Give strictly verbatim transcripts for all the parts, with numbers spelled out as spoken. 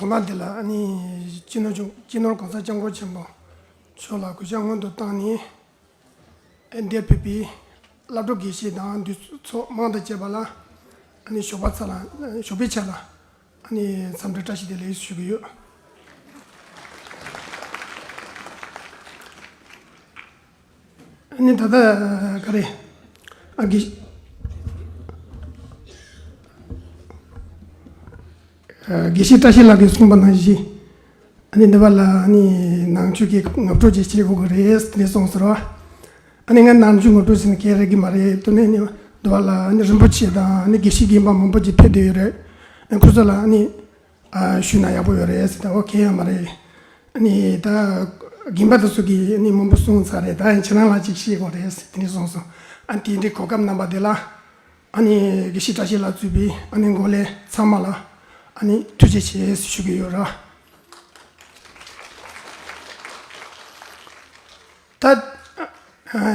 ཚང་མ་འདི་ལ་ཨ་ནི་སྤྱི་ནོར་གཞུང་སྤྱི་ནོར་གོང་ས་སྐྱབས་མགོན་ཆེན་པོ་མཆོག་ལ་གུས་ཕྱག་སྔོན་དུ་བཏང་ནས། འདིར་ཕེབས་པའི་སློབ་གྲོགས་དགེ་བཤེས་དང་འདུས་ཚོགས་དམངས་དང་བཅས་པ་ལ་ཨ་ནི་ཞོགས་པ་ཚ་ལ་ཞོགས་པའི་ཆ་ལ་ཨ་ནི་འཚམས་འདྲི་བཀྲ་ཤིས་བདེ་ལེགས་ཞུ་གི་ཡོད། ཨ་ནི་ད་ལྟ་ག་རེ། ཨ་དགེ་ཨ་དགེ་བཤེས་བཀྲ་ཤིས་ལགས་ཀྱིས་གསུངས་པ་ནང་བཞིན། ཨ་ནི་འདི་བ་ལ་ཨ་ནི་ནང་ཆོས་ཀྱི་ངོ་སྤྲོད་ཅིག་བྱེད་དགོས་ཀྱི་རེད་དེ་གསུངས་ཟེར་བ། ཨ་ནི་ང་ནང་ཆོས་ངོ་སྤྲོད་ཟེར་ན་གལ་རེད་ཀྱི་མ་རེད་དོ་ནས་ནི་འདི་བ་ལ་ཨ་ནི་རིན་པོ་ཆེ་དང་ཨ་ནི་དགེ་བཤེས་རྒན་པ་མང་པོ་ཅིག་ཕེབས་བསྡད་ཡོད་རེད། ཨ་ཁོ་ཚོ་ལ་ཨ་ནི་ཨ་ཞུས་ན་ཡག་པོ་ཡོད་རེད་ཟེར་ད་འོ་གལ་ཡང་མ་རེད། ཨ་ནི་ད་རྒན་པ་དེ་ཚོ་གིས་ཨ་ནི་མང་པོ་གསུངས་ཚར་རེད། ད་ཡང་ཁྱེད་རང་ལ་ཅིག་བཤད་དགོས་རེད་ཟེར་དེ་ནས་གསུངས་སོང་། ཨ་ནི་དེ་འདྲའི་གོ་སྐབས་གནང་པ་དེ་ལ། ཨ་ནི་དགེ་བཤེས་བཀྲ་ཤིས་ལགས་གཙོས་པའི་ཨ་ནི་འགོ་ལས་ཚང་མ་ལ་ཨ་ནི་ཐུགས་རྗེ་ཆེ་ཞུ་གི་ཡོད་ར། ད་ཨ་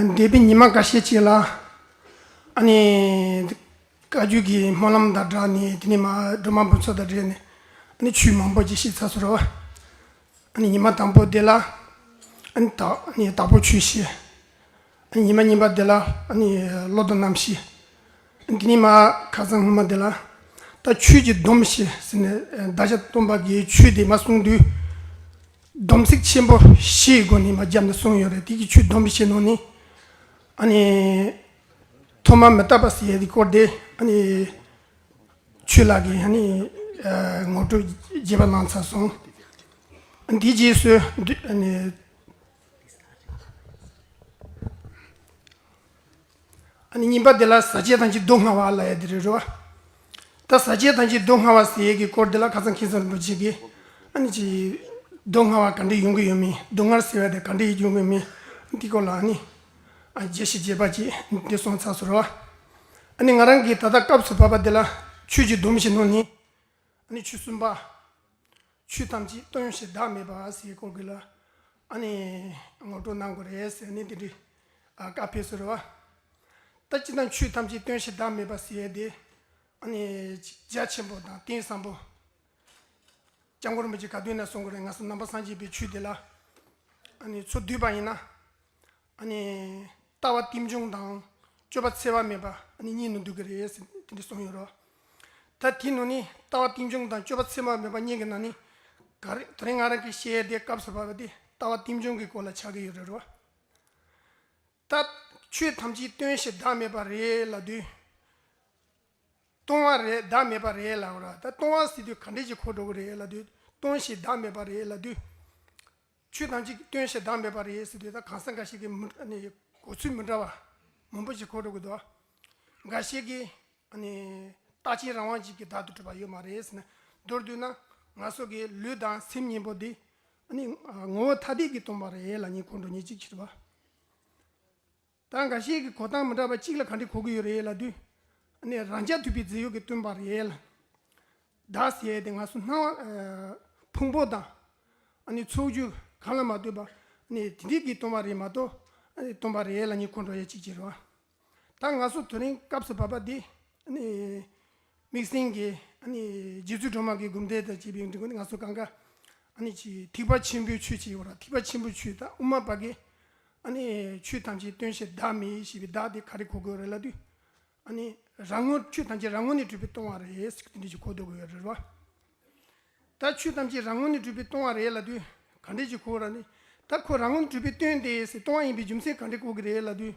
འདས་པའི་ཉི་མ་འགའ་ཤས་ཅིག་ལ་ཨ་ནི་བཀའ་བརྒྱུད་ཀྱི་སྨོན་ལམ་དང་སྦྲགས་ནས་དེ་ནས་མ་སྒྲོལ་མ་འབུམ་ཚོགས་དང་འབྲེལ་ནས་ཨ་ནི་ཆོས་མང་པོ་ཅིག་ཤེས་ཚར་སོང་ར། ཨ་ནི་ཉི་མ་དང་པོ་དེ་ལ་ཨ་ནི་དྭགས་ཨ་ནི་དྭགས་པོ་ཆོས་བཤད། ཨ་ནི་ཉི་མ་གཉིས་པ་དེ་ལ་ཨ་ནི་བློ་དང་རྣམ་ཤེས། ཨ་ནི་དེ་ནས་མ་ཁ་སང་སྔོན་མ་དེ་ལ་ད་ཆོས་ཀྱི་སྡོམ་བཞི་ཟེར་ནས་བདག་ཅག་སྟོན་པ་གིས་ཆོས་དེ་མ་གསུངས་དུས་སྡོམ་ཚིག་ཆེན་པོ་བཞིའི་སྒོ་ནས་མ་བརྒྱབ་ནས་གསུངས་ཡོད་རེད། དེ་གི་ཆོས་སྡོམ་བཞི་ནང་ནས་ཨ་ནི་ཐོག་མ་མི་རྟག་པ་ཟེར་ཡ་དེ་སྐོར་དེ་ཨ་ནི། ཆོས་ལགས་ཀྱིས་ཨ་ནི་ངོ་སྤྲོད་རྒྱས་པ་གནང་ཚར་སོང་། འདིའི་རྗེས་སུ་འདི་ཨ་ནི་ཨ་ནི་གཉིས་པ་དེ་ལ་ཟ་བྱེད་ཐམས་ཅད་སྡུག་བསྔལ་བ་ལབ་ཡ་དེ་རེད་རོ། ད་ཟ་བྱེད་ཐམས་ཅད་སྡུག་བསྔལ་བ་ཟེར་ཡས་ཀྱི་སྐོར་དེ་ལ་ཁ་སང་མཁན་ཟུར་རིན་པོ་ཆེ་གིས་ཨ་ནི་ཅི་སྡུག་བསྔལ་བ་ག་འདྲ་ཡོང་གི་ཡོད་མེད་སྡུག་བསྔལ་ཟེར་བ་དེ་ག་འདྲ་ཡོང་གི་ཡོད་མེད་འདི་སྐོར་ལ་ཨ་ནི་ཨ་རྒྱས་ཤིང་རྒྱས་པ་ཅིག་འདི་གསུངས་ཚར་སོང་རོ། ཨ་ནི་ང་རང་གིས་ད་ལྟ་སྐབས་སུ་བབ་པ་འདི་ལ་ཆོས་ཀྱི་སྡོམ་བཞི་ནང་ནས་ཨ་ནི་ཆོས་གསུམ་པ། ཆོས་ཐམས་ཅད་སྟོན་ཞིང་བདག་མེད་པ་ཟེར་སྐོར་གྱི་ལ་ཨ་ནི་ངོ་སྤྲོད་གནང་དགོས་རེད་ཟེར་ནས་འདི་འདྲའི་ཨ་བཀའ་ཕེབས་སོང་རེད་བ། ད་སྤྱིར་བཏང་ཆོས་ཐམས་ཅད་སྟོན་ཞིང་བདག་མེད་པ་ཟེར་ཡས་དེ་ཨ་ནི་རྒྱ་ཆེན་པོ་དང་རྟེན་བཟང་པོ། སྐྱབས་མགོན་རིན་པོ་ཆེ་ག་དུས་ན་གསུང་གི་རེད། ང་ཚོ་ནང་པ་སངས་རྒྱས་པའི་ཆོས་དེ་ལ་ཨ་ནི་ཚུར་བསྡུས་པ་ཡིན་ན་ཨ་ནི་ལྟ་བ་རྟེན་འབྱུང་དང་སྤྱོད་པ་འཚེ་བ་མེད་པ་ཨ་ནི་གཉིས་ནང་འདུས་ཀྱི་རེད་ཟེར་དེ་འདྲ་གསུངས་ཡོད་རེད། ད་དེའི་ནང་ནས་ལྟ་བ་རྟེན་འབྱུང་དང་སྤྱོད་པ་འཚེ་བ་མེད་པ་གཉིས་ཀྱི་ནང་ནས་ག་རེ་དེ་རིང་ང་རང་གིས་བཤད་ཡས་དེ་སྐབས་སུ་བབས་པ་དེ་ལྟ་བ་རྟེན་འབྱུང་གི་སྐོར་ལ་ཆགས་ཀྱི་ཡོད་རེད་རོ། ད་ཆོས་ཐམས་ཅད་སྟོན་ཞིང་བདག་མེད་པ་རེད་ལབ་དུས། སྟོང་བ་རེད་བདག་མེད་པ་རེད་ལབ་ར། ད་སྟོང་བ་ཟེར་དུས་ག་འདྲས་ཀྱི་གོ་འགྲོ་གི་རེད་ལབ་དུས་སྟོང་ཞིང་བདག་མེད་པ་རེད་ལབ་དུས། ཆོས་ཐམས་ཅད་སྟོན་ཞིང་བདག་མེད་པ་རེད་ཟེར་དུས་ད་གང་ཟག་འགའ་ཞིག་གིས་མི་ཨ་ནི་གོ་ཚུལ་མི་འདྲ་བ་མང་པོ་ཞིག་གོ་འགྲོ་གི་འདུག་འགའ་ཞིག་གིས་ཨ་ནི་རྟག་གཅིག་རང་དབང་ཅིག་གིས་བདག་ཏུ་གྲུབ་པ་ཡོད་མ་རེད་ཟེར་ནས་མདོར་བསྡུས་ན་ང་ཚོ་གི་ལུས་དང་སེམས་གཉིས་པོ་འདི་ཨ་ནི་ངོ་བོ་ཐ་དད་ཀྱིས་སྟོང་པ་རེད་ལབ་མཁན་གོ་འགྲོ་མཁན་ཅིག་ཕྱིར་བ། ད་འགའ་ཤས་ཀྱིས་གོ་སྟངས་མི་འདྲ་བ་གཅིག་ལ་ག་འདྲ་གོ་གི་ཡོད་རེད་ལབ་དུས། ཨ་ནི་རང་རྐྱ་ཐུབ་པའི་རྫས་ཡོད་ཀྱིས་སྟོན་པ་རེད་ལ། བདག་ཟེར་ཡས་དེ་ང་ཚོ་སྣང་བ་ཨ་ཕུང་པོ་དང་། ཨ་ནི་ཚོགས་རྒྱུ་གང་ལ་མ་ལྟོས་པ། ཨ་ནི་དེ་འདྲས་ཀྱིས་སྟོན་པ་རེད་མ་གཏོགས། ཨ་ནི་སྟོན་པ་རེད་ལབ་མཁན་གོ་འགྲོ་ཡས་གཅིག་ཅིག་རེད་བ། ད་ང་ཚོ་དེ་རིང་སྐབས་སུ་བབས་པ་འདི། ཨ་ནི། དམིགས་བསལ་གྱི་ཨ་ནི་རྗེ་བཙུན་སྒྲོལ་མ་གི་སྒོམ་བཟླས་དང་བཅས་པའི་འབྲི་གུང་ནི་ང་ཚོ་གང་ག་ཨ་ནི་ཅིག་ཐེག་པ་ཆེན་པོའི་ཆོས་ཅིག་ཡོད་ར། ཐེག་པ་ཆེན་པོའི་ཆོས་དང་དབུ་མ་པ་གི་ཨ་ནི་ཆོས་ཐམས་ཅད་སྟོན་ཞིང་བདག་མེད་ཞེས་པའི་བདག་དེ་ག་རེ་གོ་དགོས་རེད་ལབ་དུས། ཨ་ནི་རང་ངོ་ཆོས་ཐམས་ཅད་རང་ངོ་ནས་གྲུབ་པའི་སྟོང་བ་རེད་ཟེར་དེ་འདྲ་ཞིག་གོ་ཐུབ་ཀྱི་ཡོད་རེད་བ། ད་ཆོས་ཐམས་ཅད་རང་ངོ་ནས་གྲུབ་པའི་སྟོང་བ་རེད་ལབ་དུས་ག་འདྲ་ཞིག་གོ་ར་ནི། ད་ཁོ་རང་ངོ་ནས་གྲུབ་པའི་སྟོང་དེ་ཟེར་སྟོང་བ་ཡིན་པའི་རྒྱུ་མཚན་ག་འདྲ་གོ་གི་རེད་ལབ་དུས།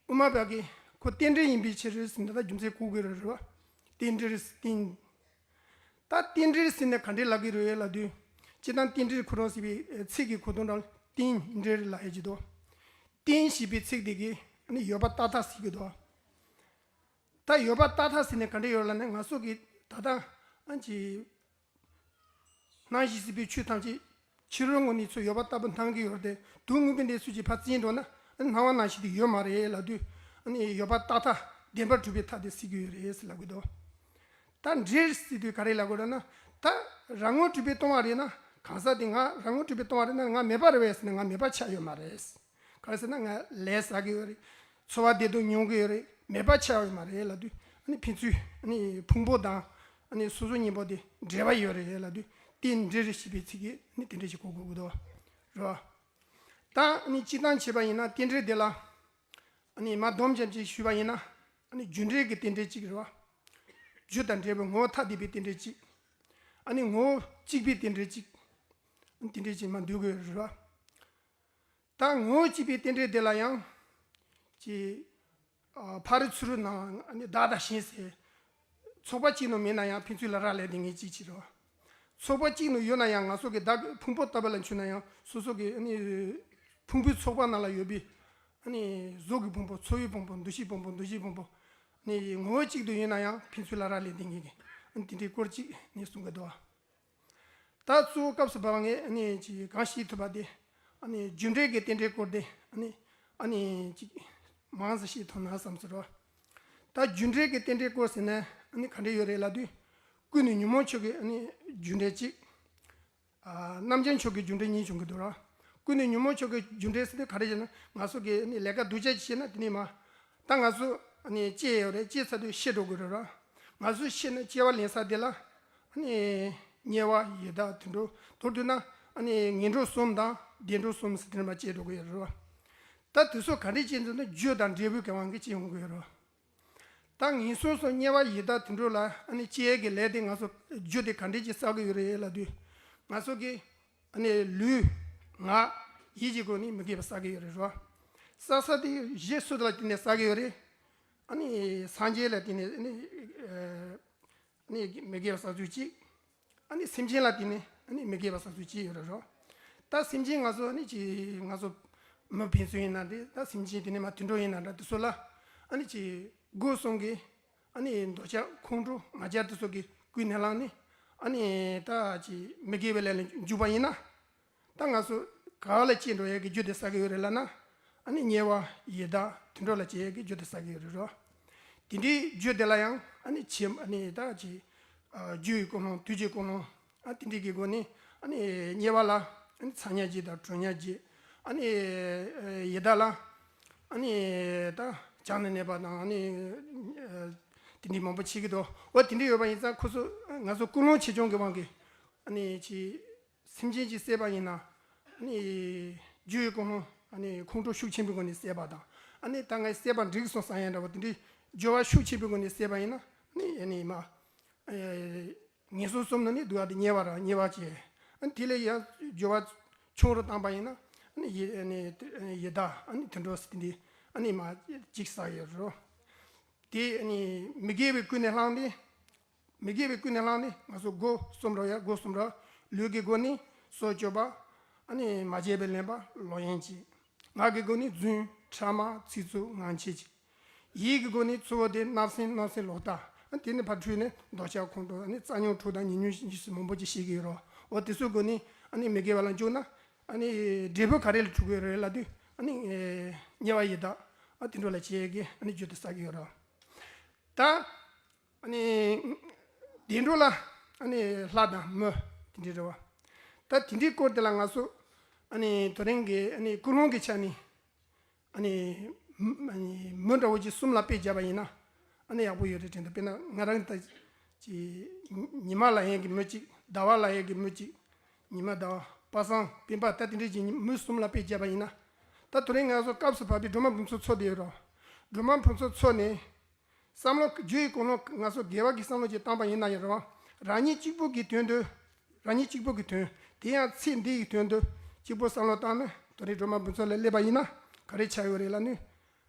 དབུ་མ་པ་གིས་ཁོ་རྟེན་འབྲེལ་ཡིན་པའི་ཕྱིར་ཟེར་ནས་ད་རྒྱུ་མཚན་བཀོད་དགོས་རེད་རེད་བ། རྟེན་འབྲེལ་རྟེན། ད་རྟེན་འབྲེལ་ཟེར་ནས་ག་འདྲས་ལབ་ཀྱི་རེད་ལབ་དུས། སྤྱིར་བཏང་རྟེན་འབྲེལ་ཁོ་རང་ཟེར་བའི་ཚིག་གི་གོ་དོན་རང་རྟེན་འབྲེལ་ལབ་ཡས་ཀྱི་འདུག་རྟེན་ཞེས་པའི་ཚིག་དེ་གིས་ནི་ཡོད་པ་རྟག་མཐའ་ཟེར་གྱི་འདུག་ད་ཡོད་པ་རྟག་མཐའ་ཟེར་ནས་ག་འདྲས་ཡོད་ལབ་ན་ང་ཚོ་གིས་ད་ལྟ་ཨ་ཅི། སྣང་ཞིང་སྲིད་པའི་ཆོས་ཐམས་ཅད་ཕྱི་རོལ་ངོ་ནས་ཚུར་ཡོད་པ་ལྟ་བུ་སྣང་གི་ཡོད་དེ་དོན་དངོས་པོ་འདི་ཚུལ་གྱིས་ཕར་བཙལ་འགྲོ་ན་སྣང་བ་སྣང་ཞིང་དེ་ཡོད་མ་རེད་ལབ་དུས་ཨ་ནི་ཡོད་པ་རྟག་མཐའ་བདེན་པར་གྲུབ་པའི་མཐའ་དེ་སྲིད་ཀྱི་ཡོད་རེད་ཟེར་ལབ་གི་འདུག་ད་འབྲེལ་ཟེར་དུས་ག་རེ་ལབ་དགོས་རེད་ན་ད་རང་ངོ་གྲུབ་པའི་སྟོང་བ་རེད་ན་གང་ཟག་དེ་ང་རང་ངོ་གྲུབ་པའི་སྟོང་བ་རེད་ན་ང་མེད་པ་རེད་བས་ཟེར་ན་ང་མེད་པ་ཆགས་ཡོད་མ་རེད། ག་རེ་ཟེར་ན་ང་ལས་བསགས་ཀྱི་ཡོད་རེད། འཚོ་བ་བདེ་སྡུག་མྱོང་གི་ཡོད་རེད། མེད་པ་ཆགས་ཡོད་མ་རེད་ལབ་དུས་ཨ་ནི་ཕན་ཚུན་ཨ་ནི་ཕུང་པོ་དང་ཨ་ནི་སོ་སོ་གཉིས་པོ་དེ་འབྲེལ་བ་ཡོད་རེད་ལབ་དུས་ རྟེན་འབྲེལ་ཞེས་པའི་ཚིག་གིས་ནི་དེ་འདྲ་ཞིག་གོ་དགོས་ཀྱི་འདུག་རེད་བ། ད་ནི་སྤྱིར་བཏང་བྱས་པ་ཡིན་ན་རྟེན་འབྲེལ་དེ་ལ་ནི་མ་སྡོམ་ཙམ་ཅིག་ཞུས་པ་ཡིན་ན་ནི་རྒྱུ་འབྲས་ཀྱི་རྟེན་འབྲེལ་གཅིག་རེད་བ། རྒྱུ་དང་འབྲས་བུ་ངོ་བོ་ཐ་དད་པའི་རྟེན་འབྲེལ་གཅིག་ཨ་ནི་ངོ་བོ་གཅིག་པའི་རྟེན་འབྲེལ་གཅིག་དེ་འདྲ་ཅིག་མ་འདུས་དགོས་རེད་བ། ད་ངོ་བོ་གཅིག་པའི་རྟེན་འབྲེལ་དེ་ལ་ཡང་ཅི། ཨ། ཕ་རོལ་ཚུ་རོལ་ནང་ཨ་ནི་བདག་དང་གཞན་ཟེར། ཚོགས་པ་གཅིག་ནང་མེད་ན་ཡང་ཕན་ཚུན་ལ་རག་ལས་བསྡད་མཁན་གཅིག་བྱེད་རོགས། ཚོགས་པ་གཅིག་ནང་ཡོད་ན་ཡང་ང་ཚོ་གི་བདག་གི་ཕུང་པོ་ལྟ་བུ་ལ་མཚོན་ན་ཡང་སོ་སོ་གི་ཨ་ནི་ཕུང་པོའི་ཚོགས་པ་ནང་ལ་ཡོད་པའི་ཨ་ནི་གཟུགས་ཀྱི་ཕུང་པོ། ཚོར་བའི་ཕུང་པོ། འདུ་ཤེས་ཕུང་པོ། འདུ་བྱེད་ཕུང་པོ། ཨ་ནི་ངོ་བོ་གཅིག་ཏུ་ཡོད་ན་ཡང་ཕན་ཚུན་ལ་རག་ལས་བསྡད་མཁན་གྱི་ཨ་ནི་དེ་འདྲའི་སྐོར་གཅིག་ནས་གསུང་གི་འདུག་ད་གཙོ་བོ་སྐབས་སུ་བབས་པ་ངས་ཨ་ནི་ཅིག་གང་ཤེས་ཐུབ་པ་དེ་ཨ་ནི་རྒྱུ་འབྲས་ཀྱི་རྟེན་འབྲེལ་སྐོར་དེ་ཨ་ནི་ཨ་ནི་ཅིག་མང་ཙམ་ཤེས་ཐུབ་ན་བསམ་ཟེར་རོ། ད་རྒྱུ་འབྲས་ཀྱི་རྟེན་འབྲེལ་སྐོར་ཟེར་ན་ཨ་ནི་ག་འདྲ་ཡོད་རེད་ལབ་དུས། ཀུན་ནས་ཉོན་མོངས་ཕྱོགས་ཀྱི་ཨ་ནི་རྒྱུ་འབྲས་གཅིག་ཨ། རྣམ་བྱང་ཕྱོགས་ཀྱི་རྒྱུ་འབྲས་གཉིས་བྱུང་གི་འདུག་ར། ཀུན་ནས་ཉོན་མོངས་ཕྱོགས་ཀྱི་རྒྱུ་འབྲས་ཟེར་དུས་ག་རེ་ཟེར་ན་ང་ཚོ་གི་ཨ་ནི་ལས་ཀ་སྡུག་ཅག་ཅིག་བྱས་ན་དེ་ནས་མ། ད་ང་ཚོ་ཨ་ནི་སྐྱེས་ཡོད་རེད། སྐྱེས་ཚར་དུས་ཤི་འགྲོ་གི་རེད་ར། ང་ཚོ་ཤི་ན་སྐྱེ་བ་ལེན་ས་དེ་ལ་ཨ་ནི་དམྱལ་བ་ཡི་དྭགས་དུད་འགྲོ། མདོར་བསྡུས་ན་ཨ་ནི་ངན་འགྲོ་གསུམ་དང་བདེ་འགྲོ་གསུམ་ཟེར་དེ་ནས་མ་སྐྱེ་འགྲོ་གི་ཡོད་རེད་ར། ད་དེ་ཚོ་ག་འདྲས་སྐྱེ་འདུག་ན་རྒྱུ་དང་འབྲས་བུའི་གི་དབང་གིས་སྐྱེ་ཡོང་གི་ཡོད་རེད། ད་ངན་སོང་གསུམ་དམྱལ་བ་ཡི་དྭགས་དུད་འགྲོ་ལ་ཨ་ནི་སྐྱེ་ཡས་ཀྱི་ལས་དེ་ང་ཚོ་རྒྱུ་དེ་ག་འདྲས་ཀྱིས་བསགས་ཀྱི་ཡོད་རེད་ལབ་དུས། ང་ཚོ་གི་ཨ་ནི་ལུས་ངག་ཡིད་ཀྱི་སྒོ་ནས་མི་དགེ་བ་བསགས་ཀྱི་ཡོད་རེད་རོ། བསགས་ས་དེ་གཞི་སུ་ལ་བརྟེན་ནས་བསགས་ཀྱི་ཡོད་རེད། ཨ་ནི་སངས་རྒྱས་ལ་བརྟེན་ནས་ཨ་ནི་ཨ་ནི་མི་དགེ་བ་བསགས་ཚུལ་གཅིག་ཨ་ནི་སེམས་ཅན་ལ་བརྟེན་ནས་ཨ་ནི་མི་དགེ་བ་བསགས་ཚུལ་གཅིག་ཡོད་རེད་རོ། ད་སེམས་ཅན་ང་ཚོ་ཨ་ནི་ཅི་ང་ཚོ་མི་ཕན་ཚུན་ཡིན་ན་འདྲ། ད་སེམས་ཅན་དེ་ནས་མ་དུད་འགྲོ་ཡིན་ན་འདྲ། དེ་ཚོ་ལ་ཨ་ནི་ཅི་སྒོ་གསུམ་གྱི་ཨ་ནི་འདོད་ཆགས་ཁོང་ཁྲོ་ང་རྒྱལ་དེ་ཚོ་གི་ཀུན་ནས་བསླངས་ནས་ཨ་ནི་ད་ཅི་མི་དགེ་བའི་ལས་ལ་འཇུག་པ་ཡིན་ན། ད་ང་ཚོ་ག་ལ་སྐྱེ་འགྲོ་ཡས་ཀྱི་རྒྱུ་དེ་བསགས་ཀྱི་ཡོད་རེད་ལབ་ན། ཨ་ནི་དམྱལ་བ་ཡི་དྭགས་དུད་འགྲོ་ལ་སྐྱེ་ཡས་ཀྱི་རྒྱུ་དེ་བསགས་ཀྱི་ཡོད་རེད་རོ། དེ་འདྲའི་རྒྱུ་དེ་ལ་ཡང་ཨ་ནི་ཆེ་ཨ་ནི་ད་ཅི་ཨ་རྒྱུ་ཡི་ཀུན་སློང་དུས་ཀྱི་ཀུན་སློང་ཨ་དེ་འདྲའི་གི་སྒོ་ནས་ཨ་ནི་དམྱལ་བ་ལ་ཨ་ནི་ཚ་དམྱལ་བརྒྱད་དང་གྲང་དམྱལ་བརྒྱད། ཨ་ནི་ཡི་དྭགས་ལ་ཨ་ནི་ད་བྱང་ནས་གནས་པ་དང་ཨ་ནི་དེ་འདྲའི་མང་པོ་བྱེད་ཀྱི་འདུག་འོ་དེ་འདྲའི་ཡོད་པ་ཡིན་ཙང་ཁོ་ཚོ་ང་ཚོ་ཀུན་སློང་ཆེ་ཆུང་གི་དབང་གིས་ཨ་ནི་ཅི། སེམས་ཅན་གྱིས་བསད་པ་ཡིན་ན། ཨ་ནི། རྒྱུ་ཡི་ཀུན་སློང་། ཨ་ནི་ཁོང་ཁྲོ་ཤུགས་ཆེན་པོའི་སྒོ་ནས་བསད་པ་དང་། ཨ་ནི་ད་ངས་བསད་པ་འགྲིག་སོང་བསམ་ཡ་འདྲ་བོ་དེ་འདྲའི་སྦྱོར་བ་ཤུགས་ཆེན་པོའི་སྒོ་ནས་བསད་པ་ཡིན་ན། ཨ་ནི་ཨ་ནི་མ། ཨེ། ངན་སོང་གསུམ་ནང་ནས་སྡུག་པ་དེ་དམྱལ་བ་ར་དམྱལ་བ་བྱས། ཨ་ནི་དེ་ལས་ཡང་སྦྱོར་བ་ཆུང་རུ་བཏང་པ་ཡིན་ན། ཨ་ནི་ཡི་ཨ་ནི་ཡི་དྭགས་ཨ་ནི་དུད་འགྲོ་ཟེར་དེ་འདྲའི་ཨ་ནི་མ་གཅིག་བསགས་ཡོད་རོ། དེ་ནི་མི་དགེ་བའི་ཀུན་ནས་བསླངས་ཏེ། མི་དགེ་བའི་ཀུན་ནས་བསླངས་ནས་ང་ཚོ་སྒོ་གསུམ་ར་ཡ་སྒོ་གསུམ་ར། ལུས་ཀྱི་སྒོ་ནས་སྲོག་གཅོད་པ། ཨ་ནི་མ་བྱས་པའི་ལེན་པ་ལོག་གཡེམ་བྱེད། ངག་གི་སྒོ་ནས་རྫུན་ཕྲ་མ་ཚིག་རྩུབ་ངག་འཁྱལ་བྱེད། ཡིད་ཀྱི་སྒོ་ནས་ཚུལ་འདི་བརྣབ་སེམས་བརྣབ་སེམས་ལོག་ལྟ། ཨ་ནི་དེ་ནི་ཕར་འཁྲུལ་ནས་འདོད་ཆགས་ཁོང་ཁྲོ། ཨ་ནི་རྩ་རྙོག་དྲུག་དང་ཉེ་ཉོན་ཉེས་སོགས་མང་པོ་ཅིག་ཤེས་ཀྱི་ཡོད་རོ། འོ་དེ་ཚོའི་སྒོ་ནས་ཨ་ནི་མི་དགེ་བ་ལ་འཇུག་ན། ཨ་ནི་འབྲས་བུ་ག་རེ་ལ་འཁྲུལ་གྱི་ཡོད་རེད་ལབ་དུས། ཨ་ནི་དམྱལ་བ་ཡི་དྭགས་ཨ་དེ་འགྲོ་ལ་བྱེད་ཀྱི་ཨ་ནི་རྒྱུ་དེ་བསགས་ཀྱི་ཡོད་རོ། ད། ཨ་ནི། བདེ་འགྲོ་ལ། ཨ་ནི་ལྷ་དང་མི། དེ་འདྲའི་རེད་བ། ད་དེ་འདྲའི་སྐོར་དེ་ལ་ང་ཚོ། ཨ་ནི་དེ་རིང་གི་ཨ་ནི་ཀུན་སློང་གི་ཆ་ནས། ཨ་ནི། མི་ཨ་ནི་མི་འདྲ་བོ་ཅིག་གསུམ་ལ་དཔེ་བརྒྱབ་པ་ཡིན་ན། ཨ་ནི་ཡག་པོ་ཡོད་རེད་དྲན་འདུག་དཔེར་ན་ང་རང་ད། ཅི། ཉི་མ་ལ་ཡན་གྱི་མི་གཅིག་ཟླ་བ་ལ་ཡན་གྱི་མི་གཅིག་ཉི་མ་ཟླ་བ་པ་སངས་སྤེན་པ་ད་དེ་འདྲའི་ཅིག་མི་གསུམ་ལ་དཔེ་བརྒྱབ་པ་ཡིན་ན། ད་དེ་རིང་ང་ཚོ་སྐབས་སུ་བབས་པའི་སྒྲོལ་མ་ཕུན་ཚོགས་ཚོགས་བསྡད་ཡོད་རོ། སྒྲོལ་མ་ཕུན་ཚོགས་ཚོགས་ནས། བསམ་བློ་རྒྱུ་ཡི་ཀུན་སློང་ང་ཚོ་དགེ་བ་གི་བསམ་བློ་ཅིག་བཏང་པ་ཡིན་ན་ཡང་རེད་བ། རང་ཉིད་གཅིག་པུ་གི་དོན་དུ། རང་ཉིད་གཅིག་པུ་གི་དོན། དེ་ཡང་ཚེ་འདི་ཡི་དོན་དུ་གཅིག་པུ་བསམ་བློ་བཏང་ན་དེ་རིང་སྒྲོལ་མ་ཕུན་ཚོགས་ལ་སླེབས་པ་ཡིན་ན་ག་རེ་ཆགས་ཡོད་རེད་ལབ་ནི།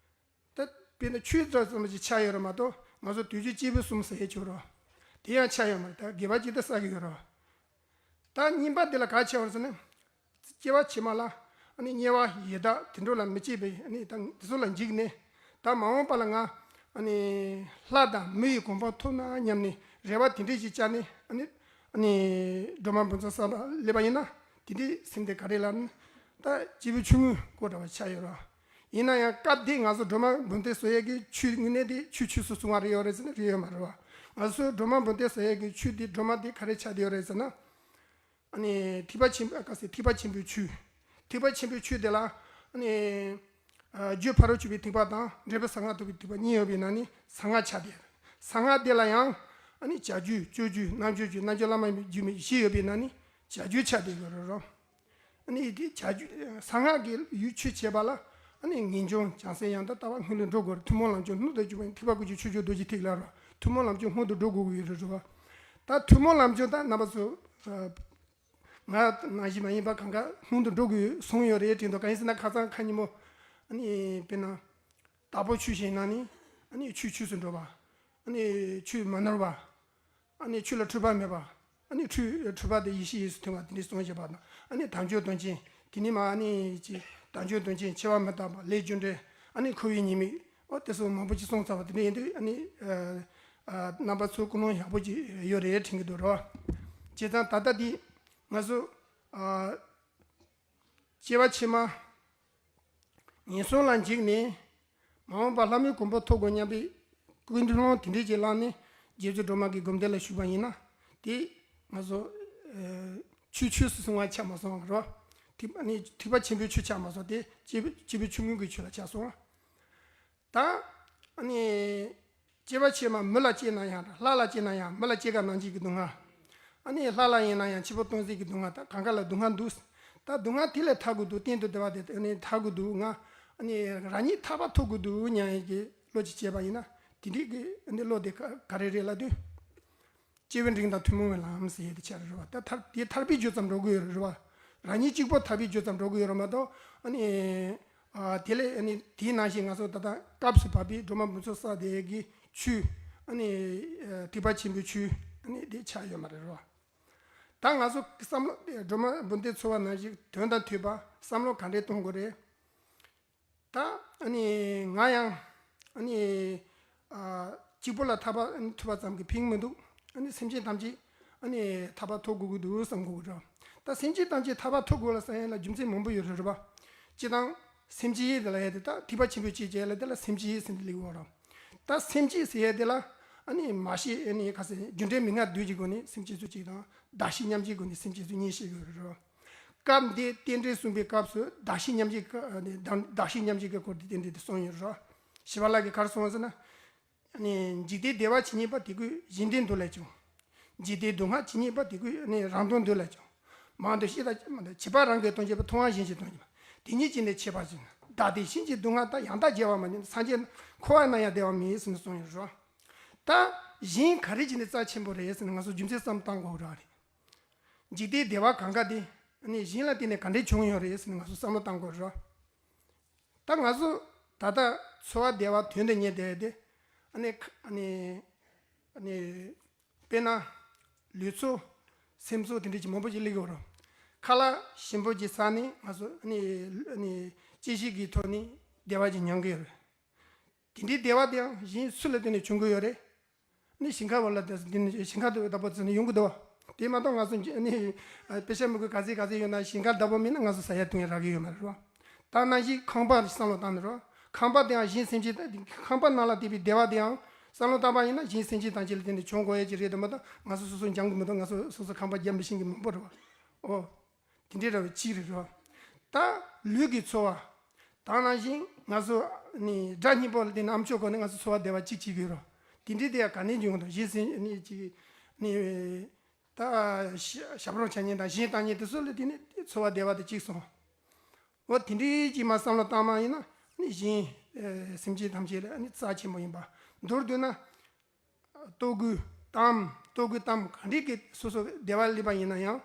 ད་དཔེར་ན་ཆོས་འདྲ་ཙམ་ཞིག་ཆགས་ཡོད་རེད་མ་གཏོགས་ང་ཚོ་དུས་རྒྱུན་སྐྱེས་བུ་གསུམ་ཟེར་ཡས་ཆོག་རོ། དེ་ཡང་ཆགས་ཡོད་མ་རེད། ད་དགེ་བ་ཅིག་ད་བསགས་ཀྱི་ཡོད་རོ། ད་གཉིས་པ་དེ་ལ་ག་ཆགས་ཡོད་རེད་ཟེར་ན། སྐྱེ་བ་ཕྱི་མ་ལ་ཨ་ནི་དམྱལ་བ་ཡི་དྭགས་དུད་འགྲོ་ལ་མི་སྐྱེ་བའི་ཨ་ནི་ད་དེ་ཚོ་ལ་འཇིགས་ནས། ད་མ་འོངས་པ་ལ་ང་ཨ་ནི་ལྷ་དང་མི་ཡི་གོ་འཕང་ཐོབ་ན་སྙམ་ནས་རེ་བ་དེ་འདྲས་ཞིག་བཅངས་ནས་ཨ་ནི་ཨ་ནི་སྒྲོལ་མ་ཕུན་ཚོགས་བསམ་པ་སླེབས་པ་ཡིན་ན། དེ་འདྲའི་སེམས་དེ་ག་རེ་ལབ་ན། ད་སྐྱེས་བུ་ཆུང་ངུའི་སྐོར་འདྲ་བ་ཆགས་ཡོད་ར། ཡིན་ན་ཡང་སྐབས་དེ་ང་ཚོ་སྒྲོལ་མ་འབུམ་ཐེར་བཟོ་ཡས་ཀྱི་ཆོས་དངོས་གནས་དེ་ཆོས་ཆོས་སུ་བཟུང་བ་རེད་ཡོད་རེད་ཟེར་ན་རེད་ཡོད་མ་རེད་བ། ང་ཚོ་སྒྲོལ་མ་འབུམ་ཐེར་བཟོ་ཡས་ཀྱི་ཆོས་དེ་སྒྲོལ་མ་དེ་ག་རེ་ཆགས་བསྡད་ཡོད་རེད་ཟེར་ན། ཨ་ནི་ཐེག་པ་ཆེན་པོའི་སྐབས་སུ་ཐེག་པ་ཆེན་པོའི་ཆོས། ཐེག་པ་ཆེན་པོའི་ཆོས་དེ་ལ་ཨ་ནི། ཨ། རྒྱུ་ཕ་རོལ་ཕྱིན་པའི་ཐེག་པ་དང་འབྲས་བུ་གསང་སྔགས་ཐོབ་པའི་ཐེག་པ་གཉིས་ཡོད་པའི་ནང་ནས་གསང་སྔགས་ཆགས་བསྡད་ཡོད་རེད། གསང་སྔགས་དེ་ལ་ཡང་ཨ་ནི་བྱ་རྒྱུད་སྤྱོད་རྒྱུད་རྣལ་འབྱོར་རྒྱུད་རྣལ་འབྱོར་བླ་མ་རྒྱུད་མི་བཞི་ཡོད་པའི་ནང་ནས་ བྱ་རྒྱུད་ཆགས་བསྡད་ཡོད་རེད་རོ། ཨ་ནི་དེ་བྱ་རྒྱུད་གསང་སྔགས་ཀྱི་ཡུལ་ཆོས་བྱེད་པ་ལ་ཨ་ནི་ངེས་འབྱུང་བྱང་སེམས་ཡང་དག་ལྟ་བ་སྔོན་ལ་འགྲོ་དགོས་རེད། ཐུན་མོང་ལམ་སྦྱོང་སྣོད་དུ་གྱུར་པ་ཡིན། ཐེག་པ་ཀུན་གྱི་ཆོས་སྦྱོར་རྡོ་རྗེ་ཐེག་ལ་རོ། ཐུན་མོང་ལམ་སྦྱོང་སྔོན་དུ་འགྲོ་དགོས་ཀྱི་ཡོད་རེད་རོ། ད་ཐུན་མོང་ལམ་སྦྱོང་ད་རྣམ་པ་ཚོ་ང་ནང་བཞིན་མ་ཡིན་པ་གང་ག་སྔོན་དུ་འགྲོ་དགོས་གསུངས་ཡོད་རེད་དྲན་འདུག་གང་ཡིན་ཟེར་ན་ཁ་སང་ཁ་ཉིན་མོ་ཨ་ནི་དཔེར་ན་དྭགས་པོ་ཆོས་བཤད་ནང་ནས་ཨ་ནི་ཆོས་ཆོས་སུ་འགྲོ་བ། ཨ་ནི་ཆོས་མ་ནོར་བ། ཨ་ནི་ཆོས་ལ་འཁྲུལ་པ་མེད་པ། ཨ་ནི་འཁྲུལ་འཁྲུལ་པ་དེ་ཡེ་ཤེས་ཡིས་སུ་མཐོང་བ་དེ་འདྲའི་གསུངས་བཞག་པ་དང་། ཨ་ནི་དལ་འབྱོར་དོན་ཆེན། དེ་ནས་མ་ཨ་ནི་ཅི་དལ་འབྱོར་དོན་ཆེན། འཆི་བ་མི་རྟག་པ། ལས་རྒྱུ་འབྲས། ཨ་ནི་འཁོར་བའི་ཉེས་དམིགས། ཨོ་དེ་ཚོ་མང་པོ་ཅིག་གསུངས་ཚར་བ་དེ་འདྲ་ཡིན་དུས་ཨ་ནི་ཨ་ཨ་རྣམ་པ་ཚོ་ཀུན་སློང་ཡག་པོ་ཅིག་ཡོད་རེད་དྲན་གྱི་འདུག་རོ། བྱས་ཙང་ད་ལྟ་འདི་ང་ཚོ་ཨ། སྐྱེ་བ་ཕྱི་མ། ངན་སོང་ལ་འཇིགས་ནས། མ་འོངས་པར་ལྷ་མིའི་གོ་འཕང་ཐོབ་དགོས་སྙམ་པའི་ཀུན་སློང་དེ་འདྲས་ཅིག་བསླངས་ནས་རྗེ་བཙུན་སྒྲོལ་མ་གི་སྒོམ་བཟླས་ལ་ཞུགས་པ་ཡིན་ན། དེ་ང་ཚོ་ཨ་ཆོས་ཆོས་སུ་སོང་བ་ཆགས་མ་སོང་བ་རོ། ཐེག་ཨ་ནི་ཐེག་པ་ཆེན་པོའི་ཆོས་ཆགས་མ་སོང་། དེ་སྐྱེས་བུ་སྐྱེས་བུ་ཆུང་ངུ་གི་ཆོས་ལ་ཆགས་སོང་བ། ད་ཨ་ནི་སྐྱེ་བ་ཕྱི་མ་མི་ལ་སྐྱེས་ན་ཡང་ལྷ་ལ་སྐྱེས་ན་ཡང་མི་ལ་སྐྱེ་རྒ་ན་འཆི་གི་སྡུག་བསྔལ། ཨ་ནི་ལྷ་ལ་ཡིན་ན་ཡང་འཆི་འཕོ་ལྟུང་བསད་ཀྱི་སྡུག་བསྔལ། ད་གང་ག་ལ་སྡུག་བསྔལ་འདུག་ད་སྡུག་བསྔལ་དེ་ལས་ཐར་དགོས་འདུག་གཏན་དུ་བདེ་བ་དེ་ཨ་ནི་ཐར་དགོས་འདུག་ང་ཨ་ནི་རང་ཉིད་ཐར་པ་ཐོབ་དགོས་འདུག་སྙམ་ཡས་ཀྱི་བློ་ཅིག་སྐྱེས་པ་ཡིན་ན། དེ་འདྲའི་གི་ཨ་ནི་བློ་དེ་ག་ག་རེ་རེད་ལབ་དུས། སྐྱེ་བའི་འབྲིང་དང་ཐུན་མོང་བའི་ལམ་ཟེར་ཡས་དེ་ཆགས་རེད་བ། ད་ཐར་དེ་ཐར་པའི་རྒྱུ་ཙམ་འགྲོ་གི་ཡོད་རེད་བ། རང་ཉིད་གཅིག་པོ་ཐར་པའི་རྒྱུ་ཙམ་འགྲོ་གི་ཡོད་རེད་མ་གཏོགས་ཨ་ནི། ཨ་དེ་ལས་ཨ་ནི་དེའི་ནང་བཞིན་ང་ཚོ་ད་ལྟ་སྐབས་སུ་བབས་པའི་སྒྲོལ་མ་ཕུན་ཚོགས་བསགས་དེ་གི་ཆོས་ཨ་ནི་ཨ་ཐེག་པ་ཆེན་པོའི་ཆོས་ཨ་ནི་དེ་ཆགས་ཡོད་མ་རེད་རོ། ད་ང་ཚོ་བསམ་བློ་སྒྲོལ་མ་བུམ་ལྡན་ཚོར་བ་ནང་བཞིན་དོན་དང་མཐུན་པ་བསམ་བློ་ག་འདྲས་གཏོང་དགོས་རེད། ད་ཨ་ནི་ང་ཡང་ཨ་ནི་ཨ་གཅིག་པོ་ལ་ཐར་པ་ཨ་ནི་ཐོབ་པ་ཙམ་གྱིས་ཕན་མི་འདུག་ཨ་ནི་སེམས་ཅན་ཐམས་ཅད་ཨ་ནི་ཐར་པ་ཐོབ་དགོས་ཀྱི་འདུག་བསམ་དགོས་ཀྱི་རེད། ད་སེམས་ཅན་ཐམས་ཅད་ཐར་པ་ཐོབ་དགོས་ལ་བསམ་ཡས་ལ་རྒྱུ་མཚན་མང་པོ་ཡོད་རེད་རེད་པ། སྤྱིར་བཏང་སེམས་བསྐྱེད་དེ་ལ་ཡས་དེ་ད་ཐེག་པ་ཆེན་པོའི་བསྐྱེད་བྱས་ལ་དེ་ལ་སེམས་བསྐྱེད་ཟེར་ནས་ལེགས་བ་ར། ད་སེམས་བསྐྱེད་ཟེར་ཡས་དེ་ལ་ཨ་ནི་མ་ཤེས་ཨ་ནི་ག་ཟེར་རྒྱུ་འབྲས་མི་སྔ་འདོད་ཀྱི་སྒོ་ནས་སེམས་བསྐྱེད་ཚུལ་གཅིག་དང་གདགས་གཞི་མཉམ་བརྗེའི་སྒོ་ནས་སེམས་བསྐྱེད་ཚུལ་གཉིས་བཤད་དགོས་རེད་ར། སྐབས་འདིའི་རྟེན་འབྲེལ་གསུངས་པའི་སྐབས་སུ་གདགས་གཞི་མཉམ་བརྗེ་ཀ་ནི་གདགས་གདགས་གཞི་མཉམ་བརྗེ་གི་སྐོར་དེ་རྟེན་འབྲེལ་དེ་གསུངས་ཡོད་རོ། ཞི་བ་ལྷ་གིས་ག་རེ་གསུངས་ཟེར་ན། ནི་འཇིག་རྟེན་བདེ་བ་ཇི་སྙེད་པ་དེ་ཀུན་གཞན་དོན་དུ་ལས་བྱུང་། འཇིག་རྟེན་སྡུག་བསྔལ་ཇི་སྙེད་པ་དེ་ཀུན་ནི་རང་དོན་དུ་ལས་བྱུང་། མང་དུ་བཤད་དང་མ་དང་བྱིས་པ་རང་གིས་སྟོན་བྱེད་པ། མཐོང་བ་གཞན་གྱིས་སྟོན་བྱེད་པ། དེ་ཉིད་ཀྱིས་ནི་ཁྱད་པར་ཅན། བདག་བདེ་གཤིན་རྗེའི་སྡུག་བསྔལ་དག་ཡང་དག་བརྗེ་བར་མ་ནུས། སངས་རྒྱས་འཁོར་བ་ན་ཡང་བདེ་བ་མེད་ཟེར་ནས་གསུངས་ཡོད་རོ། ད་གཞན་ག་རེ་བྱས་ནས་རྩ་ཆེན་པོ་རེད་ཟེར་ན་ང་ཚོ་རྒྱུ་མཚན་བསམ་བཏང་དགོས་ར་རེད། འཇིག་རྟེན་བདེ་བ་གང་ག་དེ་ནི་གཞན་ལ་བརྟེན་ནས་ག་འདྲས་བྱུང་ཡོད་རེད་ཟེར་ནས་ང་ཚོ་བསམ་བློ་བཏང་དགོས་རེད། ད་ང་ཚོ་ད་ལྟ་འཚོ་བ་བདེ་བ་དོན་དུ་གཉེར་བསྡད་དེ་ཨ་ནི་ཨ་ནི་ཨ་ནི་དཔེར་ན་ལུས་འཚོ་སེམས་འཚོ་དེ་འདྲས་ཀྱི་མང་པོ་ཞིག་སླེབས་ཡོད་རེད། ཁ་ལག་ཞིམ་པོ་ཅིག་ཟ་ནས་ང་ཚོ་ཨ་ནི་ཨ་ནི་སྐྱེད་ཤིང་གི་ཐོག་ནས་བདེ་བ་ཅིག་མྱང་གི་ཡོད་རེད། དེ་འདྲའི་བདེ་བ་དེའང་གཞན་སུ་ལ་བརྟེན་ནས་བྱུང་གི་ཡོད་རེད། ནི་ཞིང་ཁ་བ་ལ་དེ་འདི་ནི་ཞིང་ཁ་དུ་བདག་པོ་བརྩིས་ནས་ཡོང་གི་འདུག་དེ་མ་གཏོགས་ང་ཚོ་ནི་དཔེ་ཆ་མི་དགོས་ག་ཚད་ག་ཚད་ཡོད་ན་ཞིང་ཁ་བདག་པོ་མིན་ན་ང་ཚོ་ཟ་ཡ་འཐུང་ཡ་རག་གི་ཡོད་མ་རེད་རོ། ད་ནང་བཞིན་ཁང་པ་བསམ་བློ་བཏང་ནས་རོ། ཁང་པ་དེའང་གཞན་སེམས་ཅན་ཁང་པ་ནང་ལ་བསྡད་པའི་བདེ་བ་དེའང་བསམ་བློ་བཏང་པ་ཡིན་ན་གཞན་སེམས་ཅན་ཐམས་ཅད་ལ་བརྟེན་ནས་བྱུང་དགོས་ཡ་ཅིག་རེད་དེ་མ་གཏོགས་ང་ཚོ་སོ་སོ་འཇམ་གི་མི་འདུག་ང་ཚོ་སོ་སོ་ཁང་པ་བརྒྱབ་མི་ཤེས་མཁན་མང་པོ་རེད་བ། ཨོ། དེ་འདྲའི་ར་བའི་གཅིག་རེད་རོ། ད་ལུས་ཀྱི་འཚོ་བ། ད་ནང་བཞིན་ང་ཚོ་ནི་དགྲ་གཉེན་པོ་ལ་བརྟེན་ནས་ཨ་མཆོག་གོ་ནས་ང་ཚོ་འཚོ་བ་བདེ་བ་གཅིག་བྱེད་ཀྱི་ཡོད་རོ། དེ་འདྲའི་དེ་ཡང་ག་ནས་འབྱུང་དང་གཞན་སེམས་ནི་གཅིག་ནི་ད་ཞབས་བྲོ་འཆང་མཁན་དང་གཞན་བཏང་མཁན་དེ་ཚོ་ལ་བརྟེན་ནས་འཚོ་བ་བདེ་བ་དེ་གཅིག་སོང་། འོ་དེ་འདྲའི་གཅིག་མ་བསམ་བློ་བཏང་མ་ཡིན་ན་ནི་གཞན་སེམས་ཅན་ཐམས་ཅད་ལ་ནི་རྩ་ཆེན་པོ་ཡིན་པ། མདོར་བསྡུས་ན། ལྟོ་གོས་གཏམ། ལྟོ་གོས་གཏམ་ག་འདྲའི་གི་སོ་སོ་བདེ་བ་སླེབས་པ་ཡིན་ན་ཡང་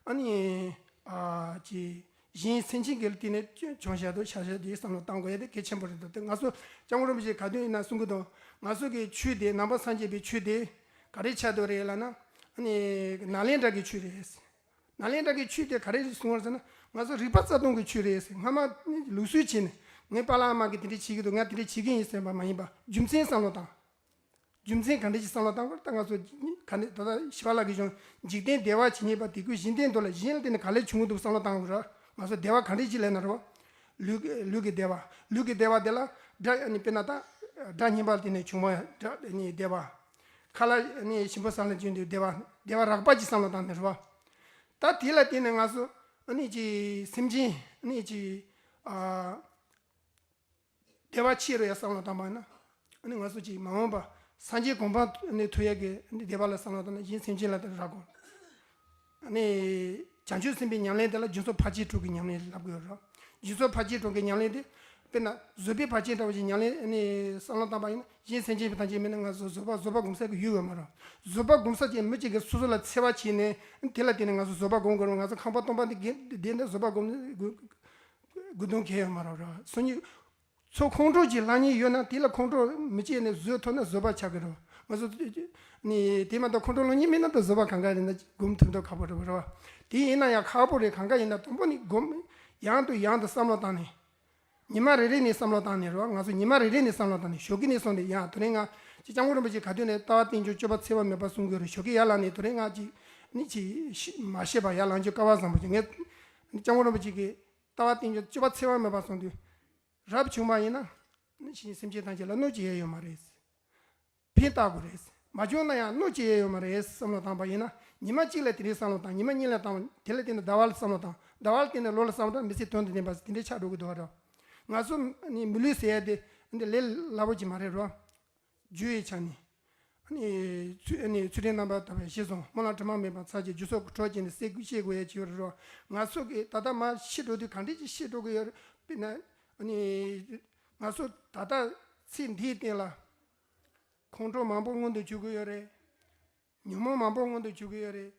ཨ་ནི་ཨ་ཅི་གཞན་སེམས་ཅན་གྱི་ལ་བརྟེན་ནས་བྱུང་བཞག་འདུག་ཆགས་བཞག་འདུག་བསམ་བློ་བཏང་དགོས་ཡ་དེ་གལ་ཆེན་པོ་རེད་འདུག་དེ་ང་ཚོ་སྐྱབས་མགོན་རིན་པོ་ཆེས་ག་དུས་ཡིན་ན་གསུང་གི་འདུག་ང་ཚོ་གི་ཆོས་དེ་ནང་པ་སངས་རྒྱས་པའི་ཆོས་དེ་ག་རེ་ཆགས་འདུག་རེད་ལབ་ན་ཨ་ནི་ནཱ་ལེནྡྲ་གི་ཆོས་རེད། ནཱ་ལེནྡྲ་གི་ཆོས་དེ་ག་རེ་གསུང་བར་ཟེར་ན་ང་ཚོ་རིག་པ་རྩ་སྟོང་གི་ཆོས་རེད། སྔ་མ་ལུགས་སྲོལ་བྱས་ནས་ངའི་པཱ་ལགས་ཨ་མ་གིས་དེ་འདྲ་བྱེད་ཀྱི་འདུག་ང་དེ་འདྲ་བྱེད་ཀྱི་ཡིན་ཟེར་བ་མ་ཡིན་པ་རྒྱུ་མཚན་བསམ་བློ་བཏང་། རྒྱུ་མཚན་ག་འདྲ་ཞིག་བསམ་བློ་བཏང་དགོས་ད་ང་ཚོ་ག་ནས་ད་ལྟ་ཞི་བ་ལྷ་གིས་གཞུང་འཇིག་རྟེན་བདེ་བ་ཇི་སྙེད་པ་དེ་ཀུན་གཞན་དོན་དུ་ལ་གཞན་ལ་བརྟེན་ནས་ག་ལས་བྱུང་གི་འདུག་བསམ་བློ་བཏང་དགོས་ར། ང་ཚོ་བདེ་བ་ག་འདྲ་ཞིག་ལས་ན་རོ། ལུས་ཀྱི་ལུས་ཀྱི་བདེ་བ། ལུས་ཀྱི་བདེ་བ་དེ་ལ་དགྲ་ཨ་ནི་དཔེར་ན་ད་དགྲ་གཉེན་པ་ལ་བརྟེན་ནས་བྱུང་བ་དགྲ་ཨ་ནི་བདེ་བ། ཁ་ལག་ཨ་ནི་ཞིམ་པོ་ཟ་ལ་བྱུང་དུས་བདེ་བ་བདེ་བ་རགས་པ་ཅིག་བསམ་བློ་བཏང་ནས་རོ། ད་དེ་ལ་བརྟེན་ནས་ང་ཚོ་ཨ་ནི་ཅིག་སེམས་ཅན་ཨ་ནི་ཅིག་ཨ། བདེ་བ་ཆེ་རུ་ཡ་བསམ་བློ་བཏང་པ་ན། ཨ་ནི་ང་ཚོ་ཅིག་མ་འོངས་པ་སངས་རྒྱས་གོ་འཕང་ནས་ཐོབ་ཡ་གི་ཨ་ནི་བདེ་བ་ལ་བསམ་བློ་བཏང་ན་གཞན་སེམས་ཅན་ལ་དེ་རག་གོ། ནི་བྱང་ཆུབ་སེམས་དཔའི་ཉམས་ལེན་དེ་ལ་སྦྱིན་སོགས་ཕར་ཕྱིན་དྲུག་གི་ཉམས་ལེན་ལབ་དགོས་རེད། སྦྱིན་སོགས་ཕར་ཕྱིན་དྲུག་གི་ཉམས་ལེན་དེ་དཔེར་ན་བཟོད་པའི་ཕར་ཕྱིན་འདྲ་བོ་ཞིག་ཉམས་ལེན་ནི་བསམ་བློ་བཏང་པ་ཡིན་ན། གཞན་སེམས་ཅན་གྱི་ཐམས་ཅད་མིན་ན་ང་ཚོ་བཟོད་པ་བཟོད་པ་སྒོམ་ས་གི་ཡུལ་ཡོད་མ་རེད། བཟོད་པ་སྒོམ་ས་ཅིག་མི་གཅིག་གིས་སོ་སོ་ལ་འཚེ་བ་བྱས་ནས་དེ་ལ་བརྟེན་ནས་ང་ཚོ་བཟོད་པ་སྒོམ་དགོས་རེད། ང་ཚོ་ཁང་པ་སྟོང་པ་འདི་དགེ་འདི་འདི་བཟོད་པ་སྒོམ་དགོས་དོན་གང་ཡང་ཡོད་མ་རེད། སོ་ཉིད་ཚོ་ཁོང་ཁྲོ་ཅིག་ལངས་ཉེན་ཡོད་ན་དེ་ལ་ཁོང་ཁྲོ་མི་སྐྱེ་ནས་བཟོད་ཐུབ་ན་བཟོད་པ་ཆགས་ཀྱི་རེད། ང་ཚོ་ནི་དེ་མ་གཏོགས་ཁོང་ཁྲོ་ལངས་ཉེན་མེད་ན་ད་བཟོད་པ་གང་ག་རེད་ན་སྒོམ་ཐུབ་མདོག་ཁ་པོ་རེད་པ། དེ་ཡིན་ན་ཡང་ཁག་པོ་རེད། གང་ག་ཡིན་ན་དང་པོ་ནི་སྒོམ་ཡང་དང་ཡང་དུ་བསམ་བློ་བཏང་ནས། ཉི་མ་རེ་རེ་ནས་བསམ་བློ་བཏང་ནས་རེད་པ། ང་ཚོ་ཉི་མ་རེ་རེ་ནས་བསམ་བློ་བཏང་ནས་ཞོགས་ཀས་ནས་བཟུང་སྟེ་ཡང་དེ་རིང་ང་ཅིག་སྐྱབས་མགོན་རིན་པོ་ཆེ་ག་དུས་ནས་ལྟ་བ་རྟེན་འབྱུང་སྤྱོད་པ་འཚེ་བ་མེད་པ་གསུང་གི་ཡོད་རེད། ཞོགས་ཀས་ཡར་ལངས་ནས་དེ་རིང་ང་ཅིག་ནི་ཅིག་ཤི་མ་ཤེས་པ་ཡར་ལངས་རྒྱུ་སྐལ་བ་བཟང་པོ་ཅིག་ངས་སྐྱབས་མགོན་རིན་པོ་ཆེ་གིས་ལྟ་བ་རྟེན་འབྱུང་སྤྱོད་པ་འཚེ་བ་མེད་པ་གསུང་དུས། རབ་བྱུང་བ་ཡིན་ན་ནི་སེམས་ཅན་ཐམས་ཅད་ལ་གནོད་བྱེད་ཡས་ཡོད་མ་རེད། ཕན་བཏགས་དགོས་རེད། མ་བྱུང་ན་ཡང་གནོད་བྱེད་ཡས་ཡོད་མ་རེད་བསམ་བློ་བཏང་པ་ཡིན་ན། ཉི་མ་གཅིག་ལ་དེ་འདྲའི་བསམ་བློ་བཏང་། ཉི་མ་གཉིས་ལ་བཏང་། དེ་ལ་བརྟེན་ནས་ཟླ་བ་ལ་བསམ་བློ་བཏང་། ཟླ་བ་ལ་བརྟེན་ནས་ལོ་ལ་བསམ་བློ་བཏང་། མི་ཚེ་དོན་དང་ལྡན་པ་དེ་འདྲའི་ཆགས་འགྲོ་གི་འདུག་ར། ང་ཚོ་ནི་མི་ལུས་ཟེར་ཡ་དེ་འདི་ལས་སླ་པོ་ཅིག་མ་རེད་རོ། རྒྱུ་ཡི་ཆ་ནས། ཨ་ནི་ཚུལ་ཨ་ནི་ཚུལ་ཁྲིམས་རྣམ་པར་དག་པའི་ཞེས་སོ། སྨོན་ལམ་དྲི་མ་མེད་པ་ཚར་གྱི་རྒྱུ་ཚོགས་ཀྱི་གྲོགས་བྱས་ནས་སེལ་ཤེས་དགོས་ཡ་ཅིག་ཡོད་རེད་རོ། ང་ཚོ་གི་ད་ལྟ་མར་ཤི་འགྲོ་དུས་ག་འདྲ་ཅིག་ཤི་འགྲོ་གི་ཡོད་རེད། དཔེར་ན་ཨ་ནི་ང་ཚོ་ད་ལྟ་ཚེ་འདིའི་སྟེང་ལ་ཁོང་ཁྲོ་མང་པོ་མངོན་དུ་གྱུར་གྱི་ཡོད་རེད། ཉོན་མོངས་མང་པོ་མངོན་དུ་གྱུར་གྱི་ཡོད་རེད།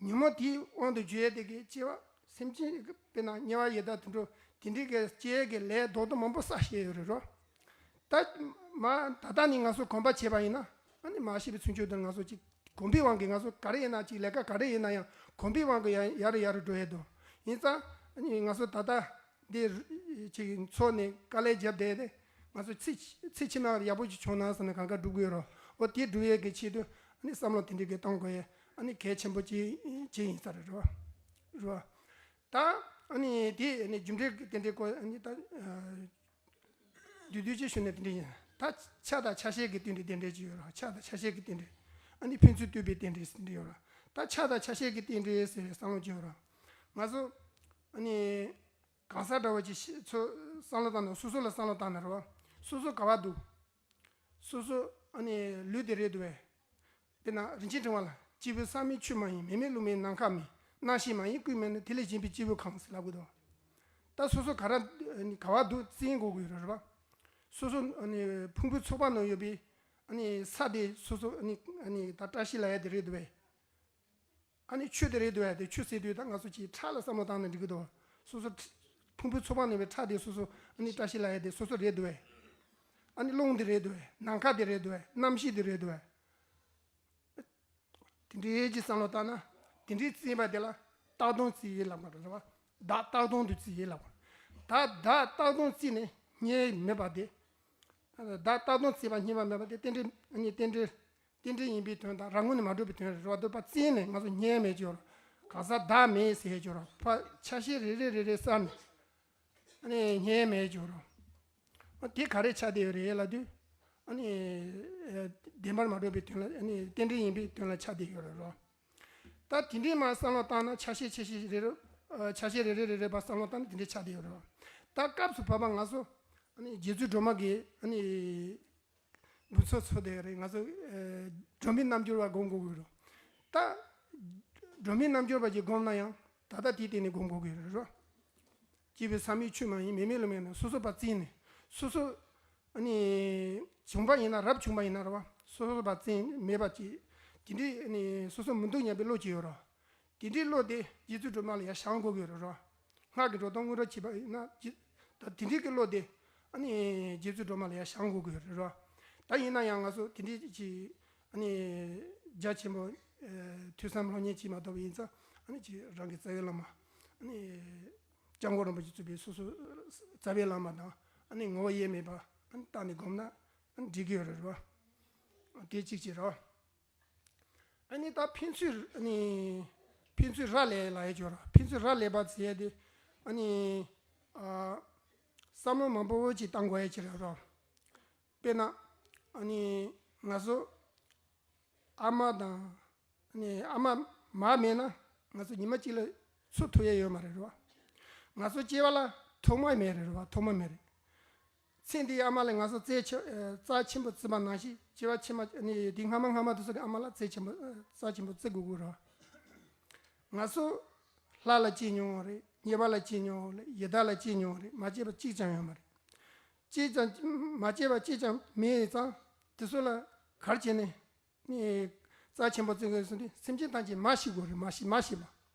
ཉོན་མོངས་དེའི་དབང་དུ་གྱུར་ཡས་དེ་གི་སྐྱེ་བ་སེམས་ཅན་གི་དཔེར་ན་དམྱལ་བ་ཡི་དྭགས་དུད་འགྲོ་དེ་འདྲའི་གི་སྐྱེ་ཡས་ཀྱི་ལས་རྡོག་རྡོག་མང་པོ་བསགས་བཞག་ཡོད་རེད་རོ། ད་མ་ད་ལྟ་ནི་ང་ཚོ་གོམས་པ་བྱས་པ་ཡིན་ན། ཨ་ནི་མ་ཤི་བའི་ཚུན་ཆོད་དུ་ང་ཚོ་ཅིག་གོམས་པའི་དབང་གིས་ང་ཚོ་ག་རེ་ཡིན་ན་ཅིག་ལས་ཀ་ག་རེ་ཡིན་ན་ཡང་གོམས་པའི་དབང་གིས་ཡ་ཡར་ཡར་འགྲོ་ཡས་འདུག་ཡིན་ཙང་ཨ་ནི་ང་ཚོ་ད་ལྟ་འདི་ཅིག་འཚོ་ནས་དཀའ་ལས་བརྒྱབ་བསྡད་དེ། ང་ཚོ་ཚེ་ཚེ་ཕྱི་མ་ཡག་པོ་ཅིག་བྱུང་ན་བསམ་ནས་གང་ག་སྒྲུབ་དགོས་རོ། འོ་དེ་སྒྲུབ་ཡས་ཀྱི་ཆེད་དུ་ཨ་ནི་བསམ་བློ་དེ་འདྲའི་གི་གཏོང་དགོས་ཡས་ཨ་ནི་གལ་ཆེན་པོ་ཅིག་ཅིག་ཡིན་ས་རེད་རོ། རོ། ད་ཨ་ནི་དེ་ཨ་ནི་རྒྱུ་འབྲས་ཀྱི་རྟེན་འབྲེལ་སྐོར་ཨ་ནི་ད་བསྡུས་བསྡུས་ཅིག་ཞུས་ནས་དེ་འདྲ་ཡིན། ད་ཆགས་དང་ཆགས་ཞེན་གྱི་རྟེན་འབྲེལ་རྟེན་འབྲེལ་ཅིག་ཡོད་རོ། ཆགས་དང་ཆགས་ཞེན་གྱི་རྟེན་འབྲེལ། ཨ་ནི་ཕན་ཚུན་ལྟོས་པའི་རྟེན་འབྲེལ་ཟེར་འདྲ་ཡོད་རོ། ད་ཆགས་དང་ཆགས་ཞེན་གྱི་རྟེན་འབྲེལ་ཟེར་བསམ་བློ་ཅིག་ཡོད་རོ། ང་ཚོ་ཨ་ནི་གང་ཟག་འདྲ་བོ་ཅིག་ཤི་ཚོ་བསམ་བློ་བཏང་ན། སོ་སོ་ལ་བསམ་བློ་བཏང་ན་རེད་བ། སོ་སོ་ག་བ་འདུག་སོ་སོ་ཨ་ནི་ལུས་དེ་རེད་འདུག་བས། དཔེར་ན་རིན་ཆེན་ཕྲེང་བ་ལ། སྐྱེས་བུ་བསམ་ཡས་ཆོས་མ་ཡིན། མེ་མེད་རླུང་མེད་ནམ་མཁའ་མེད། རྣམ་ཤེས་མ་ཡིན་ཀུན་མེད་ན། དེ་ལས་གཞན་པའི་སྐྱེས་བུ་གང་ཟེར་ལབ་དགོས་འདུག་ད་སོ་སོ་ག་ར་ཨ་ནི་ག་བ་འདུག་བཙལ་དགོས་ཀྱི་ཡོད་རེད་བ། སོ་སོ་ཨ་ནི་ཕུང་པོའི་ཚོགས་པ་ནང་ཡོད་པའི་ཨ་ནི་ས་དེ་སོ་སོ་ཨ་ནི་ཨ་ནི་ད་བཀྲ་ཤིས་ལབ་ཡ་དེ་རེད་འདུག་བས། ཨ་ནི་ཆུ་དེ་རེད་འདུག་ཡ་དེ། ཆུ་ཟེར་དུས་ད་ང་ཚོ་ཅིག་ཁྲག་ལ་བསམ་བློ་བཏང་ན་འགྲིག་གི་འདུག་སོ་སོ་ཁྲ- ཕུང་པོའི་ཚོགས་པ་ནང་བའི་ཁྲག་དེ་སོ་སོ་ཨ་ནི་བཀྲ་ཤིས་ལབ་ཡ་དེ་སོ་སོ་རེད་འདུག་བས། ཨ་ནི་རླུང་དེ་རེད་འདུག་བས། ནམ་མཁའ་དེ་རེད་འདུག་བས། རྣམ་ཤེས་དེ་རེད་འདུག་བས། དེ་འདྲའི་ཅིག་བསམ་བློ་བཏང་ན། དེ་འདྲའི་བཙལ་བ་དེ་ལ་བཏགས་སྟོང་བཙལ་ཡས་ལབ་པ་རེད་བ། བདག་བཏགས་སྟོང་དུ་བཙལ་ཡས་ལབ་པ། ད་བདག་བཏགས་སྟོང་བཙལ་ནས་རྙེད་མེད་པ་དེ། བདག་བཏགས་སྟོང་བཙལ་བ་རྙེད་པ་མེད་པ་དེ་རྟེན་འབྲེལ་ཨ་ནི་རྟེན་འབྲེལ། རྟེན་འབྲེལ་ཡིན་པའི་དོན་དང་རང་ངོས་ནས་མ་གྲུབ་པའི་དོན་རེད་བ། འདོད་པ་བཙལ་ནས་ང་ཚོ་རྙེད་མེད་ཅོར། གང་ཟག་བདག་མེད་ཟེར་ཅོར། ཕ་ཆ་ཤས་རེ་རེ་རེ་རེ་བསགས་ནས་ཨ་ནི་རྙེད་མེད་ཅོར། དེ་ག་རེ་ཆགས་བསྡད་ཡོད་རེད་ལབ་དུས། ཨ་ནི་བདེན་པར་མ་གྲུབ་པའི་དོན་ལ། ཨ་ནི་རྟེན་འབྲེལ་ཡིན་པའི་དོན་ལ་ཆགས་བསྡད་ཡོད་རེད་རོ། ད་དེ་འདྲའི་མ་བསམ་བློ་བཏང་ན་ཆ་ཤས་ཆ་ཤས་རེ་རེ། ཆ་ཤས་རེ་རེ་རེ་རེ་བ་བསམ་བློ་བཏང་ན་དེ་འདྲའི་ཆགས་བསྡད་ཡོད་རེད་རོ། ད་སྐབས་སུ་བབ་པ་ང་ཚོ་ཨ་ནི་རྗེ་བཙུན་སྒྲོལ་མ་གིས་ཨ་ནི། འབུ་ཚོ་ཚོ་དེ་རེད། ང་ཚོ་ཨེ་སྒྲོན་མེའི་རྣལ་འབྱོར་པ་སྒོམ་དགོས་ཀྱི་རེད། ད་སྒྲོན་མེའི་རྣལ་འབྱོར་པ་ཅིག་སྒོམ་ན་ཡང་ད་ལྟ་དེའི་སྟེང་ནས་སྒོམ་དགོས་ཀྱི་རེད་རོ། སྐྱེས་བུ་བསམ་ཡས་ཆོས་མ་ཡིན། མེ་མེད་རླུང་མེད་ན། སོ་སོ་བ་བཙལ་ནས། སོ་སོ་ཨ་ནི་བྱུང་བ་ཡིན་ན་རབ་བྱུང་བ་ཡིན་ན་རེད་བ། སོ་སོ་བ་བཙལ་མེད་པ་ཅིག་དེ་འདྲའི་ཨ་ནི་སོ་སོ་མི་འདུག་སྙམ་པའི་བློ་ཅིག་ཡོད་རོ། དེ་འདྲའི་བློ་དེ་རྗེ་བཙུན་སྒྲོལ་མ་ལ་ཡང་བཞག་དགོས་ཀྱི་རེད་རོ། སྔགས་ཀྱི་འགྲོ་སྟངས་སྔོན་འགྲོ་བྱེད་པ་ཡིན་ན་ཇི། ད་དེ་འདྲའི་གི་བློ་དེ་ཨ་ནི་རྗེ་བཙུན་སྒྲོལ་མ་ལ་ཡང་བཞག་དགོས་ཀྱི་ཡོད་རེད་རོ། ད་ཡིན་ན་ཡང་ང་ཚོ་དེ་འདྲའི་ཅིག་ཨ་ནི་རྒྱ་ཆེན་པོ་ཨེ་ཐོས་བསམ་སློབ་གཉེར་བྱེད་མ་ཐུབ་པ་ཡིན་ཙང་། ཨ་ནི་ཅིག་རང་གི་རྩ་བའི་བླ་མ་ཨ་ནི་སྐྱབས་མགོན་རིན་པོ་ཆེ་གཙོས་པའི་སོ་སོ་རྩ་བའི་བླ་མ་དང་ཨ་ནི་ངོ་བོ་དབྱེར་མེད་པ་ཨ་ནི་བལྟས་ནས་སྒོམ་ན་ཨ་ནི་འགྲིག་གི་ཡོད་རེད་རོ། དེ་གཅིག་བྱེད་རོ། ཨ་ནི་ད་ཕན་ཚུན་ཨ་ནི་ཕན་ཚུན་རག་ལས་ལབ་ཡས་ཅིག་ཡོད་ར། ཕན་ཚུན་རག་ལས་པ་ཟེར་ཡས་དེ་ཨ་ནི་ཨ་བསམ་བློ་མང་པོ་ཅིག་བཏང་དགོས་ཡས་ཅིག་རེད་ར། དཔེར་ན་ཨ་ནི་ང་ཚོ་ཨ་མ་དང་ཨ་ནི་ཨ་མ་མ་མེད་ན་ང་ཚོ་ཉི་མ་གཅིག་ལ་འཚོ་ཐུབ་ཡས་ཡོད་མ་རེད་ར། ང་ཚོ་སྐྱེ་བ་ལ་ཐོག་མ་མེད་རེད་ར། ཐོག་མ་མེད་རེད། ཚེ་འདིའི་ཨ་མ་ལ་ང་ཚོ་རྩ་ཆེ་ཨ་རྩ་ཆེན་པོ་བརྩི་བ་ནང་བཞིན་སྐྱེ་བ་ཕྱི་མ་ནི་འདི་སྔ་མ་སྔ་མ་དེ་ཚོ་གི་ཨ་མ་ལ་རྩ་ཆེན་པོ་ཨ་རྩ་ཆེན་པོ་བརྩི་དགོས་ཀྱི་རེད། ང་ཚོ་ལྷ་ལ་སྐྱེས་མྱོང་བ་རེད། ཉེས་པ་ལ་སྐྱེས་མྱོང་བ་རེད། ཡི་དྭགས་ལ་སྐྱེས་མྱོང་བ་རེད། མ་སྐྱེས་པ་གཅིག་ཀྱང་ཡོད་མ་རེད། སྐྱེས་ཀྱང་མ་སྐྱེས་པ་གཅིག་ཀྱང་མེད་ཙང་དེ་ཚོ་ལ་གར་བྱས་ནས་ནི་རྩ་ཆེན་པོ་བརྩི་དགོས་ཟེར་དུས་སེམས་ཅན་ཐམས་ཅད་མ་ཤི་དགོས་རེད། མ་ཤི་མ་ཤི་བ།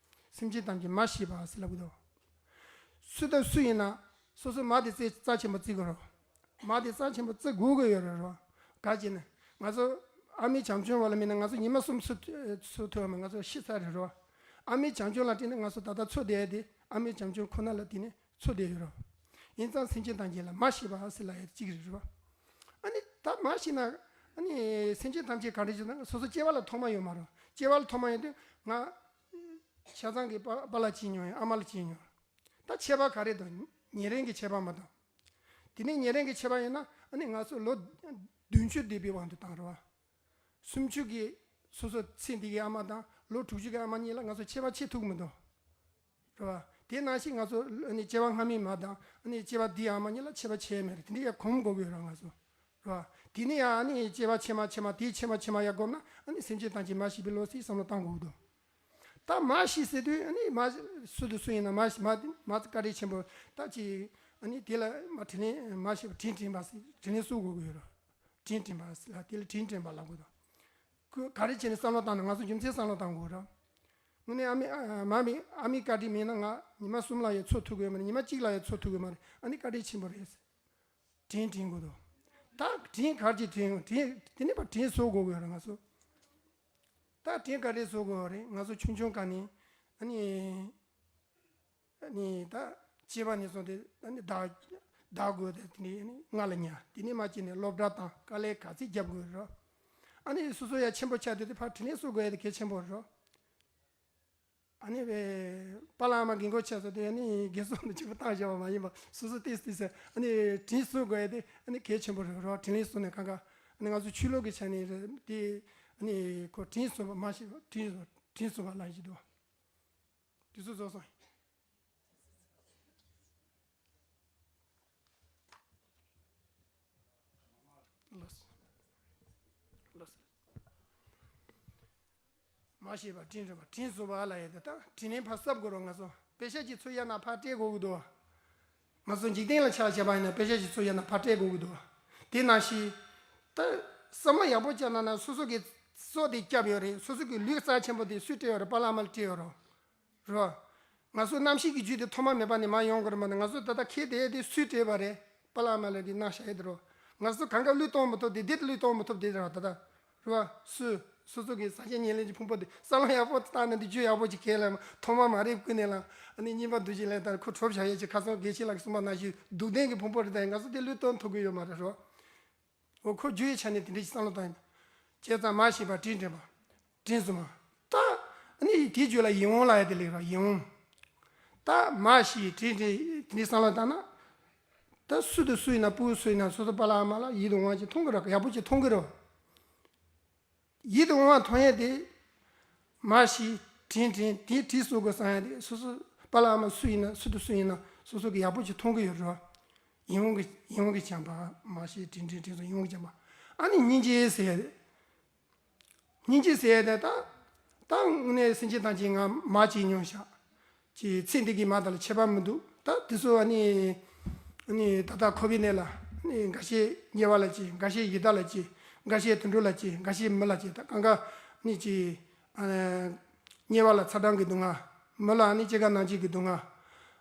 སེམས་ཅན་ཐམས་ཅད་མ་ཤི་བ་ཟེར་ལབ་གི་འདུག་སུ་དང་སུ་ཡིན་ན་སོ་སོ་མ་དེ་རྩ་ཆེན་པོ་བརྩི་དགོས་རེད། མ་དེ་རྩ་ཆེན་པོ་བརྩི་དགོས་ཀྱི་ཡོད་རེད་རོ། ག་ཅི་ནས་ང་ཚོ་ཨ་མའི་བྱམས་སྐྱོང་བ་ལ་མིན་ན་ང་ཚོ་ཉི་མ་གསུམ་སུ་སུ་ཐུབ་མ་ང་ཚོ་ཤི་ཚར་རེད་རོ། ཨ་མའི་བྱམས་སྐྱོང་ལ་བརྟེན་ནས་ང་ཚོ་ད་ལྟ་འཚོ་བསྡད་ཡ་དེ་ཨ་མའི་བྱམས་སྐྱོང་ཁོ་ན་ལ་བརྟེན་ནས་འཚོ་བསྡད་ཡོད་རོ། ཡིན་ཙང་སེམས་ཅན་ཐམས་ཅད་ལ་མ་ཤི་བ་ཟེར་ལབ་ཡ་གཅིག་རེད་རོ། ཨ་ནི་ད་མ་ཤི་ན་ཨ་ནི་སེམས་ཅན་ཐམས་ཅད་ག་འདྲ་བྱུང་ན་སོ་སོ་སྐྱེ་བ་ལ་ཐོག་མ་ཡོད་མ་རོ། སྐྱེ་བ་ལ་ཐོག་མ་ཡོད་དུས་ང་ཆ་ཚང་གི་པ་པ་ལ་སྐྱེས་མྱོང་ཡང་ཨ་མ་ལ་སྐྱེས་མྱོང་། ད་ཁྱད་པར་ག་རེ་དང་ཉེ་རིང་གི་ཁྱད་པར་མ་དང་། དེ་ནས་ཉེ་རིང་གི་ཁྱད་པར་ཡིན་ན་ཨ་ནི་ང་ཚོ་ལོ་བདུན་ཅུ་འདས་པའི་དབང་དུ་བཏང་རོ། སུམ་ཅུ་གི་སོ་སོ་ཚེ་འདི་གི་ཨ་མ་དང་ལོ་དྲུག་ཅུ་གི་ཨ་མ་གཉིས་ལ་ང་ཚོ་ཁྱད་པར་ཕྱེ་ཐུབ་མི་འདུག་རེད་བ། དེ་ནང་བཞིན་ང་ཚོ་ཨ་ནི་སྐྱེ་བ་སྔ་མའི་མ་དང་ཨ་ནི་སྐྱེ་བ་འདིའི་ཨ་མ་གཉིས་ལ་ཁྱད་པར་ཕྱེ་ཡ་མེད་རེད། དེ་འདྲ་ཡ་གོམས་དགོས་ཀྱི་ཡོད་རེད་ང་ཚོ། རེད་བ། དེ་ནས་ཡང་ཨ་ནི་སྐྱེ་བ་ཕྱི་མ་ཕྱི་མ་དེའི་ཕྱི་མ་ཕྱི་མ་ཡར་བསྒོམས་ན་ཨ་ནི་སེམས་ཅན་ཐམས་ཅད་མ་ཤི་བའི་བློ་ཟེར་བསམ་བློ་བཏང་དགོས་ཀྱི་འདུག་ད་མ་ཤི་ཟེར་དུས་ཨ་ནི་མ་སུ་དང་སུ་ཡིན་ན་མ་ཤི་མ་མ་བཀའ་དྲིན་ཆེན་པོ་ད་ཅི་ཨ་ནི་དེ་ལ་མ་དྲིན་ལན་མ་ཤི་བ་དྲིན་དྲན་པ་ཟེར་དྲིན་ལན་གསོ་དགོས་ཀྱི་ཡོད་རེད། དྲིན་དྲན་པ་ཟེར་ལ་དེ་ལ་དྲིན་དྲན་པ་ལབ་དགོས་འདུག་ཁོས་ག་རེ་བྱས་ནས་བསམ་བློ་བཏང་ན་ང་ཚོ་རྒྱུ་མཚན་བསམ་བློ་བཏང་དགོས་རེད། དངོས་གནས་ཨ་མའི་ཨ་མའི་ཨ་མའི་བཀའ་དྲིན་མེད་ན་ང་ཉི་མ་གསུམ་ལ་ཡང་འཚོ་ཐུབ་ཀྱི་ཡོད་མ་རེད། ཉི་མ་གཅིག་ལ་ཡང་འཚོ་ཐུབ་ཀྱི་མ་རེད། ཨ་ནི་བཀའ་དྲིན་ཆེན་པོ་རེད། དྲིན་དྲན་དགོས་འདུག་ད་དྲིན་ག་རེ་དྲན་དྲིན་དེ་ནས་ཕར་དྲིན་གཟོ་དགོས་ཀྱི་ཡོད་རེད་ང་ཚོ། ད་དྲིན་ག་རེ་གཟོ་དགོས་རེད། ང་ཚོ་ཆུང་ཆུང་སྒང་ནས་ཨ་ནི་ཨ་ནི་ད་སྐྱེས་པ་ནས་བཟུང་སྟེ་ཨ་ནི་བདག་བདག་དགོས་ཏེ་དེ་ནས་ཨ་ནི་ང་ལ་ཉར་དེ་ནས་མ་སྐྱེས་ནས་སློབ་གྲྭ་དང་དཀའ་ལས་ག་ཚད་རྒྱབ་དགོས་རེད། ཨ་ནི་སོ་སོ་ཡ་ཆེན་པོ་ཆགས་དུས་དེ་ཕར་དྲིན་ལན་གཟོ་དགོས་ཡ་དེ་གལ་ཆེན་པོ་རེད། ཨ་ནི་བས་པཱ་ལགས་ཨ་མ་རྒན་གོག་ཆགས་སོང་དུས་ཨ་ནི་རྒན་གསོ་ནི་གཅིག་པུ་བཏང་བཞག་པ་མ་ཡིན་པ་སོ་སོ་ཏིས་ཏིས་ཟེར་ཨ་ནི་དྲིན་གཟོ་དགོས་ཡ་དེ་ཨ་ནི་གལ་ཆེན་པོ་རེད་རོ། དྲིན་ལན་གཟོ་ནས་གང་ག་ཨ་ནི་ང་ཚོ་ཆོས་ལུགས་ཀྱི་ཆ་ནས་རེད་དེ་ཨ་ནི་ཁོ་དྲིན་གཟོ་བ་མ་ཤེས་པ་དྲིན་གཟོ་དྲིན་གཟོ་བ་ལབ་ཀྱི་འདུག་དུས་ཚོད་རྫོགས་སོང་། ལོས། ལོས། མ་ཤེས་པ་དྲིན་རེད་པ། དྲིན་གཟོ་བ་ལ་ཡོད་དེ་ད་དྲིན་ལན་ཕར་གསབ་དགོས་རོགས། ང་ཚོ་པེ་ཤ་གཅིག་ཚུར་གཡར་ན་ཕར་སྤྲད་དགོས་ཀྱི་འདུག་ང་ཚོ་འཇིག་རྟེན་ལ་ཆ་བཞག་པ་ཡིན་ན་པེ་ཤ་གཅིག་ཚུར་གཡར་ན་ཕར་སྤྲད་དགོས་ཀྱི་འདུག་དེ་ནང་བཞིན་ད་བསམ་བློ་ཡག་པོ་བཅངས་ན་ན་སོ་སོ་གི་སྲོག་དེ་བསྐྱབས་ཡོད་རེད། སོ་སོ་གི་ལུས་རྩ་ཆེན་པོ་དེ་སུས་སྤྲད་ཡོད་རེད། པཱ་ལགས་ཨ་མ་ལ་སྤྲད་ཡོད་རེད། རོ། ང་ཚོ་རྣམ་ཤེས་ཀྱི་རྒྱུད་དེ་ཐོག་མ་མེད་པ་ནས་མར་ཡོང་གི་རེད་མ་གཏོགས་ང་ཚོ་ད་ལྟ་ཁེ་དེ་དེ་སུས་སྤྲད་པ་རེད། པཱ་ལགས་ཨ་མ་ལ་དེ་གནང་བཞག་ཡོད་དེ་རོ། ང་ཚོ་གང་ག་བློས་གཏོང་མི་ཐུབ་དེ་དེ་བློས་གཏོང་མི་ཐུབ་དེ་རེད་ད་ལྟ། རོ། སུ། སོ་སོ་གི་སངས་རྒྱས་ཉེར་ལེན་གྱི་ཕུང་པོ་དེ་བསམ་བློ་ཡག་པོ་བཏང་ན་དེ་རྒྱུ་ཡག་པོ་ཅིག་གས་ལ་ཐོག་མ་མ་རེད་ཀུན་ནས་ལ་ཨ་ནི་སྙིམ་པ་འདུ་བྱེད་ལས་ལྟར་ཁོ་གྲོབ་བཞག་ཡས་ཀྱི་ཁ་སང་དགེ་བཤེས་ལགས་ཀྱིས་གསུངས་པ་ནང་བཞིན་སྡུག་ལྡན་གྱི་ཕུང་པོ་རེད་ད་ཡིན་ང་ཚོ་དེ་བློས་གཏོང་ཐུབ་ཀྱི་ཡོད་མ་རེད་རོ། འོ་ཁོ་རྒྱུ་ཡི་ཆ་ནས་དེ་འདྲ་ཞིག་བསམ་བློ་བཏང་ཡིན། བྱས་ཙང་མ་ཤེས་པ་དྲིན་དྲན་པ། དྲིན་གཟོ་བ། ད་ནི་དེའི་རྒྱུད་ལ་ཡིད་འོང་ལབ་ཡ་དེ་ལེགས་ར་ཡིད་འོང་། ད་མ་ཤེས་དྲིན་དྲན་དེ་འདྲའི་བསམ་བློ་བཏང་ན། ད་སུ་དང་སུ་ཡིན་ན་སྤུ་གུ་སུ་ཡིན་ན་སོ་སོ་པཱ་ལགས་ཨ་མ་ལ་ཡིད་དུ་འོང་བ་ཅིག་མཐོང་གི་ར་ཡག་པོ་ཅིག་མཐོང་གི་ར། ཡིད་དུ་འོང་བ་མཐོང་ཡས་དེ། མ་ཤེས་དྲིན་དྲན་དེའི་དྲིན་གཟོ་དགོས་བསམ་ཡས་དེ་སོ་སོ་པཱ་ལགས་ཨ་མ་སུ་ཡིན་ན་སུ་དང་སུ་ཡིན་ན་སོ་སོ་གི་ཡག་པོ་ཅིག་མཐོང་གི་ཡོད་ར། ཡིད་འོང་གི་ཡིད་འོང་གི་བྱམས་པ། མ་ཤེས་དྲིན་དྲན་དྲིན་གཟོ་ཡིད་འོང་གི་བྱམས་པ། ཨ་ནི་སྙིང་རྗེ་ཟེར་ཡ་དེ། སྙིང་རྗེ་ཟེར་ཡ་དེ་ད་ད་དངོས་གནས་སེམས་ཅན་ཐམས་ཅད་ང་མ་བྱས་མྱོང་ཤག་ཅེས་ཚེ་འདི་གི་མ་དག་ལ་ཁྱད་པར་མི་འདུག་ད་དེ་ཚོ་ཨ་ནི་ཨ་ནི་ད་ལྟ་ཁོ་བོའི་གནས་ལ་ཨ་ནི་འགའ་ཤས་དམྱལ་བ་ལ་སྐྱེས། འགའ་ཤས་ཡི་དྭགས་ལ་སྐྱེས། འགའ་ཤས་དུད་འགྲོ་ལ་སྐྱེས། འགའ་ཤས་མི་ལ་སྐྱེས། ད་གང་ག་ཨ་ནི་ཅི་ཨ་དམྱལ་བ་ལ་ཚ་གྲང་གི་སྡུག་བསྔལ། མི་ལ་ཨ་ནི་སྐྱེ་རྒ་ན་འཆི་གི་སྡུག་བསྔལ།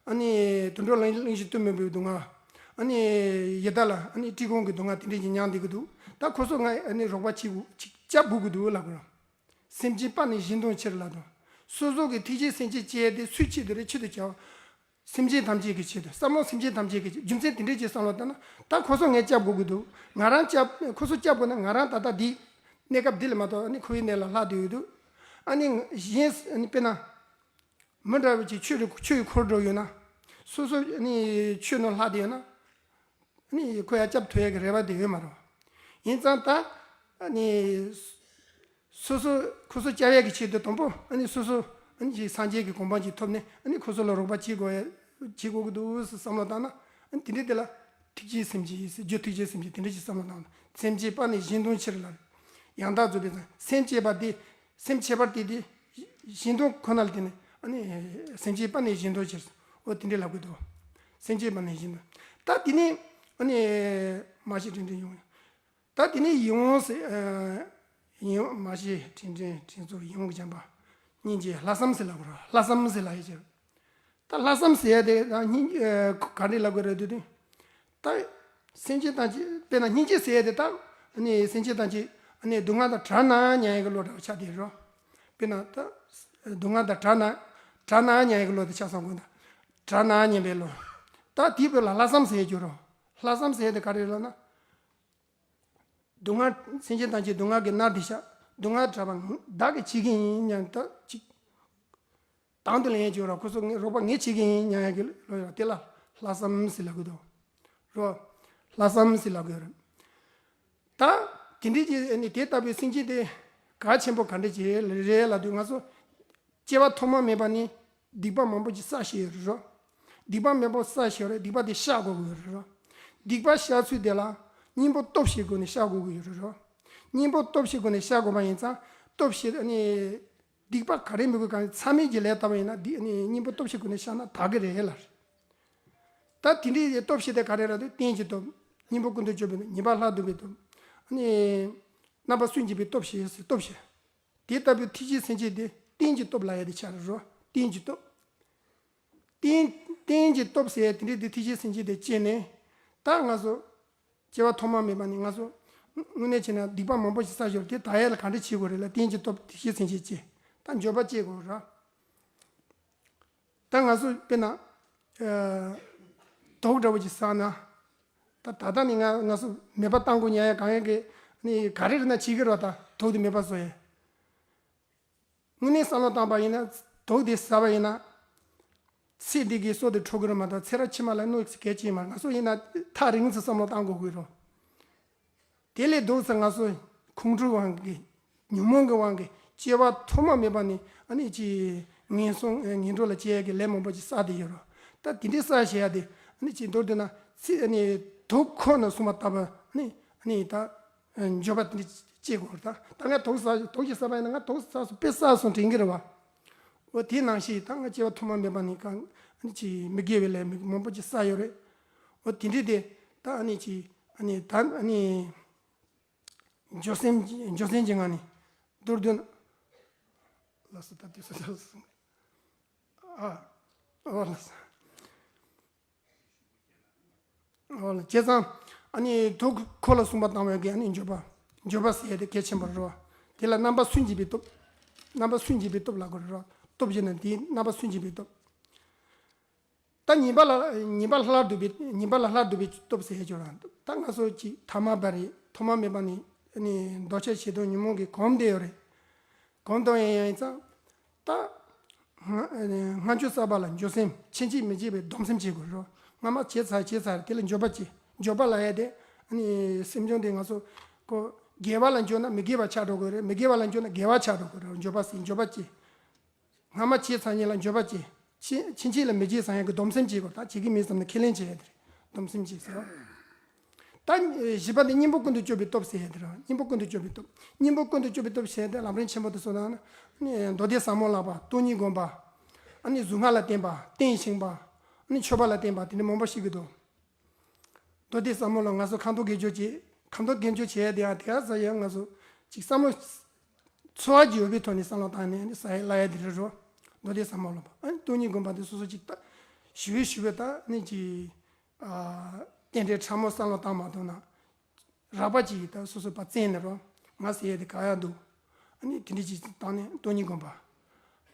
ཨ་ནི་དུད་འགྲོ་གླིང་གླིང་བཞི་སྟོན་མི་འབུལ་སྡུག་བསྔལ། ཨ་ནི་ཡི་དྭགས་ལ་ཨ་ནི་བཀྲེས་སྐོམ་གྱི་སྡུག་བསྔལ་དེ་འདྲ་ཅིག་མྱངས་བསྡད་ཀྱི་འདུག་ད་ཁོ་ཚོ་ང་ཨ་ནི་རོགས་པ་བྱེད་དགོས་ཅིག་བྱ་དགོས་ཀྱི་འདུག་ལབ་དགོས། སེམས་ཅན་དཔའ་ནི་གཞན་དོན་ཕྱིར་ལབ་དང་། སོ་སོ་གི་ཐེག་ཆེན་སེམས་བསྐྱེད་བྱས་ཏེ་སུའི་ཆེད་དུ་རེད། ཆེད་དུ་བྱ་བ། སེམས་ཅན་ཐམས་ཅད་ཀྱི་ཆེད་དུ་བསམ་བློ་སེམས་ཅན་ཐམས་ཅད་ཀྱི་རྒྱུ་མཚན་དེ་འདྲ་ཅིག་བསམ་བློ་བཏང་ན་ད་ཁོ་ཚོ་ངས་བསྐྱབ་དགོས་ཀྱི་འདུག་ང་རང་བསྐྱབ་ཁོ་ཚོ་བསྐྱབ་དགོས་ན་ང་རང་ད་ལྟ་འདི་གནས་སྐབས་འདི་ལ་མ་གཏོགས་ཨ་ནི་ཁོ་བོའི་གནས་ལ་ལྷག་བསྡད་ཡོད་འདུག་ཨ་ནི་གཞན་ཨ་ནི་དཔེར་ན། མི་འདྲ་བའི་ཅིག་ཆོས་རེ་ཆོས་ཡི་འཁོར་འགྲོ་ཡོད་ན། སོ་སོ་ནི་ཆོས་ནང་ལྷག་བསྡད་ཡོད་ན། ནི་ཁོ་ཡ་སྐྱབས་ཐུབ་ཡ་གི་རེ་བ་དེ་ཡོད་མ་རེད། ཡིན་ཙང་ད་ནི་སོ་སོ་ཁོ་ཚོ་སྐྱབས་ཡ་གི་ཆེད་དུ་དང་པོ་ནི་སོ་སོ་ནི་ཅིག་སངས་རྒྱས་ཀྱི་གོ་འཕང་ཅིག་ཐོབ་ནས་ནི་ཁོ་ཚོ་ལ་རོགས་པ་བྱེད་དགོས་ཡ་བྱེད་དགོས་ཀྱི་འདུག་བསམ་བློ་བཏང་ན་དེ་འདྲའི་དེ་ལ་ཐུགས་རྗེའི་སེམས་ཀྱིས་རྒྱུ་ཐུགས་རྗེའི་སེམས་ཀྱིས་དེ་འདྲ་ཅིག་བསམ་བློ་བཏང་ན་སེམས་ཅན་དཔའ་ནི་གཞན་དོན་ཕྱིར་ལ་ཡང་དག་རྫོགས་པའི་སེམས་བསྐྱེད་པ་དེ། སེམས་བསྐྱེད་པ་དེ་དེ་གཞན་དོན་ཁོ་ན་ལ་བརྟེན་ནས་ ཨ་ནི་སེམས་ཅན་པ་ནི་བཞིན་དུ་ཕྱིར། འོ་དེ་འདྲའི་ལབ་གི་འདུག་སེམས་ཅན་པ་ནི་བཞིན་དུ། ད་དེ་ནས་ཨ་ནི་མ་ཤི་དྲིན་དྲན་ཡོང་། ད་དེ་ནས་ཡིད་འོང་ཟེར། ཡིད་འོང་མ་ཤི་དྲིན་དྲན་དྲིན་གཟོ་ཡིད་འོང་གི་བྱམས་པ། སྙིང་རྗེ་ལྷག་བསམ་ཟེར་ལབ་དགོས་རེད། ལྷག་བསམ་ཟེར་ལབ་ཡ་ཅིག་ད་ལྷག་བསམ་ཟེར་ཡ་དེ་ད་སྙིང་ག་འདྲས་ལབ་དགོས་རེད་དུས་དུས། ད་སེམས་ཅན་དང་གཅིག་དཔེར་ན་སྙིང་རྗེ་ཟེར་ཡ་དེ་ད་ནི་སེམས་ཅན་དང་གཅིག་ནི་སྡུག་བསྔལ་དང་བྲལ་ན་མྱང་ཡ་གི་བློ་འདྲ་བ་ཆགས་བསྡད་རོ། དཔེར་ན་ད་སྡུག་བསྔལ་དང་བྲལ་ན་བྲལ་ན་མྱང་ཡ་གི་བློ་དེ་ཆགས་སོང་དགོས་ན། བྲལ་ན་མྱང་བའི་བློ། ད་དེའི་བོད་ལ་ལྷག་བསམ་ཟེར་རྒྱུ་རོ། ལྷག་བསམ་ཟེར་ཡ་དེ་ག་རེ་ལབ་ན། སྡུག་བསྔལ་སེམས་ཅན་དང་གཅིག་སྡུག་བསྔལ་གྱིས་མནར་ཏེ་བཞག་སྡུག་བསྔལ་བྲལ་བ་བདག་གིས་བྱེད་ཀྱི་ཡིན་སྙམ་ད་ཅིག་དང་དུ་ལེན་བྱོས་ར། ཁོ་ཚོ་ངའི་རོགས་པ་ངས་བྱེད་ཀྱི་ཡིན་སྙམ་ཡ་གི་བློ་ཡོད་ར། དེ་ལ་ལྷག་བསམ་ཟེར་ལབ་གི་འདུག་རོ། ལྷག་བསམ་ཟེར་ལབ་གི་ཡོད་རེད། ད་དེ་འདྲའི་ཅིག་ཨ་ནི་དེ་ལྟ་བུའི་སེམས་ཅན་དེ་གལ་ཆེན་པོ་ག་འདྲ་ཅིག་རེད་ལབ་དུས་ང་ཚོ་སྐྱེ་བ་ཐོག་མ་མེད་པ་ནས་སྡིག་པ་མང་པོ་ཅིག་བསགས་བཞག་ཡོད་རེད་རོ། སྡིག་པ་མང་པོ་བསགས་བཞག་རེད། སྡིག་པ་དེ་བཤགས་དགོས་ཀྱི་ཡོད་རེད་རོ། སྡིག་པ་བཤགས་ཚུལ་དེ་ལ་གཉེན་པོ་སྟོབས་བཞིའི་སྒོ་ནས་བཤགས་དགོས་ཀྱི་ཡོད་རེད་རོ། གཉེན་པོ་སྟོབས་བཞིའི་སྒོ་ནས་བཤགས་དགོས་པ་ཡིན་ཙང་སྟོབས་བཞི་ཨ་ནི། སྡིག་པ་ག་རེ་མི་དགོས་གང་མཚམས་མེད་ཀྱི་ལས་བཏབ་པ་ཡིན་ན་འདི་ནི་གཉེན་པོ་སྟོབས་བཞིའི་སྒོ་ནས་བཤགས་ན་དག་གི་རེད་ལ། ད་དེ་འདྲའི་སྟོབས་བཞི་དེ་ག་རེ་རེད་དེ་རྟེན་གྱི་སྟོབས། གཉེན་པོ་ཀུན་ཏུ་སྤྱོད་པའི་སྟོབས། ཉེས་པ་ལྷག་བསྡུ་བའི་སྟོབས། ཨ་ནི་རྣམ་པ་སུན་འབྱིན་པའི་སྟོབས་བཞི་ཟེར་སྟོབས་བཞི། དེ་ལྟ་བུའི་ཐེག་ཆེན་སེམས་བསྐྱེད་དེ་རྟེན་གྱི་སྟོབས་ལབ་ཡ་དེ་ཆགས་རེད་རོ། རྟེན་གྱི་སྟོབས། རྟེན་རྟེན་གྱི་སྟོབས་ཟེར་ཡ་དེ་འདྲའི་དེ་ཐེག་ཆེན་སེམས་བསྐྱེད་དེ་སྐྱེས་ནས་ད་ང་ཚོ། སྐྱེ་བ་ཐོག་མ་མེད་པ་ནས་ང་ཚོ་དངོས་གནས་བྱས་ན་སྡིག་པ་མང་པོ་ཞིག་བསགས་ཡོད་རེད། དེ་དག་ཡ་ལ་ག་འདྲ་བྱེད་དགོས་རེད་ལ། རྟེན་གྱི་སྟོབས་དེ་ཤེས་ཚན་ཆེ་ཆེ་ད་འགྱོད་པ་སྐྱེ་དགོས་ར། ད་ང་ཚོ་དཔེར་ན་དུག་འདྲ་བོ་ཅིག་བསགས་ན། ད་ད་ལྟ་ནས་ང་ང་ཚོ་མེད་པ་བཏང་དགོས་ཉན་ཡ་གང་ཡ་གི་ནི་ག་རེ་རེད་ན་བྱེད་ཀྱི་རོ། ད་དུག་དེ་མེད་པ་བཟོ་ཡ། དངོས་གནས་བསམ་བློ་བཏང་པ་ཡིན་ན་དུག་དེ་ཟ་བ་ཡིན་ན། ཚེ་འདི་གའི་སྲོག་དེ་འཕྲོག་གི་རེད་མ་གཏོགས་ཚེ་རབས་ཕྱི་མ་ལ་གནོད་ཀྱི་གལ་ཆེ་མ་རེད། ང་ཚོ་ཡིན་ན་ཐག་རིང་ཙམ་བསམ་བློ་བཏང་དགོས་ཀྱི་རེད། དེ་ལས་ལྡོག་ཙམ་ང་ཚོ་ཁོང་ཁྲོའི་དབང་གིས་ཉོན་མོངས་ཀྱི་དབང་གིས་སྐྱེ་བ་ཐོག་མ་མེད་པ་ནས་ཨ་ནི་ཅི་ངན་སོང་ངན་འགྲོ་ལ་སྐྱེ་ཡ་གི་ལས་མང་པོ་ཅིག་བསགས་བསྡད་ཡོད་རེད། ད་དེ་འདྲའི་བསགས་བྱེད་ཡ་དེ་ཨ་ནི་ཅི་མདོར་བསྡུས་ན་ཚེ་ཨ་ནི་དུག་ཁོ་ན་བསྲུང་བ་ལྟ་བུ་ཨ་ནི་ཨ་ནི་ད། འགྱོད་པ་དེ་འདྲ་སྐྱེ་དགོས་རེད། ད་ད་ང་དུག་ཟ་དུག་ཅིག་ཟ་བ་ཡིན་ན་ང་དུག་ཟ་སོང་དཔེ་ཟ་སོང་དྲན་གྱི་རེད་བ། འོ་དེ་ནང་བཞིན་ད་ང་སྐྱེ་བ་ཐོག་མ་མེད་པ་ནས་གང་ཨ་ནི་ཅི་མི་དགེ་བའི་ལས་མི་མང་པོ་ཅིག་བསགས་ཡོད་རེད། འོ་དེ་འདྲ་དེ་ད་ཨ་ནི་ཅི་ཨ་ནི་ད་ཨ་ནི་འགྱོད་སེམས་ཀྱི་འགྱོད་སེམས་ཀྱི་ངང་ནས་མདོར་བསྡུས་ན། ལགས་སོ། ད་དུས་ཚོད་ཚར་སོང་། ཨ། འོ་ལགས་སོ། འོ་ལ་བྱས་ཙང་ཨ་ནི་དུག་ཁོ་ལ་བསྲུང་བ་བཏང་བའི་གི་ཨ་ནི་འགྱོད་པ། འགྱོད་པ་ཟེར་ཡ་དེ་གལ་ཆེན་པོ་རེད་བ། དེ་ལ་རྣམ་པ་སུན་འབྱིན་པའི་སྟོབས། རྣམ་པ་སུན་འབྱིན་པའི་སྟོབས་ལབ་དགོས་རེད་བ། སྟོབས་བྱས་ན་དེའི་རྣམ་པ་སུན་འབྱིན་པའི་སྟོབས། ད་ཉེས་པ་ལ་ཉེས་པ་ལ་སླར་བསྡུ་བའི་ཉེས་པ་ལ་སླར་བསྡུ་བའི་སྟོབས་ཟེར་ཡ་ཅིག་ཡོད་རེད། ད་ང་ཚོ་ཅིག་ཐ་མལ་པ་རེད། ཐོག་མ་མེད་པ་ནས་ཨ་ནི་འདོད་ཆགས་ཞེ་སྡང་ཉོན་མོངས་ཀྱིས་གོམས་བསྡད་ཡོད་རེད། གོམས་བསྡད་ཡོད་ཡིན་ཙང་། ད། སྔ་སྔ་འགྱུར་གསར་པ་ལ་འགྱོད་སེམས་ཕྱིན་ཆད་མི་བྱེད་པའི་སྡོམ་སེམས་བྱེད་དགོས་རོ། སྔ་མ་བྱས་ཚར་བྱས་ཚར་དེ་ལ་འགྱོད་པ་བྱེད། འགྱོད་པ་ལབ་ཡ་དེ་ཨ་ནི་སེམས་བྱུང་དེ་ང་ཚོ་ཁོ་དགེ་བ་ལ་འགྱོད་ན་མི་དགེ་བ་ཆགས་འགྲོ་གི་རེད། མི་དགེ་བ་ལ་འགྱོད་ན་དགེ་བ་ཆགས་འགྲོ་གི་རེད། འགྱོད་པ་ཟེར་འགྱོད་པ་བྱེད། སྔ་མ་བྱས་ཚར་ཉིན་ལ་འགྱོད་པ་བྱེད། ཕྱིན་ཕྱིན་ཆད་ལ་མི་བྱེད་བསམ་ཡ་གི་སྡོམ་སེམས་བྱེད་དགོས། ད་བྱེད་ཀྱི་མིན་བསམ་ནས་ཁས་ལེན་བྱེད་ཡ་དེ་རེད། སྡོམ་སེམས་བྱེད་ཟེར་བ། ད་བཞི་པ་དེ་གཉེན་པོ་ཀུན་ཏུ་སྤྱོད་པའི་སྟོབས་ཟེར་ཡ་དེ་རེད། གཉེན་པོ་ཀུན་ཏུ་སྤྱོད་པའི་སྟོབས། གཉེན་པོ་ཀུན་ཏུ་སྤྱོད་པའི་སྟོབས་ཟེར་ཡ་དེ་ལམ་རིམ་ཆེན་པོ་དེ་ཚོ་ནང་ནས་མདོ་སྡེ་ཟབ་མོ་བསླབ་པ། སྟོང་ཉིད་སྒོམ་པ། ཨ་ནི་གཟུངས་སྔགས་ལ་བརྟེན་པ། རྟེན་བཞེངས་པ། ཨ་ནི་མཆོད་པ་ལ་བརྟེན་པ་དེ་འདྲ་མང་པོ་ཞིག་གི་འདུག་མདོ་སྡེ་ཟབ་མོ་ལ་ང་ཚོ་ཁ་མདོག་དགེ་སྦྱོར་བྱེད། ཁ་མདོག་དགེ་སྦྱོར་བྱེད་ཡ་དེ་ཡང་དེ་ག་ས་ཡང་ང་ཚོ་ཅིག་བསམ་བློ་འཚོ་བ་ཅིག་ཡོད་པའི་ཐོག་ནས་བསམ་བློ་བཏང་ནས་ནི་ས་ཡ་བསླབ་ཡ་དེ་རེད་རོ། མདོ་སྡེ་ཟབ་མོ་ལ་ཨ་ནི་སྟོང་ཉིད་སྒོམ་པ་དེ་སོ་སོ་ཅིག་ད་ཞུ་བའི་ཞུ་བའི་ད་ནི་ཅིག་རྟེན་འབྲེལ་ཕྲ་མོ་བསམ་བློ་བཏང་མ་ཐུབ་ན། རགས་པ་ཅིག་ད་སོ་སོ་ཕར་བཙལ་ནས་རོ། ང་ཟེར་ཡ་དེ་ག་ཡ་འདུག་ཨ་ནི་དེ་འདྲ་ཅིག་བཏང་ནས་སྟོང་ཉིད་སྒོམ་པ།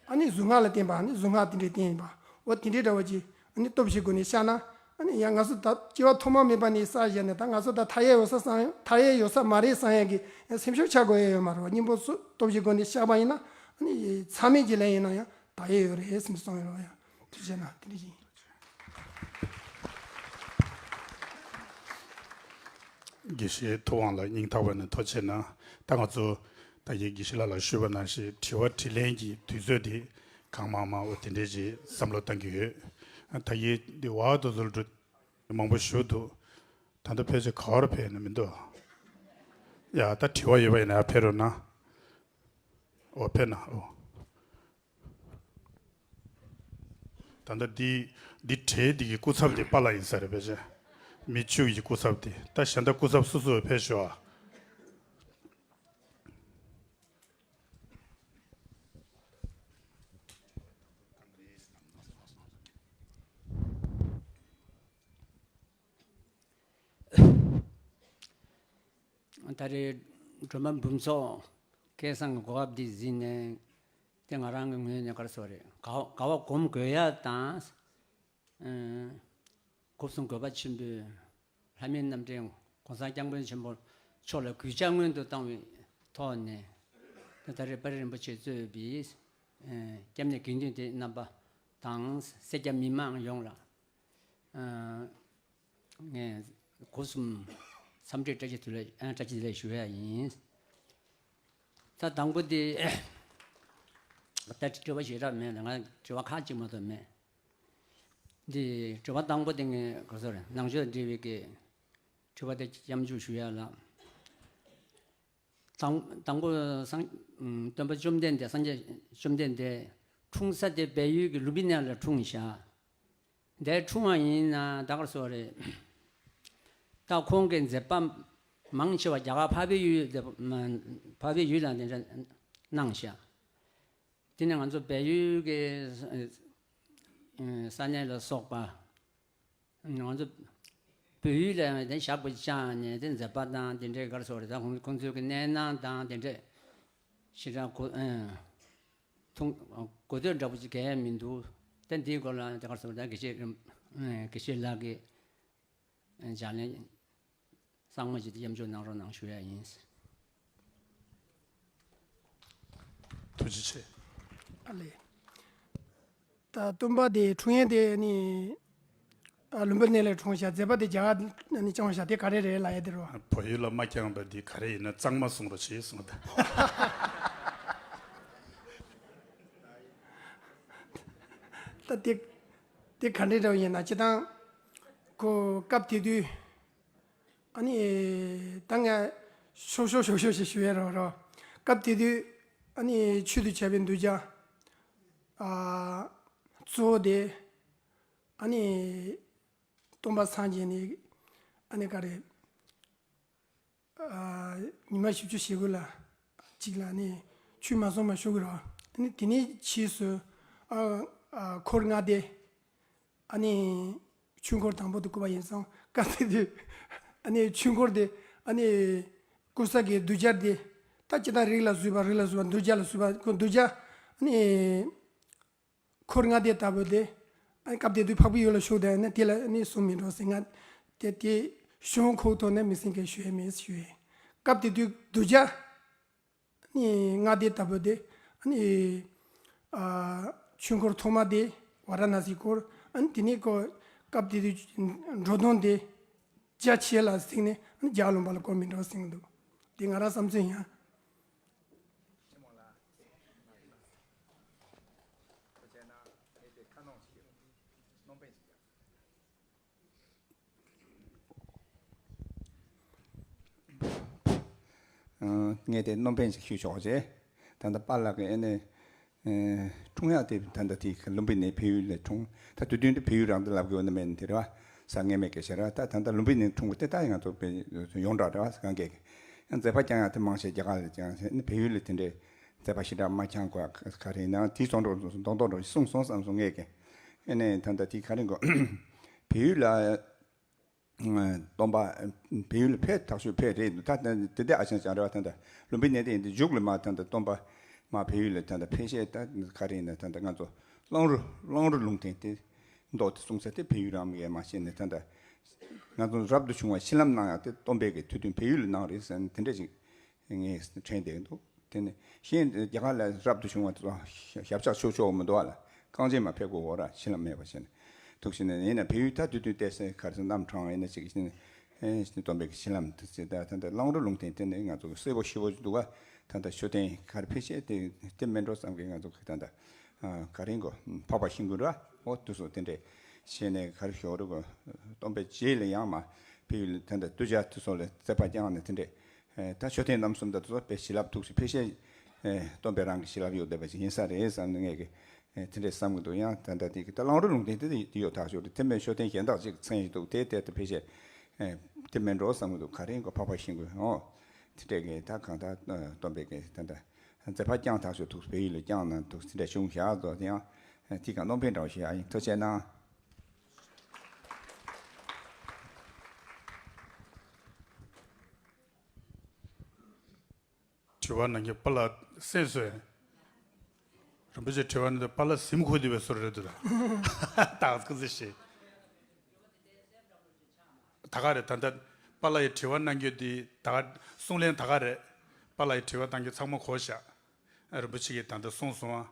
ཨ་ནི་གཟུངས་སྔགས་ལ་བརྟེན་པ། ཨ་ནི་གཟུངས་སྔགས་དེ་འདྲའི་བརྟེན་པ། འོ་དེ་འདྲའི་འདྲ་བ་ཅིག་ཨ་ནི་སྟོབས་བཞིའི་སྒོ་ནས་བཤགས་ན། ཨ་ནི་ཡང་ང་ཚོ་ད་སྐྱེ་བ་ཐོག་མ་མེད་པ་ནས་བསགས་བཞག་ནས་ད་ང་ཚོ་ད་མཐའ་ཡས་ཡོད་ས་བསམ་མཐའ་ཡས་ཡོད་ས་མ་རེད་བསམ་ཡ་གི་སེམས་ཤུགས་ཆག་དགོས་ཡ་ཡོད་མ་རེད་བ། གཉེན་པོ་སོ་སྟོབས་བཞིའི་སྒོ་ནས་བཤགས་པ་ཡིན་ན་ཨ་ནི་མཚམས་མེད་ཀྱི་ལན་ཡིན་ན་ཡང་དག་ཡས་ཡོད་རེད་བསམ་གསུངས་ཡོད་རེད་བ། ཡང་ཐུགས་རྗེ་གནང་། དེ་འདྲ་ཡིན། དགེ་བཤེས་ཐུབ་དབང་ལགས་སྙིང་ཐག་པ་ནས་ཐུགས་རྗེ་གནང་། ད་ང་ཚོ་ད་གིན་དགེ་བཤེས་ལགས་ལ་ཞུས་པ་ནང་བཞིན་དྲི་བ་དྲིས་ལན་གྱི་དུས་ཚོད་དེ་གང་མང་མང་འོ་དེ་འདྲས་ཅིག་བསམ་བློ་གཏང་གི་ཡོད། ད་གིན་འདི་ཝ་དོ་ཟོལ་འགྲོ་མང་པོ་ཞུ་འདུག་ད་ལྟ་ཕལ་ཆེར་ག་བར་ཕེབས་ན་མི་འདུག་ཡ་ད་དྲི་བ་ཡོད་པ་ཡིན་ན་ཕེབས་རོགས་གནང་། འོ་ཕེབས་ན་འོ། ད་ལྟ་འདི་འདི་གྲས་འདི་གི་སྐུ་ཚབ་དེ་པཱ་ལགས་ཡིན་ས་རེད་པས་ཅེ། མི་བཅུ་ཡི་སྐུ་ཚབ་དེ་ད་གཞན་དག་སྐུ་ཚབ་སོ་སོ་ཕེབས་ཤོག་ཨ། ད་རེས་སྒྲོལ་མ་འབུམ་ཚོགས་སྐལ་བཟང་གི་གོ་སྐབས་འདི་གཟིགས་ནས་དེ་ང་རང་གི་ངོས་ནས་ག་རེ་ཟེར་དགོས་རེད། དགའ་དགའ་བ་སྒོམ་དགོས་ཡ་དང་། ཨ། སྒོ་གསུམ་དགོས་པ་ཆེན་པོས་ལྷ་མིའི་རྣམ་འདྲེན་གོང་ས་སྐྱབས་མགོན་ཆེན་པོ་མཆོག་ལ་གུས་ཕྱག་སྔོན་དུ་བཏང་བའི་ཐོག་ནས། ད་ད་རེས་དཔལ་རི་རིན་པོ་ཆེ་གཙོས་པའི་ཨ་སྐྱབས་གནས་དགེ་འདུན་སྡེ་རྣམ་པ་དང་སེར་སྐྱ་མི་མང་ཡོངས་ལ། ཨ། ངས་སྒོ་གསུམ་འཚམས་འདྲི་བཀྲ་ཤིས་བདེ་ལེགས། ཨ། བཀྲ་ཤིས་བདེ་ལེགས་ཞུ་ཡ་ཡིན། ད་དང་པོ་དེ་ད་དྲི་བ་ཞེ་དྲག་མེད་ལ། ང་དྲི་བ་ཁག་ཅིག་མ་གཏོགས་མེད། འདི་དྲི་བ་དང་པོ་དེ་ངས་ག་ཚོད་རེད། ནང་ཆོས་འབྲེལ་བའི་གི་དྲི་བ་དེ་མཉམ་ཞུགས་ཞུ་ཡ་ལ། དང་དང་པོ་སངས་སྟོན་པ་བཅོམ་ལྡན་འདས། སངས་རྒྱས་བཅོམ་ལྡན་འདས་འཁྲུངས་ས་དེ་བལ་ཡུལ་གྱི་ལུམ་བི་ནི་ལ་འཁྲུངས་ཤག་འདིར་འཁྲུངས་པ་ཡིན་ན་ད་ག་རེ་ཟེར་དགོས་རེད། ད་ཁོང་གི་མཛད་པ་མང་ཆེ་བ་རྒྱ་གར་འཕགས་པའི་ཡུལ་དེ། འཕགས་པའི་ཡུལ་ལ་དེ་འདྲ་གནང་ཤག་དེ་ནས་ང་ཚོ་བལ་ཡུལ་གྱི་ས་གནས་ལ་སོགས་པ། ང་ཚོ་བོད་ཡུལ་ལ་ཡང་དེ་ཞག་པོ་བཅངས་ནས་དེ་མཛད་པ་དང་དེ་འདྲའི་ག་རེ་ཟེར་དགོས་རེད། ད་ཁོང་ཁོང་ཚོའི་གི་གནས་སྣང་དང་དེ་འདྲའི་ཞེ་དྲག་གོ་ཨ་མཐོང་གོ་ཐོས་འདྲ་པོ་ཅིག་གང་ཡང་མི་འདུག་ད་འདིའི་སྐོར་ལ་དེ་ག་རེ་ཟེར་དགོས་རེད། ད་དགེ་བཤེས་ཨ་དགེ་བཤེས་ལགས་ཀྱིས་ཨ་ལྗགས་ལན་གཙང་མ་ཅིག་དེ་མཉམ་སྤྱོད་གནང་རོགས་གནང་ཞུ་ཡ་ཡིན། ཐུགས་རྗེ་ཆེ། ཨ་ལེ། ད་སྟོན་པ་དེ་འཁྲུངས་ཡུལ་དེ་ནི་ཨ་ལུམ་བི་ནི་ལ་འཁྲུངས་ཤག་མཛད་པ་དེ་རྒྱ་གར་ནས་བསྐྱངས་ཤག་དེ་ག་རེ་རེད་ལབ་ཡ་དེ་རེད་བ། བོད་ཡུལ་ལ་མ་བསྐྱངས་པ་འདི་ག་རེ་ཡིན་ན་གཙང་མ་གསུངས་རོགས་བྱེད་གསུངས་ད། ད་དེ་དེ་ག་འདྲ་འདྲ་བོ་ཡིན་ན། སྤྱིར་བཏང་ཁོ་སྐབས་དེ་དུས། ཨ་ནི་ད་ང་ཤོག་ཤོག་ཤོག་ཤོག་ཞེས་ཞུ་ཡ་རོགས་རོགས། སྐབས་དེ་དུས་ཨ་ནི་ཆོས་དང་བཅས་པའི་གདུལ་བྱ་ཨ་གཙོ་བོ་དེ་ཨ་ནི་སྟོན་པ་སངས་རྒྱས་ནས་ཨ་ནི་ག་རེ་ཨ་ཉི་མ་བཞི་བཅུ་ཞེ་དགུ་ལ་གཅིག་ལ་ཨ་ནི་ཆོས་མ་གསུངས་པ་ཞུ་གི་རོགས། ཨ་ནི་དེ་ནས་ཕྱིས་སུ་ཨ་ཨ་འཁོར་ལྔ་སྡེ། ཨ་ནི་ཆོས་འཁོར་དང་པོ་དེ་བསྐོར་བ་ཡིན་ཙང་། སྐབས་དེ་དུས་ཨ་ནི་ཆོས་འཁོར་དེ་ཨ་ནི་བསྐོར་ས་གི་གདུལ་བྱ་དེ་ད་ཅི་ལྟར་རིགས་ལ་བཟོས་པ། རིགས་ལ་བཟོས་པ། གདུལ་བྱ་ལ་བཟོས་པ། ཁོ་གདུལ་བྱ་ཨ་ནི་འཁོར་ལྔ་སྡེ་ལྟ་བུ་དེ་ཨ་ནི་སྐབས་དེ་དུས་འཕགས་པའི་ཡུལ་ལ་བཞུགས་དང་ནི་དེ་ལ་ཨ་ནི་གསུངས་མི་འགྲོ་ཟེར། ང་དེ་དེ་གཞུང་ཁོག་ཐོག་ནས་མི་སེང་གེ་ཞུ་ཡས་མེད་ཞུ་ཡས། སྐབས་དེ་དུས་གདུལ་བྱ་ནི་ལྔ་སྡེ་ལྟ་བུ་དེ་ནི་ཨ་ཆོས་འཁོར་ཐོག་མ་དེ་ཝཱ་ར་ཎ་སི་བསྐོར། ཨ་ནི་དེ་ནས་ཁོ་སྐབས་དེ་དུས་འགྲོ་དོན་དེ་རྒྱ་ཆེ་ལ་གཟིགས་ནས་ཨ་ནི་རྒྱ་ལུང་པ་ལ་བསྐོར་མི་འགྲོ་ཟེར་གྱི་འདུག་དེ་ང་རང་བསམ་ཚུལ་ཡིན། ངས་དེ་སྣོན་པ་ཞིག་ཞུས་ཆོག་ཅེས། ད་ལྟ་པཱ་ལགས་ཀྱིས་ཨ་ནི་འཁྲུངས་ཡག་དེ་ད་ལྟ་དེ་ལུམ་བི་ནི་བལ་ཡུལ་ལ་འཁྲུངས། ད་དུས་སྟོན་དེ་བལ་ཡུལ་རང་དུ་ལབ་དགོས་ནི་མེད་ནི་དེ་རེད་བ། ས་ངེས་མེད་སྐད་ཆ་རེད་བ། ད་ད་ལྟ་ལུམ་བི་ནི་འཁྲུངས་པ་དེ་ད་ང་ཚོ་བལ་ཡོངས་གྲགས་རེད་བ། གང་གས་ཀྱི་ཡང་མཛད་པ་བསྐྱངས་ཡག་དེ་མང་ཆེ་རྒྱ་གར་ལ་བསྐྱངས། ཨ་ནི་བལ་ཡུལ་ལ་དེ་འདྲའི་མཛད་པ་ཞེ་དྲག་མ་བསྐྱངས་གོ་ཡ་ག་རེ་ཡིན་ནའང་དེའི་ཚོགས་འགྲོ་མདོག་མདོག་འགྲོ་གསུངས་སོང་བསམ་སོང་ངས་ཀྱི། ཨ་ནི་ད་ལྟ་དེ་ག་རེ་གོ་བལ་ཡུལ་ལ་སྟོན་པ་བལ་ཡུལ་ལ་ཕེབས་ཐག་ཆོད་ཕེབས་རེད་འདུག་ད་དེ་དེ་ཨ་ཅང་ཅང་རེད་བ། ད་ལྟ་ལུམ་བི་ནི་དེ་ཡིན་དུས་མཇུག་ལ་མ་ད་ལྟ་སྟོན་པ་མ་བལ་ཡུལ་ལ་ད་ལྟ་ཕེབས་ཤེས་ད་ག་རེ་ཡིན་ན། ད་ལྟ་ང་ཚོ་གླང་རུ་གླང་རུ་ལུང་བསྟན་དེ་མདོ་དེ་གསུངས་ས་དེ་བལ་ཡུལ་རང་ཡས་མ་ཤེས་ནས། ད་ལྟ་ང་ཚོ་རབ་ཏུ་བྱུང་བ་གཞི་ལམ་གནང་ཡག་དེ་སྟོན་པས་ཀྱི་ཐུགས་མཐུན་བལ་ཡུལ་ལ་གནང་རེད་ཟེར་ནས་དེ་འདྲ་ཞིག་ངས་དྲན་བསྡད་འདུག་དེ་ནས་གཞན་རྒྱ་གར་ལ་རབ་ཏུ་བྱུང་བ་དེ་ཚོ་ཞབས་ཕྱག་ཆོག་ཆོག་མི་འདུག་བ་ལ། རྐང་རྗེས་མ་ཕེབས་དགོས་འོ་ར། གཞི་ལམ་མེད་པ་བྱས་ནས་ཐུགས་ཞེ་ནས། ཡིན་ན་བལ་ཡུལ་ད་དུས་སྟོན་བལྟས་ཚེ་ག་རེ་ཟེར་རྣམ་གྲངས་ཡིན་ན་ཅིག་ཨེ་སྟོན་པའི་གཞི་ལམ་དུ་ཚེ་ད་ད་ལྟ་གླང་རུ་ལུང་བསྟན་དེ་ནས་ང་ཚོ་གསལ་པོ་ཞེ་པོ་འདུག་ག་ད་ལྟ་མཆོད་རྟེན་ག་རེ་ཕལ་ཆེར་དེ་དེ་མིན་འགྲོ་བསམ་གི། ང་ཚོ་ད་ལྟ་ག་རེ་གོ་འཕགས་པ་ཤིང་ཀུན་ར་འོ་དུ་སོ་དེ་འདྲས་བྱས་ནས་ག་རེ་ཞོག་རུ་གོ་སྟོན་པའི་རྗེས་ལ་ཡང་མ་བལ་ཡུལ་ད་ལྟ་གདུལ་བྱ་དུ་སོ་ལ་མཛད་པ་བསྐྱངས་ནས་དེ་འདྲས། ད་མཆོད་རྟེན་རྣམ་གསུམ་དང་དུ་སོགས་པའི་བྱིན་རླབས་ཐུགས་སུ་ཕལ་ཆེར་སྟོན་པའི་རང་གི་བྱིན་རླབས་ཡོད་བསྡད་པ་ཞིག་ཡིན་ས་རེད་བསམ་ནས་ངས་ཀྱི་ ཨེ་དེ་འདྲས་བསམ་གྱི་འདུག། ཡང་ད་ལྟ་དེ་གི་ད་གླང་རི་ལུང་བསྟན་དེ་དེ་ཡོད་ཐག་ཆོད་རེད། དེ་མིན་ཤོ་ཐེངས་གཞན་དག་ཅིག་མཚན་ཞིག་འདུག། དེ་དེ་ལྟ་ཕལ་ཆེར་ཨེ་དེ་མིན་འགྲོ་བསམ་གྱི་འདུག། ག་རེ་གོ་ཕག་པ་ཤིང་གི་འོ་དེ་འདྲས་གི་ད་གང་ལྟར་སྟོན་པའི་གི་ད་ལྟ་མཛད་པ་བསྐྱངས་ཐག་ཆོད་འདུག། བལ་ཡུལ་ལ་བསྐྱངས་གནང་འདུག། དེ་འདྲས་བྱུང་བཞག་ཙང་དེ་ཡང་ཨེ་དེ་གང་སྣོན་ཕན་འདྲ་བོ་ཞིག་ཨ་ཡིན། ཐུགས་རྗེ་གནང་། དྲི་བ་གནང་མཁན་པཱ་ལགས་གསན་སོང་། རིན་པོ་ཆེ་དྲི་བ་གནང་དུས་པཱ་ལགས་གཟིམ་ཁུག་བསྡད་པའི་བཟོ་འདྲ་རེད་འདུག་ད། ད་ག་ཟེར་ཞེས། ད་ག་རེད། ད་ལྟ་པཱ་ལགས་ཡི་དྲི་བ་གནང་རྒྱུ་འདི་ད་ག་གསུང་ལན་ད་ག་རེད། པཱ་ལགས་ཡི་དྲི་བ་གཏང་རྒྱུ་ཚང་མ་གོ་བཞག། རིན་པོ་ཆེ་གིས་ད་ལྟ་གསུངས་སོང་ཨ།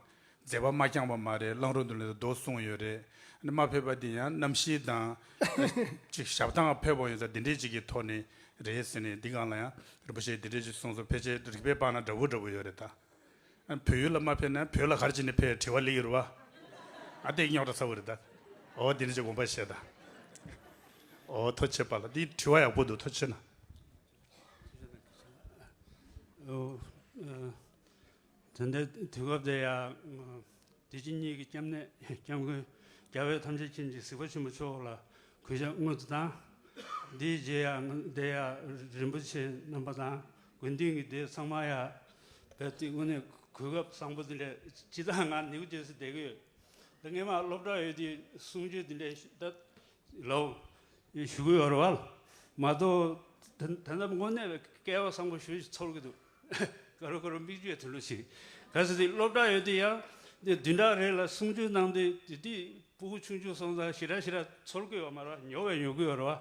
མཛད་པ་མ་བསྐྱངས་པ་མ་རེད། གླང་རི་ལུང་བསྟན་མདོ་གསུངས་ཡོད་རེད། ཨ་ནི་མ་ཕེབས་པ་འདི་ཡང་གནམ་གཤིས་དང་། ཅིག་ཞབས་ཐང་ཕེབས་པ་ཡོད་ཙང་འདི་འདྲས་ཅིག་གི་ཐོག་ནས་རེད་ཟེར་ནས་འདི་སྒང་ལ་ཡང་རིན་པོ་ཆེས་འདི་འདྲས་ཅིག་གསུངས་སོང་། ཕལ་ཆེར་རིག་པའི་པང་ན་འདྲ་པོ་འདྲ་པོ་ཡོད་རེད་ད། ཨ་ནི་བོད་ཡུལ་ལ་མ་ཕེབས་ན་བོད་ལ་ག་རེ་བྱས་ནས་ཕེབས་དྲི་བ་སླེབས་ཀྱི་རེད་པ། ཨ་དེ་རྙོག་དྲ་ཚ་པོ་རེད་ད། འོ་འདི་འདྲས་ཅིག་དགོངས་པ་བཞེས་ད། འོ་ཐུགས་རྗེ་ཆེ་པཱ་ལགས། འདི་དྲི་བ་ཡག་པོ་འདུག། ཐུགས་རྗེ་ཆེ་གནང་། ཨོ། ཨ། ད་ལྟའི་དུས་སྐབས་འདི་ཡང་། དེ་བཞིན་གཉིས་ཀྱི་སྐྱབས་གནས་སྐྱབས་མགོན་རྒྱལ་བ་ཐམས་ཅད་མཁྱེན་ཅིང་གཟིགས་པ་ཆེན་པོ་མཆོག་ལ་གུས་ཞབས་སྔོན་དུ་བཏང་། འདིའི་རྗེས་ཡང་འདི་ཡང་རིན་པོ་ཆེ་རྣམ་པ་དང་དགོན་སྡེ་གི་སྡེ་ཚང་མ་ཡང་རྦད་དེ་དངོས་གནས་གོ་སྐབས་བཟང་པོ་འདི་འདྲ་ཅི་ལྟར་ང་ནེའུ་ཌེལ་ཧི་བསྡད་ཀྱི་ཡོད། ད་སྔས་མ་སློབ་གྲྭ་ཡོད་དུས་གསུང་ཆོས་འདི་འདྲ་ད། ལོ། ཞུ་གི་ཡོད་རེད་བ། མ་གཏོགས། ད་ད་ལྟ་དངོས་གནས་སྐལ་བ་བཟང་པོ་ཞེ་ཅིག་ཚོར་གྱི་འདུག། ག་རེ་ག་རེ་མིག་ཆུ་ཡང་ཐོན་ལོ་ཞིག། གལ་སྲིད་དེ་སློབ་གྲྭ་ཡོད་དུས་ཡང་། དེ་བདུན་ཕྲག་རེ་ལ་གསུང་ཆོས་གནང་དུས་དེ་དུས་སྤུ་གུ་ཆུང་ཆུང་སོང་ཙང་ཞེ་དྲག་ཞེ་དྲག་ཚོར་གི་ཡོད་མ་རེད། ཉོབ་པས་ཉོབ་གི་ཡོད་རེད་བ།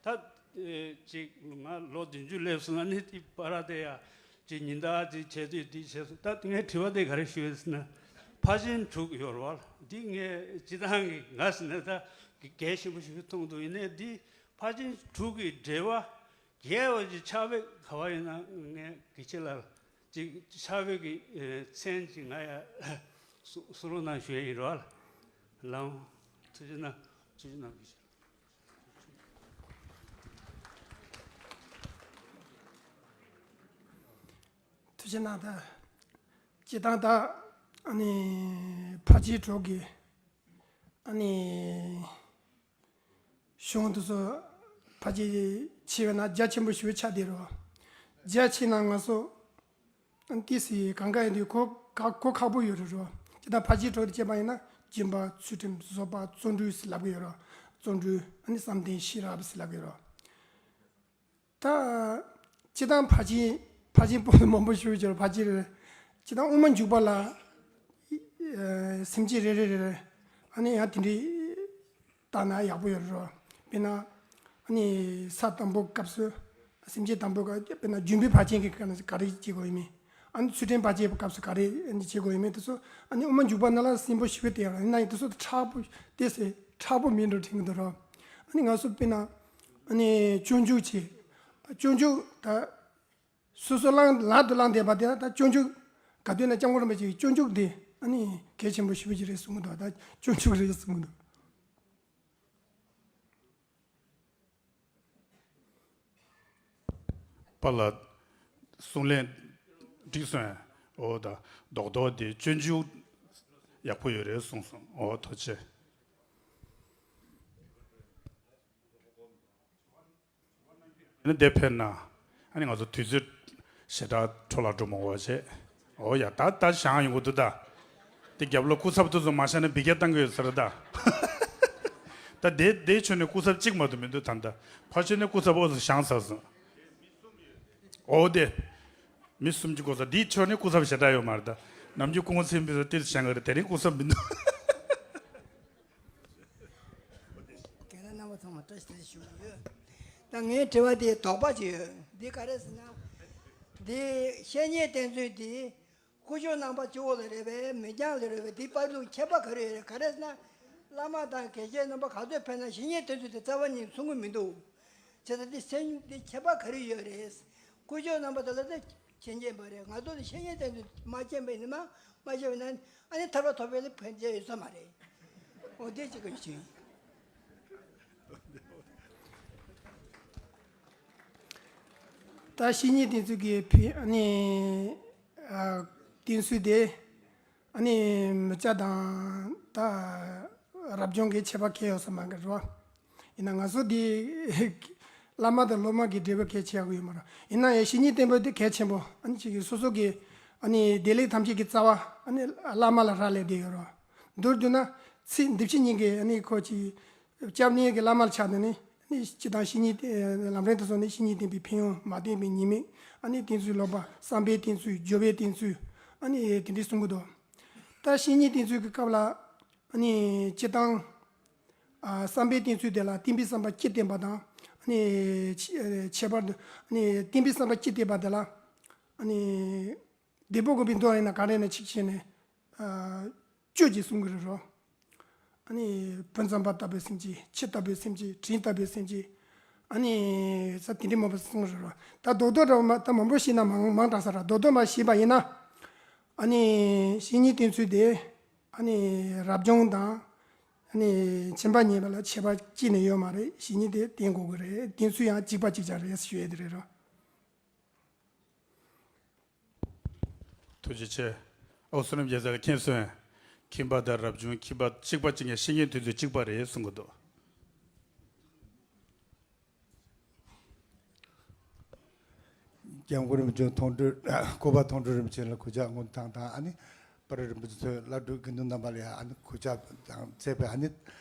ད། ཨེ། ཅིག་ང་ལོ་བདུན་ཅུ་སླེབས་སོང་ན་ནི་དེ་བར་དེ་ཡང་། ཅིག་ཉིན་ལྟར་དེ་བྱས་དུས་དེ་བྱས་སོང་། ད་ངའི་དྲི་བ་དེ་ག་རེ་ཞུ་ཡོད་ཟེར་ན། ཕར་ཕྱིན་དྲུག་ཡོད་རེད་བ། འདི་ངས་སྤྱི་བཏང་གི་ང་ཟེར་ན་ད་གལ་ཆེན་པོ་ཞིག་མཐོང་འདུག། ཡིན་ནའི་འདི་ཕར་ཕྱིན་དྲུག་གི་འགྲེལ་པ་རྒྱས་པ་ཅིག་ཆགས་པས་ག་བ་ཡིན་ན་ངས་དགེ་ཆེ་ལ་ཅིག་ཆགས་པའི་གི་མཚན་ཅིག་ང་ཡ་གསུང་རོགས་གནང་ཞུ་ཡ་ཡིན་རེད་བ། ལགས་འོང་། ཐུགས་རྗེ་གནང་། ཐུགས་རྗེ་གནང་། དགེ་ཆེ། ཐུགས་རྗེ་གནང་། ད་སྤྱིར་བཏང་ད་ཨ་ནི་ཕར་ཕྱིན་དྲུག་གི་ཨ་ནི་གཞུང་དེ་ཚོ་ཕལ་ཆེར་བྱས་པ་ན་རྒྱ་ཆེན་པོ་ཞེ་པོ་ཆགས་བསྡད་རེད་བ། རྒྱ་ཆེ་ན་ང་ཚོ་ཏི་སི་གང་ག་ཡིན་དུས་གོ་ག་གོ་ཁག་པོ་ཡོད་རེད་རོ། ཅི་ད་ཕ་ཆེ་གྲོགས་དེ་བྱས་པ་ཡིན་ན་སྦྱིན་པ་ཚུལ་ཁྲིམས་བཟོད་པ་བརྩོན་འགྲུས་ཟེར་ལབ་གི་ཡོད་རོ། བརྩོན་འགྲུས་ཨ་ནི་བསམ་གཏན་ཤེས་རབ་ཟེར་ལབ་གི་ཡོད་རོ། ད་སྤྱི་བཏང་ཕ་ཆེ་ཕ་ཆེ་པོ་མང་པོ་ཞུ་གི་ཡོད་རོ། ཕ་ཆེ་རེད། སྤྱི་བཏང་དབུ་མ་འཇུག་པ་ལ་སེམས་བསྐྱེད་རེ་རེ་རེ་རེ་ཨ་ནི་ཡང་དེ་འདྲའི། ལྟ་ན་ཡག་པོ་ཡོད་རེད། དཔེར་ན། ཨ་ནི་ས་དང་པོ་སྐབས་སུ། སེམས་བསྐྱེད་དང་པོ་སྐབས་དཔེར་ན་འཇུག་པའི་ཕར་ཕྱིན་གྱི་སྐབས་སུ་ག་རེ་བྱེད་དགོས་ཡོད་མེད། ཨ་ནི་ཚུལ་ཁྲིམས་ཕར་ཕྱིན་གྱི་སྐབས་སུ་ག་རེ་ཨ་ནི་བྱེད་དགོས་ཡོད་མེད་དེ་ཚོ་ཨ་ནི་དབུ་མ་འཇུག་པ་ནང་ལ་གསལ་པོ་ཞེ་པོ་བསྟན་ཡོད་རེད། ཡིན་ན་ཡང་དེ་ཚོ་དྲག་པོ་དེ་ཟེར་དྲག་པོ་མིན་འགྲོ་དྲན་གྱི་འདུག་རོ། ཨ་ནི་ང་ཚོ་དཔེར་ན། ཨ་ནི་སྤྱོད་འཇུག་བྱེད། སྤྱོད་འཇུག་ད། སོ་སོ་བླང་ལག་ཏུ་བླང་བསྡད་པ་དེ་ལ་ད་སྤྱོད་འཇུག་ག་དུས་ན་སྐྱབས་མགོན་རིན་པོ་ཆེའི་སྤྱོད་འཇུག་དེ་ཨ་ནི་གལ་ཆེན་པོ་ཞེ་པོ་ཅིག་རེད་གསུང་གི་འདུག། ད་སྤྱོད་འཇུག་རེད་གསུང་གི་འདུག། པཱ་ལགས་གསུང་ལན་འགྲིག་སོང་ཨ། འོ་ད་རྡོག་རྡོག་དེ་སྤྱོད་འཇུག་ཡག་པོ་ཡོད་རེད་གསུངས་སོང་། འོ་ཐུགས་རྗེ་ཆེ། ཨ་ནི་དེ་ཕེབས་ན། ཨ་ནི་ང་ཚོ་དུས་ཚོད་ཞེ་དྲག་འཕྲོ་བརླག་འགྲོ་མ་དགོས་པ་བྱས། འོ་ཡ་ད་ད་བཞེངས་ཡོང་གི་འདུག་ད། དེ་རྒྱབ་ལོགས་སྐུ་ཚབ་དེ་ཚོ་མ་བཞེངས་ན་འབུད་རྒྱག་བཏང་གི་ཡོད་ས་རེད་ད། ད་དེ་དེ་ཕྱོགས་ནས་སྐུ་ཚབ་གཅིག་མ་གཏོགས་མི་འདུག་ད་ད། ཕར་ཕྱོགས་ནས་སྐུ་ཚབ་འོ་ཚོ་བཞེངས་ཚར་སོང་། འོ་དེ། མི་གསུམ་གྱི་སྐུ་ཚབ་འདིའི་ཕྱོགས་ནས་སྐུ་ཚབ་ཞེ་དྲག་ཡོད་མ་རེད་ད། ནམ་རྒྱུན་སྐུ་ངོ་ཚེ་རིང་ཕུན་ཚོགས་དེ་ཚོ་བཞེངས་གི་རེད། དེ་རིང་སྐུ་ཚབ་མི་འདུག། རྒན་ལགས་རྣམ་པ་ཚང་མ་བཀྲ་ཤིས་བདེ་ལེགས་ཞུ་གི་ཡོད། ད་ངའི་དྲི་བ་དེ་དོགས་པ་ཅིག་ཡོད། འདི་ག་རེ་ཟེར་ན། འདི་བཤེས་གཉེན་བསྟེན་ཚུལ་འདི་སྐུ་ཞབས་རྣམ་པ་སྤྱི་བོ་ལ་རེད་པས་མི་རྐྱང་ལ་རེད་པས་འདི་བར་དུ་ཁྱད་པར་ག་རེ་ཡོད་རེད། ག་རེ་ཟེར་ན། བླ་མ་དང་དགེ་བཤེས་རྣམ་པ་ག་ཚོད་ཕེབས་ན་བཤེས་གཉེན་བསྟེན་ཚུལ་དེ་རྩ་བ་ཉིད་མཚུངས་ཀྱི་མི་འདུག། བྱས་ཙང་འདི་སེམས་འདི་ཁྱད་པར་ག་རེ་ཡོད་རེད། སྐུ་ཞབས་རྣམ་པ་དེ་ལ་ད་མཁྱེན་མཁྱེན་པ་རེད། ང་ཚོ་ལ་བཤེས་གཉེན་བསྟེན་ཚུལ་མ་མཁྱེན་པ་ཡིན་ན་མ་མ་ཤེས་པ་ན་ཨ་ནི་ཐར་པ་ཐོབ་པའི་ཕན་ཆད་ཡོད་ས་མ་རེད། འོ་དེ་གཅིག་གི་ཞུ། ད་བཤེས་གཉེན་བསྟེན་ཚུལ་གྱི་ཕི་ཨ་ནི་ཨ་བསྟེན་ཚུལ་དེ་ ཨ་ནི་མི་སྐྱ་དང་ད་རབ་བྱུང་གི་ཁྱད་པར་གང་ཡོད་ས་མ་གི་རེད་བ། ཡིན་ན་ང་ཚོ་འདི་བླ་མ་དང་སློབ་མ་གི་འབྲེལ་བ་གལ་ཆེ་ཡག་ཡོད་མ་རེད། ཡིན་ན་ཡང་བཤེས་གཉེན་བསྟེན་པ་དེ་གལ་ཆེན་པོ། ཨ་ནི་ཅིག་གིས་སོ་སོ་གི་ཨ་ནི་བདེ་ལེགས་ཐམས་ཅད་ཀྱི་རྩ་བ་ཨ་ནི་བླ་མ་ལ་རག་ལས་བསྡད་ཡོད་རེད་བ། མདོར་བསྡུ་ན་ཚེ་འདི་ཕྱི་གཉིས་ཀྱི་ཨ་ནི་ཁོ་ཅིག་སྐྱབས་གནས་ཀྱི་བླ་མ་ལ་ཆགས་ནས་ནི་ཨ་ནི་སྤྱིར་བཏང་བཤེས་གཉེན་ལམ་རིམ་དེ་ཚོ་ནི་བཤེས་གཉེན་བསྟེན་པའི་ཕན་ཡོན། མ་བསྟེན་པའི་ཉེས་དམིགས། ཨ་ནི་བསྟེན་ཚུལ་ལོག་པ། བསམ་པའི་བསྟེན་ཚུལ། སྦྱོར་བའི་བསྟེན་ཚུལ། ཨ་ནི་དེ་འདྲའི་གསུང་གི་འདུག་ད་བཤེས་གཉེན་བསྟེན་ཚུལ་གྱི་སྐབས་ལ་ཨ་ནི་སྤྱིར་བཏང་ཨ་བསམ་པའི་བསྟེན་ཚུལ་དེ་ལ་བསྟེན་པའི་བསམ་པ་སྤྱིར་བསྟེན་པ་དང་། ཨ་ནི་ཁྱད་ཨ་ཁྱད་པར་དུ་ཨ་ནི་བསྟེན་པའི་བསམ་པ་སྤྱིར་བསྟེན་པ་དེ་ལ་ཨ་ནི་དེ་ཕོ་དགོན་པའི་མདོ་ཡིན་ན་ག་རེ་ན་ཆིག་བྱས་ནས་ཨ་བཅུ་ཅིག་གསུང་གི་རེད་རོ། ཨ་ནི་བུ་མཚམས་པ་ལྟ་བུའི་སེམས་བསྐྱེད། ཁྱི་ལྟ་བུའི་སེམས་བསྐྱེད། བྲན་ལྟ་བུའི་སེམས་བསྐྱེད། ཨ་ནི་ས་དེ་འདྲའི་མང་པོ་གསུངས་རེད་རོ། ད་རྡོག་རྡོག་འདྲ་བོ་མ་ད་མང་པོ་ཤེས་ན་མང་མང་དྲགས་ས་ར། རྡོག་རྡོག་མ་ཤེས་པ་ཡིན་ན། ཨ་ནི་བཤེས་གཉེན་བསྟེན་ཚུལ་དེ་ཨ་ནི་རབ་བྱུང་དང་ཨ་ནི་ཁྱིམ་པ་གཉིས་པ་ལ་ཁྱད་པར་གཅིག་ནས་ཡོད་མ་རེད། བཤེས་གཉེན་དེ་བསྟེན་དགོས་ཀྱི་རེད། བསྟེན་ཚུལ་ཡང་གཅིག་པ་གཅིག་རྐྱང་རེད་ཞུ་ཡས་དེ་རེད་རོ། ཐུགས་རྗེ་ཆེ། ཨོ་བསོད་ནམས་རྒྱལ་མཚན་ལགས། མཁྱེན་སོང་། ཁྱིམ་པ་དང་རབ་བྱུང་། ཁྱིམ་པ་གཅིག་པ་གཅིག་ཡང་བཤེས་གཉེན་དེ་ཚོ་གཅིག་པ་རེད་གསུང་གི་འདུག་སྐྱབས་མགོན་རིན་པོ་ཆེ་མཐོང་གྲོལ། སྐུ་པར་མཐོང་གྲོལ་རིན་པོ་ཆེ་ལ་གུས་ཕྱག་སྔོན་དུ་བཏང་དང་། ཨ་ནི་སྤ་རོ་རིན་པོ་ཆེ་མཚོན་བླ་སྤྲུལ་དགེ་འདུན་རྣམ་པ་ལ་ཡང་ཨ་ནི་གུས་ཕྱག་དང་བཅས་པའི་ཨ་ནི་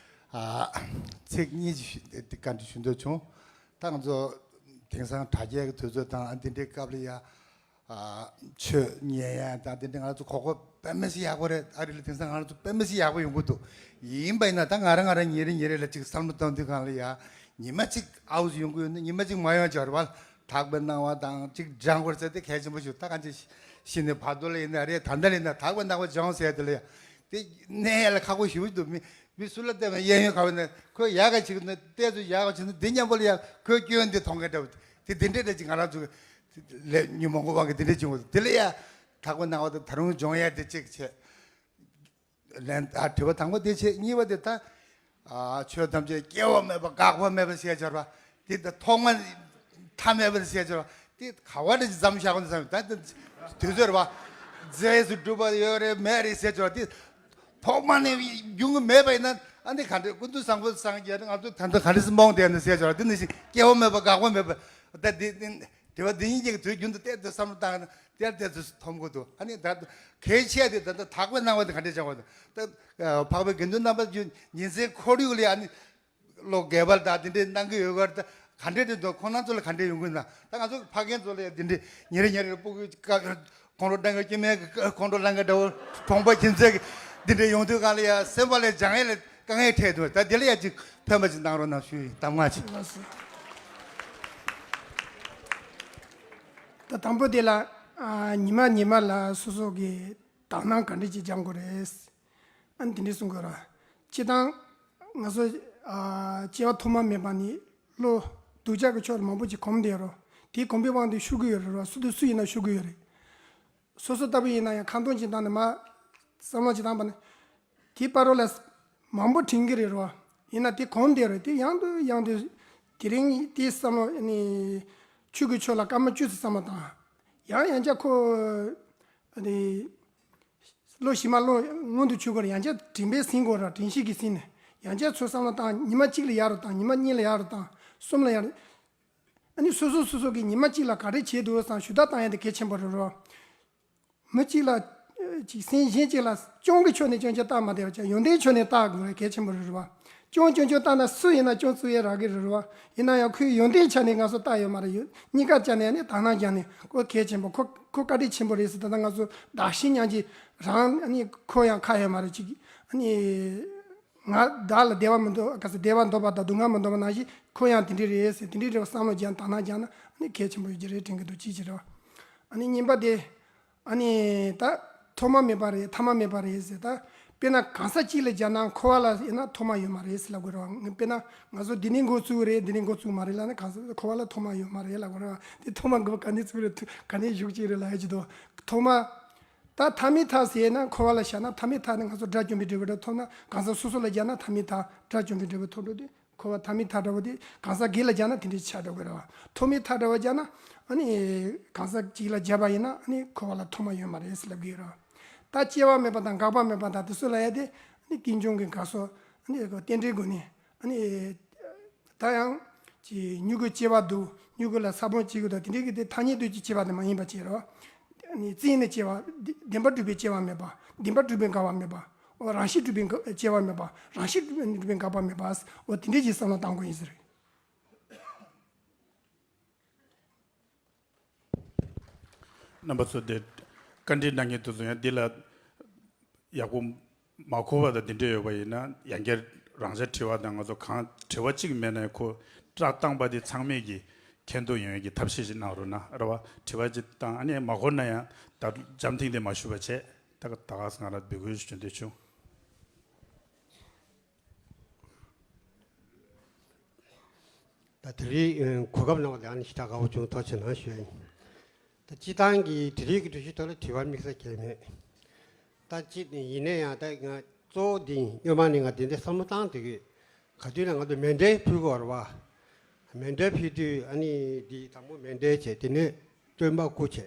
ཨ་ཚིག་གཉིས་ཅིག་ཞུ་བཀའ་འདྲི་ཞུ་འདོད་བྱུང་། ད་ང་ཚོ་དེང་སང་དྲ་རྒྱའི་དུས་ཚོད་དང་ཨ་འདི་འདྲའི་སྐབས་ལ་ཡང་ཨ་ཆོས་ཉན་ཡ་དང་དེ་འདྲ་ང་ཚོ་གོ་སྐབས་དཔེ་མི་སྲིད་ཡག་པོ་རེད། ཨ་རི་ལ་དེང་སང་ང་ཚོ་དཔེ་མི་སྲིད་ཡག་པོ་ཡོང་གི་འདུག་ཡིན་པ་ཡིན་ན་ད་ང་རང་ང་རང་ཉིན་རེ་ཉིན་རེ་ལ་ཅིག་བསམ་བློ་གཏོང་དུས་སྒང་ལ་ཡ་ཉི་མ་གཅིག་ཨའུ་ཡོང་གི་ཡོད་ན་ཉི་མ་གཅིག་མ་ཡོང་བྱ་བ་དག་པའི་གནང་བ་དང་ཅིག་སྦྱང་དགོས་ཟེར་དེ་གལ་ཆེན་པོ་ཞིག་ད་གང་ཅི་ཤི་ནས་བར་དོ་ལ་ཡིན་ན་རེད། ད་ལྟ་ལ་ཡིན་ན་དག་པའི་གནང་བ་སྦྱང་ཟེར་དེ་ལ་ཡ་དེ་གནས་ཡ་ལ་ཁག་པོ་ཞེ་པོ་ཞིག་འདུག་མི་མི་སུ་ལ་བལྟས་ན་གཡས་གཡོན་ག་བ་ན་ཁོས་ཡག་ག་བྱེད་ཀྱི་འདུག་ན་ཏོག་ཙམ་ཡག་ག་བྱེད་ན་འདི་མཉམ་པོ་ལ་ཡ་ཁོའི་སྐྱོན་འདི་མཐོང་མཁན་འདྲ་བོ་དེ་འདི་འདྲས་འདྲ་ཅིག་ང་རང་ཚོ་ལས་ཉོན་མོངས་པ་གི་འདི་འདྲས་བྱུང་བ་དེ་ལ་ཡ་དག་པ་གནང་བ་དང་ད་རུང་སྦྱོང་ཡ་དེ་གཅིག་བྱས། ལན་ཨ་དྲི་བ་དང་པོ་དེ་བྱས། གཉིས་པ་དེ་ད་ཨ་ཆོས་ཐམས་ཅད་སྐྱེ་བ་མེད་པ་འགག་པ་མེད་པ་ཟེར་བྱ་བ་དེ་ད་ཐོག་མ་མཐའ་མེད་པ་ཟེར་བྱ་བ་དེ་ག་བ་འདྲ་ཅིག་མཚམས་བཞག་པ་འདི་བསམ་ད་དུས་ཚོད་རེད་བ། རྫས་སུ་གྲུབ་པ་ཡོད་རེད་མེད་རེད་ཟེར་བྱ་བ་དེ། ཐོག་མ་ནས་ཡོང་གི་མེད་པ་ཡིན་ན་ཨ་ནི་ག་འདྲ་ཀུན་ཏུ་བཟང་པོ་སངས་རྒྱས་ང་ཚོ་ད་ལྟ་ག་འདྲ་སེ་རྨོངས་བསྡད་ནས་ཟེར་བྱ་བ་དེ་ནི་ཞིག་སྐྱེ་བ་མེད་པ་འགག་པ་མེད་པ་ད་དེ་དེ་དྲི་བ་འདི་གཉིས་ཀྱི་དུས་རྒྱུན་དུ་བལྟས་ཏེ་བསམ་བློ་བཏང་ན་དེར་དེ་ཚོ་མཐོང་གི་འདུག་ཨ་ནི་ད་གལ་ཆེ་དེ་ད་ལྟ་དག་པའི་སྣང་བ་དེ་ག་འདྲ་བྱུང་བ་འདུག་ད་འཕགས་པའི་དགེ་འདུན་རྣམ་པ་ཚོ་ཉིན་མཚན་ཁོར་ཡུག་ལ་ཨ་ནི་བློ་འགེལ་བ་དང་དེ་འདྲའི་གནང་གི་ཡོད་གར་ད་ག་འདྲས་དེ་འདུག་ཁོང་རྣམ་ཚོ་ལ་ག་འདྲས་ཡོང་གི་ན་ད་ང་ཚོ་ཕ་རྒན་ཚོ་ལ་ཡང་དེ་འདྲས་ཉིན་རེ་ཉིན་རེ་སྤུ་གུ་ཁོང་ཁྲོ་ལྡང་གི་སྐྱེ་དམན་ཁོང་ཁྲོ་ལྡང་གི་འདྲ་བོ་གྲོང་པ་ཁྱིམ་མཚེས་ཀྱི་འདི་འདྲས་ཡོང་དུས་གང་ལ་ཡང་སེམས་པ་ལ་སྦྱང་ཡས་ལ་དཀའ་ངལ་འཕྲད་འདུག་ད་དེ་ལ་ཡང་ཅིག་ཕན་པ་ཅིག་གནང་རོགས་གནང་ཞུ་ཡི་གདམས་ངག་ཅིག་ད་དང་པོ་དེ་ལ་ཨ་ཉི་མ་ཉི་མ་ལ་སོ་སོ་གི་དག་སྣང་ག་འདྲས་ཅིག་སྦྱང་དགོས་རེད། ཨ་ནི་དེ་འདྲས་གསུང་དགོས་ར། སྤྱིར་བཏང་ང་ཚོ་ཨ་སྐྱེ་བ་ཐོག་མ་མེད་པ་ནས་བློ་སྡུག་ཅག་གི་ཕྱོགས་ལ་མང་པོ་ཅིག་གོམས་བསྡད་ཡོད་རེད། དེའི་གོམས་པའི་དབང་དུ་ཤོར་གི་ཡོད་རེད་ར། སུ་དང་སུ་ཡིན་ན་ཤོར་གི་ཡོད་རེད། སོ་སོ་ལྟ་བུ་ཡིན་ན་ཡང་ཁ་འདོན་ཅིག་བཏང་ནས་མར་བསམ་བློ་ཅིག་བཏང་པ་ནི་དེའི་བར་རོ་ལ་མང་པོ་དྲན་གི་རེད་ར། ཡིན་ན་དེ་གོམས་བསྡད་ཡོད་རེད། དེ་ཡང་དུ་ཡང་དུ་དེ་རིང་དེའི་བསམ་བློ་ནི་ཆོས་ཀྱི་ཕྱོགས་ལ་སྐར་མ་བཅུ་ཙམ་བསམ་བློ་བཏང་། ཡང་ཡང་བསྐྱར་ཁོ་ཨ་ནི་བློ་ཞིག་མ་བློ་མངོན་དུ་ཆུད་དགོས་རེད། ཡང་བསྐྱར་དྲན་པས་ཟིན་དགོས་རེད། དྲན་ཤེས་ཀྱིས་ཟིན་ནས་ཡང་བསྐྱར་ཚུར་བསམ་བློ་བཏང་། ཉི་མ་གཅིག་ལ་ཡག་རུ་བཏང་། ཉི་མ་གཉིས་ལ་ཡག་རུ་བཏང་། གསུམ་ལ་ཡག་རུ། ཨ་ནི་སོ་སོ་སོ་སོ་གིས་ཉི་མ་གཅིག་ལ་ག་རེ་བྱས་འདུག་བསམ་ཞུ་དག་བཏང་ཡ་དེ་གལ་ཆེན་པོ་རེད་རོ། མི་གཅིག་ལ་ཨ་ཅིག་སེམས་གཞན་གཅིག་ལ་སྐྱོན་གྱི་ཕྱོགས་ནས་སྐྱོན་ཆ་བཏགས་མ་བསྡད་པ་བྱས་ཡོན་ཏན་ཕྱོགས་ནས་བཏགས་དགོས་རེད། གལ་ཆེན་པོ་རེད་རོ། སྐྱོན་སྐྱོན་སྐྱོན་བཏགས་ན་སུ་ཡིན་ན་སྐྱོན་བཙུགས་ཡ་རག་གི་རེད་རོ། ཡིན་ན་ཡང་ཁོའི་ཡོན་ཏན་ཆ་ནས་ང་ཚོ་བཏགས་ཡོད་མ་རེད། ཡོད་གཉིས་ཀ་ཆ་ནས་ཨ་ནི་དག་སྣང་སྦྱངས་ནས་ཁོ་གལ་ཆེན་པོ་ཁོ་ཁོ་བཀའ་དྲིན་ཆེན་པོ་རེད་ཟེར། ད་ལྟ་ང་ཚོ་བདག་གཞན་མཉམ་བརྗེ་རང་ཨ་ནི་ཁོ་ཡང་ཁ་ཡོད་མ་རེད་ཅིག་ཨ་ནི། ང་བདག་ལ་བདེ་བ་མི་འདོད་ག་ཚོད་བདེ་བ་འདོད་པ་དང་སྡུག་བསྔལ་མི་འདོད་པ་ནང་བཞིན་ཁོ་ཡང་དེ་འདྲ་རེད་ཟེར། དེ་འདྲ་རེད་བསམ་བློ་སྦྱངས་དག་སྣང་སྦྱངས་ན་ཨ་ནི་གལ་ཆེན་པོ་ཡོད་ཀྱི་རེད་དྲན་གྱི་འདུག་ཅིའི་ཕྱིར་རེད་བ། ཨ་ནི་གཉིས་པ་དེ་ཨ་ནི་ད་ཐོག་མ་མེད་པ་རེད། ཐ་མ་མེད་པ་རེད་ཟེར། ད་དཔེར་ན་གང་ཟག་གཅིག་ལ་སྦྱར་ན་འཁོར་བ་ལ་ཡིན་ན་ཐོག་མ་ཡོད་མ་རེད་ཟེར་ལབ་དགོས་རེད་བ། དཔེར་ན་ང་ཚོ་འདི་ནས་འགོ་བཙུགས་རེད། འདི་ནས་འགོ་བཙུགས་མ་རེད་ལབ་ན་གང་ཟག་འཁོར་བ་ལ་ཐོག་མ་ཡོད་མ་རེད་ལབ་དགོས་རེད་བ། དེ་ཐོག་མ་འགོ་ག་ནས་བཙུགས་རེད། ག་ནས་གཞུག་ཅིག་རེད་ལབ་ཡ་ཅིག་འདུག་ཐོག་མ། ད་ཐ་མའི་མཐའ་ཟེར་ན་འཁོར་བ་ལ་བཞག་ན་ཐ་མའི་མཐའ་ནི་ང་ཚོ་དགྲ་བཅོམ་པའི་འབྲས་བུ་རེད་ཐོབ་ན། གང་ཟག་སོ་སོ་ལ་སྦྱར་ན་ཐ་མའི་མཐའ་དགྲ་བཅོམ་པའི་འབྲས་བུ་ཐོབ་འགྲོ་དུས་འཁོར་བ་ཐ་མའི་མཐའ་འདྲ་བོ་དེ་གང་ཟག་སྒེར་ལ་སྦྱར་ན་དེ་འདྲའི་ཆགས་འགྲོ་གི་རེད་བ། ཐོག་མའི་མཐའ་འདྲ་བ་སྦྱར་ན་ཨ་ནི་གང་ཟག་གཅིག་ལ་སྦྱར་བ་ཡིན་ན་ཨ་ནི་འཁོར་བ་ལ་ཐོག་མ་ཡོད་མ་རེད་ཟེར་ལབ་གི་ཡོད་རེད་བ། ད་སྐྱེ་བ་མེད་པ་དང་འགག་པ་མེད་པ་དང་དེ་ཚོ་ལ་ཡ་དེ་ནི་ཀུན་འབྱུང་གི་འགག་སོགས་ནི་རྟེན་འབྲེལ་སྒོ་ནས་ནི་ད་ཡང་ཅི་མྱུ་གུ་སྐྱེ་བ་འདུག་མྱུ་གུ་ལ་ས་བོན་སྐྱེ་དགོས་དང་དེ་འདྲའི་གི་དེ་ཐ་སྙད་དུ་ཅི་སྐྱེ་བ་དེ་མ་ཡིན་པ་བྱས་རོ། ནི་རྩིས་ནི་སྐྱེ་བ་བདེན་པར་གྲུབ་པའི་སྐྱེ་བ་མེད་པ། བདེན་པར་གྲུབ་པའི་འགག་པ་མེད་པ། འོ་རང་བཞིན་གྲུབ་པའི་སྐྱེ་བ་མེད་པ། རང་བཞིན་གྲུབ་པའི་འགག་པ་མེད་པ། འོ་དེ་འདྲའི་ཅིག་བསམ་བློ་བཏང་དགོས་ཡིན་ཟེར། རྣམ་པ་ཚོ་དེ་བཀའ་འདྲི་གནང་མཁན་དེ་ཚོ་ཡང་འདི་ལ་ཡག་པོ་མ་གོ་བ་དང་འདི་འདྲ་ཡོད་པ་ཡིན་ན་ཡང་བསྐྱར་རང་འཇགས་དྲི་བ་དང་ང་ཚོ་གང་དྲི་བ་གཅིག་མེད་ན་ཁོ་བཀྲག་བཏང་པ་དེ་ཚང་མས་ཀྱི་མཁྱེན་རྟོགས་ཡོང་ཡག་གི་ཐབས་ཤེས་ཤིག་གནང་རོགས་གནང་ར་བ། དྲི་བ་གཅིག་བཏང་ཨ་ནི་མ་གོ་ན་ཡང་ད་འཇམ་ཐིང་དེ་མ་ཞུ་བ་བྱས་ད་ད་ག་ང་རང་འབོད་སྐུལ་ཞུ་འདོད་བྱུང་། ད་དེ་རིང་གོ་སྐབས་གནང་བ་ལ་ཨ་ནི་ཞེ་དྲག་དགའ་པོ་བྱུང་། ཐུགས་རྗེ་གནང་ཞུ་ཡ་ཡིན། ད་སྤྱི་བཏང་གི་དེ་རིང་གི་སྒྲིག་གཞི་ཐོག་ལ་དྲི་བ་དམིགས་བསལ་གང་ཡང་མེད། ད་སྤྱི་ཡིན་ན་ཡང་ད་ང་གཙོ་བོ་འདི་ཡིན། སྔོན་མ་ནས་ང་དེ་འདྲའི་བསམ་བློ་བཏང་བསྡད་ཀྱི་ཡོད། ག་དུས་ན་ང་ཚོ་མཎྜལ་ཕུལ་དགོས་རེད་བ། མཎྜལ་ཕུལ་དུས་ཨ་ནི་འདི་དང་པོ་མཎྜལ་བྱས། དེ་ནས་སྟོན་པ་སྐུ་བྱས།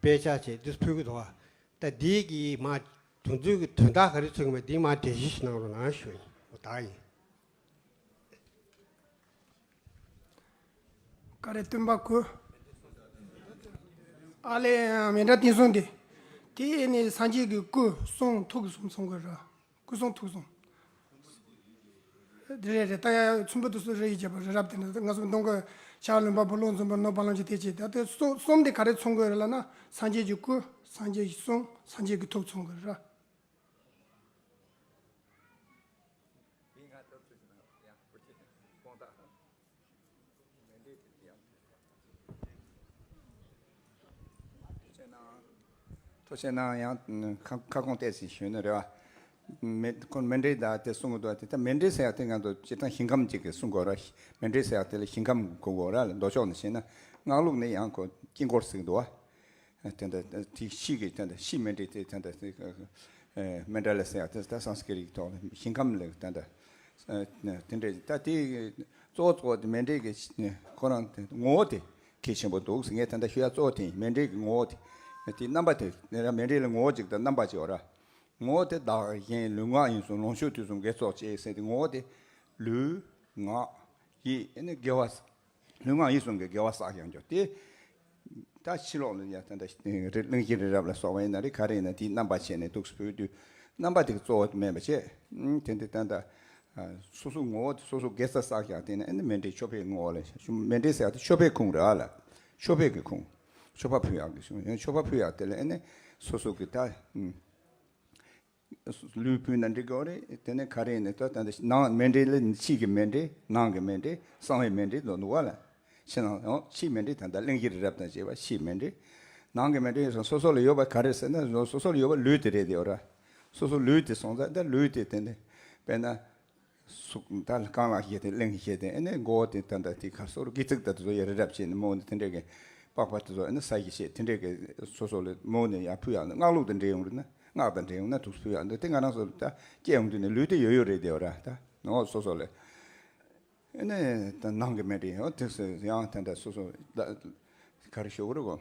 དཔེ་ཆ་བྱས། འདི་ཕུལ་གྱི་འདུག་བ། ད་འདི་གི་མ་དོན་ཚུལ་གྱི་དོན་དག་ག་རེ་མཚོན་གྱི་མེད། འདི་མ་འགྲེལ་བཤད་ཞིག་གནང་རོགས་གནང་ཞུ་ཡིན། འོ་ད་ཡིན། ག་རེ་སྟོན་པ་སྐུ། ཨ་ལས་མཎྜལ་བསྟན་སྲུང་དེ། དེ་ནི་སངས་རྒྱས་ཀྱི་སྐུ་གསུང་ཐུགས་གསུམ་ཚང་དགོས་ར། སྐུ་གསུང་ཐུགས་གསུམ། དེ་རེད་རེད། ད་ཡ་ཚོམ་བུ་དུ་སུ་རེ་ཡི་བྱེད་པ་རི་རབ་དེ་ནི་ང་ཚོ་མདོང་གི་ཤར་ལུང་པ་བུ་ལོང་འཛོམས་པ་ནོར་བ་ལང་ཅི་དེ་བྱེད། ད་དེ་གསུང་གསུམ་དེ་ག་རེ་ཚང་དགོས་རེད་ལབ་ན་སངས་རྒྱས་ཀྱི་སྐུ། སངས་རྒྱས་ཀྱི་གསུང་། སངས་རྒྱས་ཀྱི་ཐུགས་ཚང་དགོས་རེད་ར། ཐུགས་རྗེ་གནང་། ཐུགས་རྗེ་གནང་། ཡང་ཁ་ཁ་སྐོང་ཏོག་ཙམ་ཞུས་ན་རེད་བ། མེ་ཁོང་མཎྜལ་ད་དེ་གསུང་གི་འདུག་དེ་ད་མཎྜལ་ཟེར་ཡག་དེ་ང་ཚོ་སྤྱིར་བཏང་ཞིང་ཁམས་གཅིག་གི་གསུང་དགོས་ར། མཎྜལ་ཟེར་ཡག་དེ་ལ་ཞིང་ཁམས་གོ་དགོས་ར། ལ་མདོ་ཕྱོགས་ནས་བཤད་ན་སྔགས་ལུགས་ནས་ཡང་ཁོ་དཀྱིལ་འཁོར་ཟེར་གི་འདུག་བ། དེ་འདྲ་དེ་ཤི་གི་དེ་འདྲ་ཤི་མཎྜལ་དེ་དེ་འདྲ་དེ་མཎྜལ་ཟེར་ཡག་དེ་ད་སཾ་སྐྲྀ་ཏ་ཡིག་ཐོག་ལ་ཞིང་ཁམས་ལ་དེ་འདྲ་དེ་འདྲ་ད་དེ་གཙོ་བོ་གཙོ་བོ་དེ་མཎྜལ་གྱི་ཁོ་རང་དེ་ངོ་བོ་དེ་གལ་ཆེན་པོ་འདུག་ཟེར། ངས་དེ་འདྲ་ཞུ་ཡག་གཙོ་བོ་དེ་ཡིན། མཎྜལ་གྱི་ངོ་བོ་དེ་དེ་རྣམ་པ་དེ་མཎྜལ་ལ་ངོ་བོ་གཅིག་དང་རྣམ་པ་གཅིག་ཡོད་ར། ངོ་བོ་དེ་བདག་གཞན་ལུས་ངག་ཡིད་གསུམ་ལོངས་སྤྱོད་དུས་གསུམ་དགེ་ཚོགས་བཅས་ཟེར་ཏེ་ངོ་བོ་དེ་ལུས་ངག་ཡིད་ཨ་ནི་དགེ་བ། ལུས་ངག་ཡིད་གསུམ་གྱི་དགེ་བ་བསགས་ཡང་འགྱོ་དེ། ད་ཕྱི་ལོགས་ལ་ཡ་ད་ལྟ་རི་གླིང་བཞི་རི་རབ་ལ་སོགས་པ་ཡིན་ན་རེད། ག་རེ་ཡིན་ན་དེའི་རྣམ་པ་བྱས་ནས་འདུག་སེ་ཕུལ་དུས་རྣམ་པ་དེ་གཙོ་བོ་མེད་པ་བྱས། དེ་འདི་ད་ལྟ་སོ་སོ་ངོ་བོ་དེ་སོ་སོ་དགེ་རྩ་བསགས་ཡག་དེ་ནི་ཨ་ནི་མཎྜལ་མཆོད་པའི་ངོ་བོ་ལ་མཎྜལ་ཟེར་ཡག་དེ་མཆོད་པའི་ཁུངས་རེད་ཨ་ལ། མཆོད་པའི་གི་ཁུངས། མཆོད་པ་ཕུལ་ཡག་གི་ཁུངས། ཡང་མཆོད་པ་ཕུལ་ཡག་དེ་ལ་ཨ་ནི་སོ་སོ་གི་ད། ལུས་ཕུལ་ན་འགྲིག་གི་རེད། དེ་ནས་ག་རེ་ནས་ད་ད་ནང་མཎྜལ་ལ་ཕྱི་གི་མཎྜལ་ནང་གི་མཎྜལ་གསང་བའི་མཎྜལ་ལོ་འདུག་བ་ལ། ཕྱི་ནང་ཡང་ཕྱི་མཎྜལ་ད་ལྟ་གླིང་བཞི་རི་རབ་དང་བཅས་པ་ཕྱི་མཎྜལ། ནང་གི་མཎྜལ་སོ་སོ་ལ་ཡོད་པ་ག་རེ་ཟེར་ན་སོ་སོ་ལ་ཡོད་པ་ལུས་དེ་རེད་དེ་ཡོད་ར། སོ་སོ་ལུས་དེ་སོང་ཙང་ད་ལུས་དེ་དེ་ནས་དཔེར་ན། གཟུགས་ད་རྐང་ལག་བཞི་དེ་གླིང་བཞི་དེ་ཨ་ནི་མགོ་བོ་དེ་ད་ད་དེ་ག་སོ་རུ་སྐེ་ཚིགས་ད་དེ་ཚོ་ཡ་རི་རབ་བྱས་ནས་མོ་ནི་དེ་འདྲས་ཀྱི་པགས་པ་དེ་ཚོ་ཨ་ནི་ས་བཞི་བྱས་དེ་འདྲས་ཀྱི་སོ་སོ་ལ་མོ་ནི་ཡ་ཕུལ་ཡག་ནི་སྔགས་ལུགས་དང་འབྲེལ་ཡོང་རེད་ན་སྔགས་དང་འབྲེལ་ཡོང་ན་ཐུགས་སུ་ཕུལ་ཡག་འདི་དེ་ང་རང་ཚོ་ད་སྐྱེ་ཡོང་དུས་ནས་ལུས་དེ་ཡོད་ཡོད་རེད་དེ་བ་ར་ད་ནོ་སོ་སོ་ལ་ཨ་ནི་ད་ནང་གི་མེད་རེད་ཡང་དེ་སོ་ཡང་དེ་འདྲ་སོ་སོ་ད་ག་རེ་ཞུ་དགོས་རེད་གོ་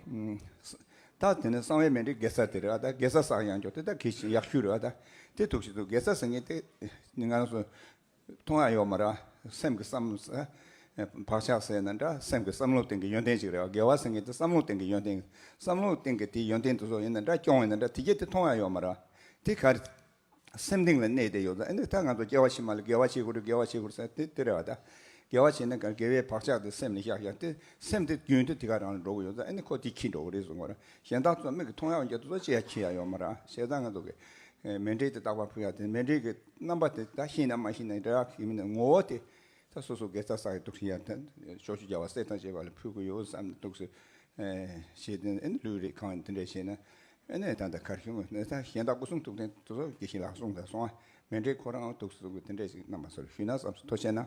ད་དེ་ནི་གསང་བའི་མཎྜལ་དགེ་རྩ་དེ་རེད་ཨ་ད་དགེ་རྩ་བསགས་ཡག་འཇོག་དེ་ད་གལ་ཆེ་ཡག་ཤོས་རེད་ཨ་ད་དེ་ཐུགས་ཤིག་ཏུ་དགེ་རྩ་ཟེར་མཁན་དེ་ང་རང་ཚོ། མཐོང་ཡག་ཡོད་མ་རེད། སེམས་ཀྱི་བསམ། བག་ཆགས་ཟེར་ན་འདྲ་སེམས་ཀྱི་བསམ་བློ་སྟེང་གི་ཡོན་ཏན་ཅིག་རེད་བ། དགེ་བ་ཟེར་མཁན་དེ་བསམ་བློ་སྟེང་གི་ཡོན་ཏན། བསམ་བློ་སྟེང་གི་དེའི་ཡོན་ཏན་དེ་ཚོ་ཡིན་ན་འདྲ་སྐྱོང་ཡིན་ན་འདྲ་དེ་གྱད་དེ་མཐོང་ཡག་ཡོད་མ་རེད། དེ་ག་རེ། སེམས་གཏིང་ལ་གནས་ཏེ་ཡོད་ད་ཨ་ནི་ད་ང་ཚོ་སྐྱེ་བ་ཕྱི་མ་ལ་དགེ་བ་བྱེད་དགོས་རེད་དགེ་བ་བྱེད་དགོས་རེད་ཟེར་དེ་དེ་རེད་བ་ད། དགེ་བ་བྱེད་ན་ག་དགེ་བའི་བག་ཆགས་དེ་སེམས་ལ་བཞག་ཡག་དེ་སེམས་དེ་རྒྱུན་དུ་དེ་ག་རང་ལ་འགྲོ་གི་ཡོད་ད་ཨ་ནི་ཁོ་དེ་འཁྱིལ་འགྲོ་གི་རེད་གསུང་གི་རེད། གཞན་དག་ཚོ་མིག་གིས་མཐོང་ཡག་ཡོད་ད་ཚོ་ཅི་ཡག་འཁྱིལ་ཡག་ཡོད་མ་རེད། བྱས་ཙང་ང་ཚོ་གི་མཎྜལ་དེ་བརྟག་པ་ཕུལ་ཡག་དེ་མཎྜལ་གྱི་རྣམ་པ་དེ་ད་ཤེས་ན་མ་ཤེས་ན་འདྲ་ཡིན་ན་ངོ་བོ་དེ་ད་སོ་སོ་དགེ་རྩ་བསགས་ཡག་འདུག་ཤི་ཡག་ད་ཕྱོགས་བཅུའི་རྒྱལ་བ་སྲས་དང་བཅས་པ་ལ་ཕུལ་གི་ཡོད་བསམ་ནས་འདུག་སེ་བྱས་ཏེ་ཨ་ནི་ལུས་རེད་གང་ཡིན་དེ་འདྲ་བྱས་ན་ཨ་ནི་ད་ལྟ་གར་བྱུང་ད་གཞན་དག་སྐུ་གསུང་ཐུགས་རྟེན་དེ་ཚོ་དགེ་བཤེས་ལགས་གསུངས་ད་སོང་ཨ་མཎྜལ་ཁོ་རང་འདུག་སེ་གསུང་གི་དེ་འདྲ་ཞིག་རྣམ་པ་ཚོར་ཞུས་ན་བསམ་སོང་། ཐུགས་རྗེ་གནང་།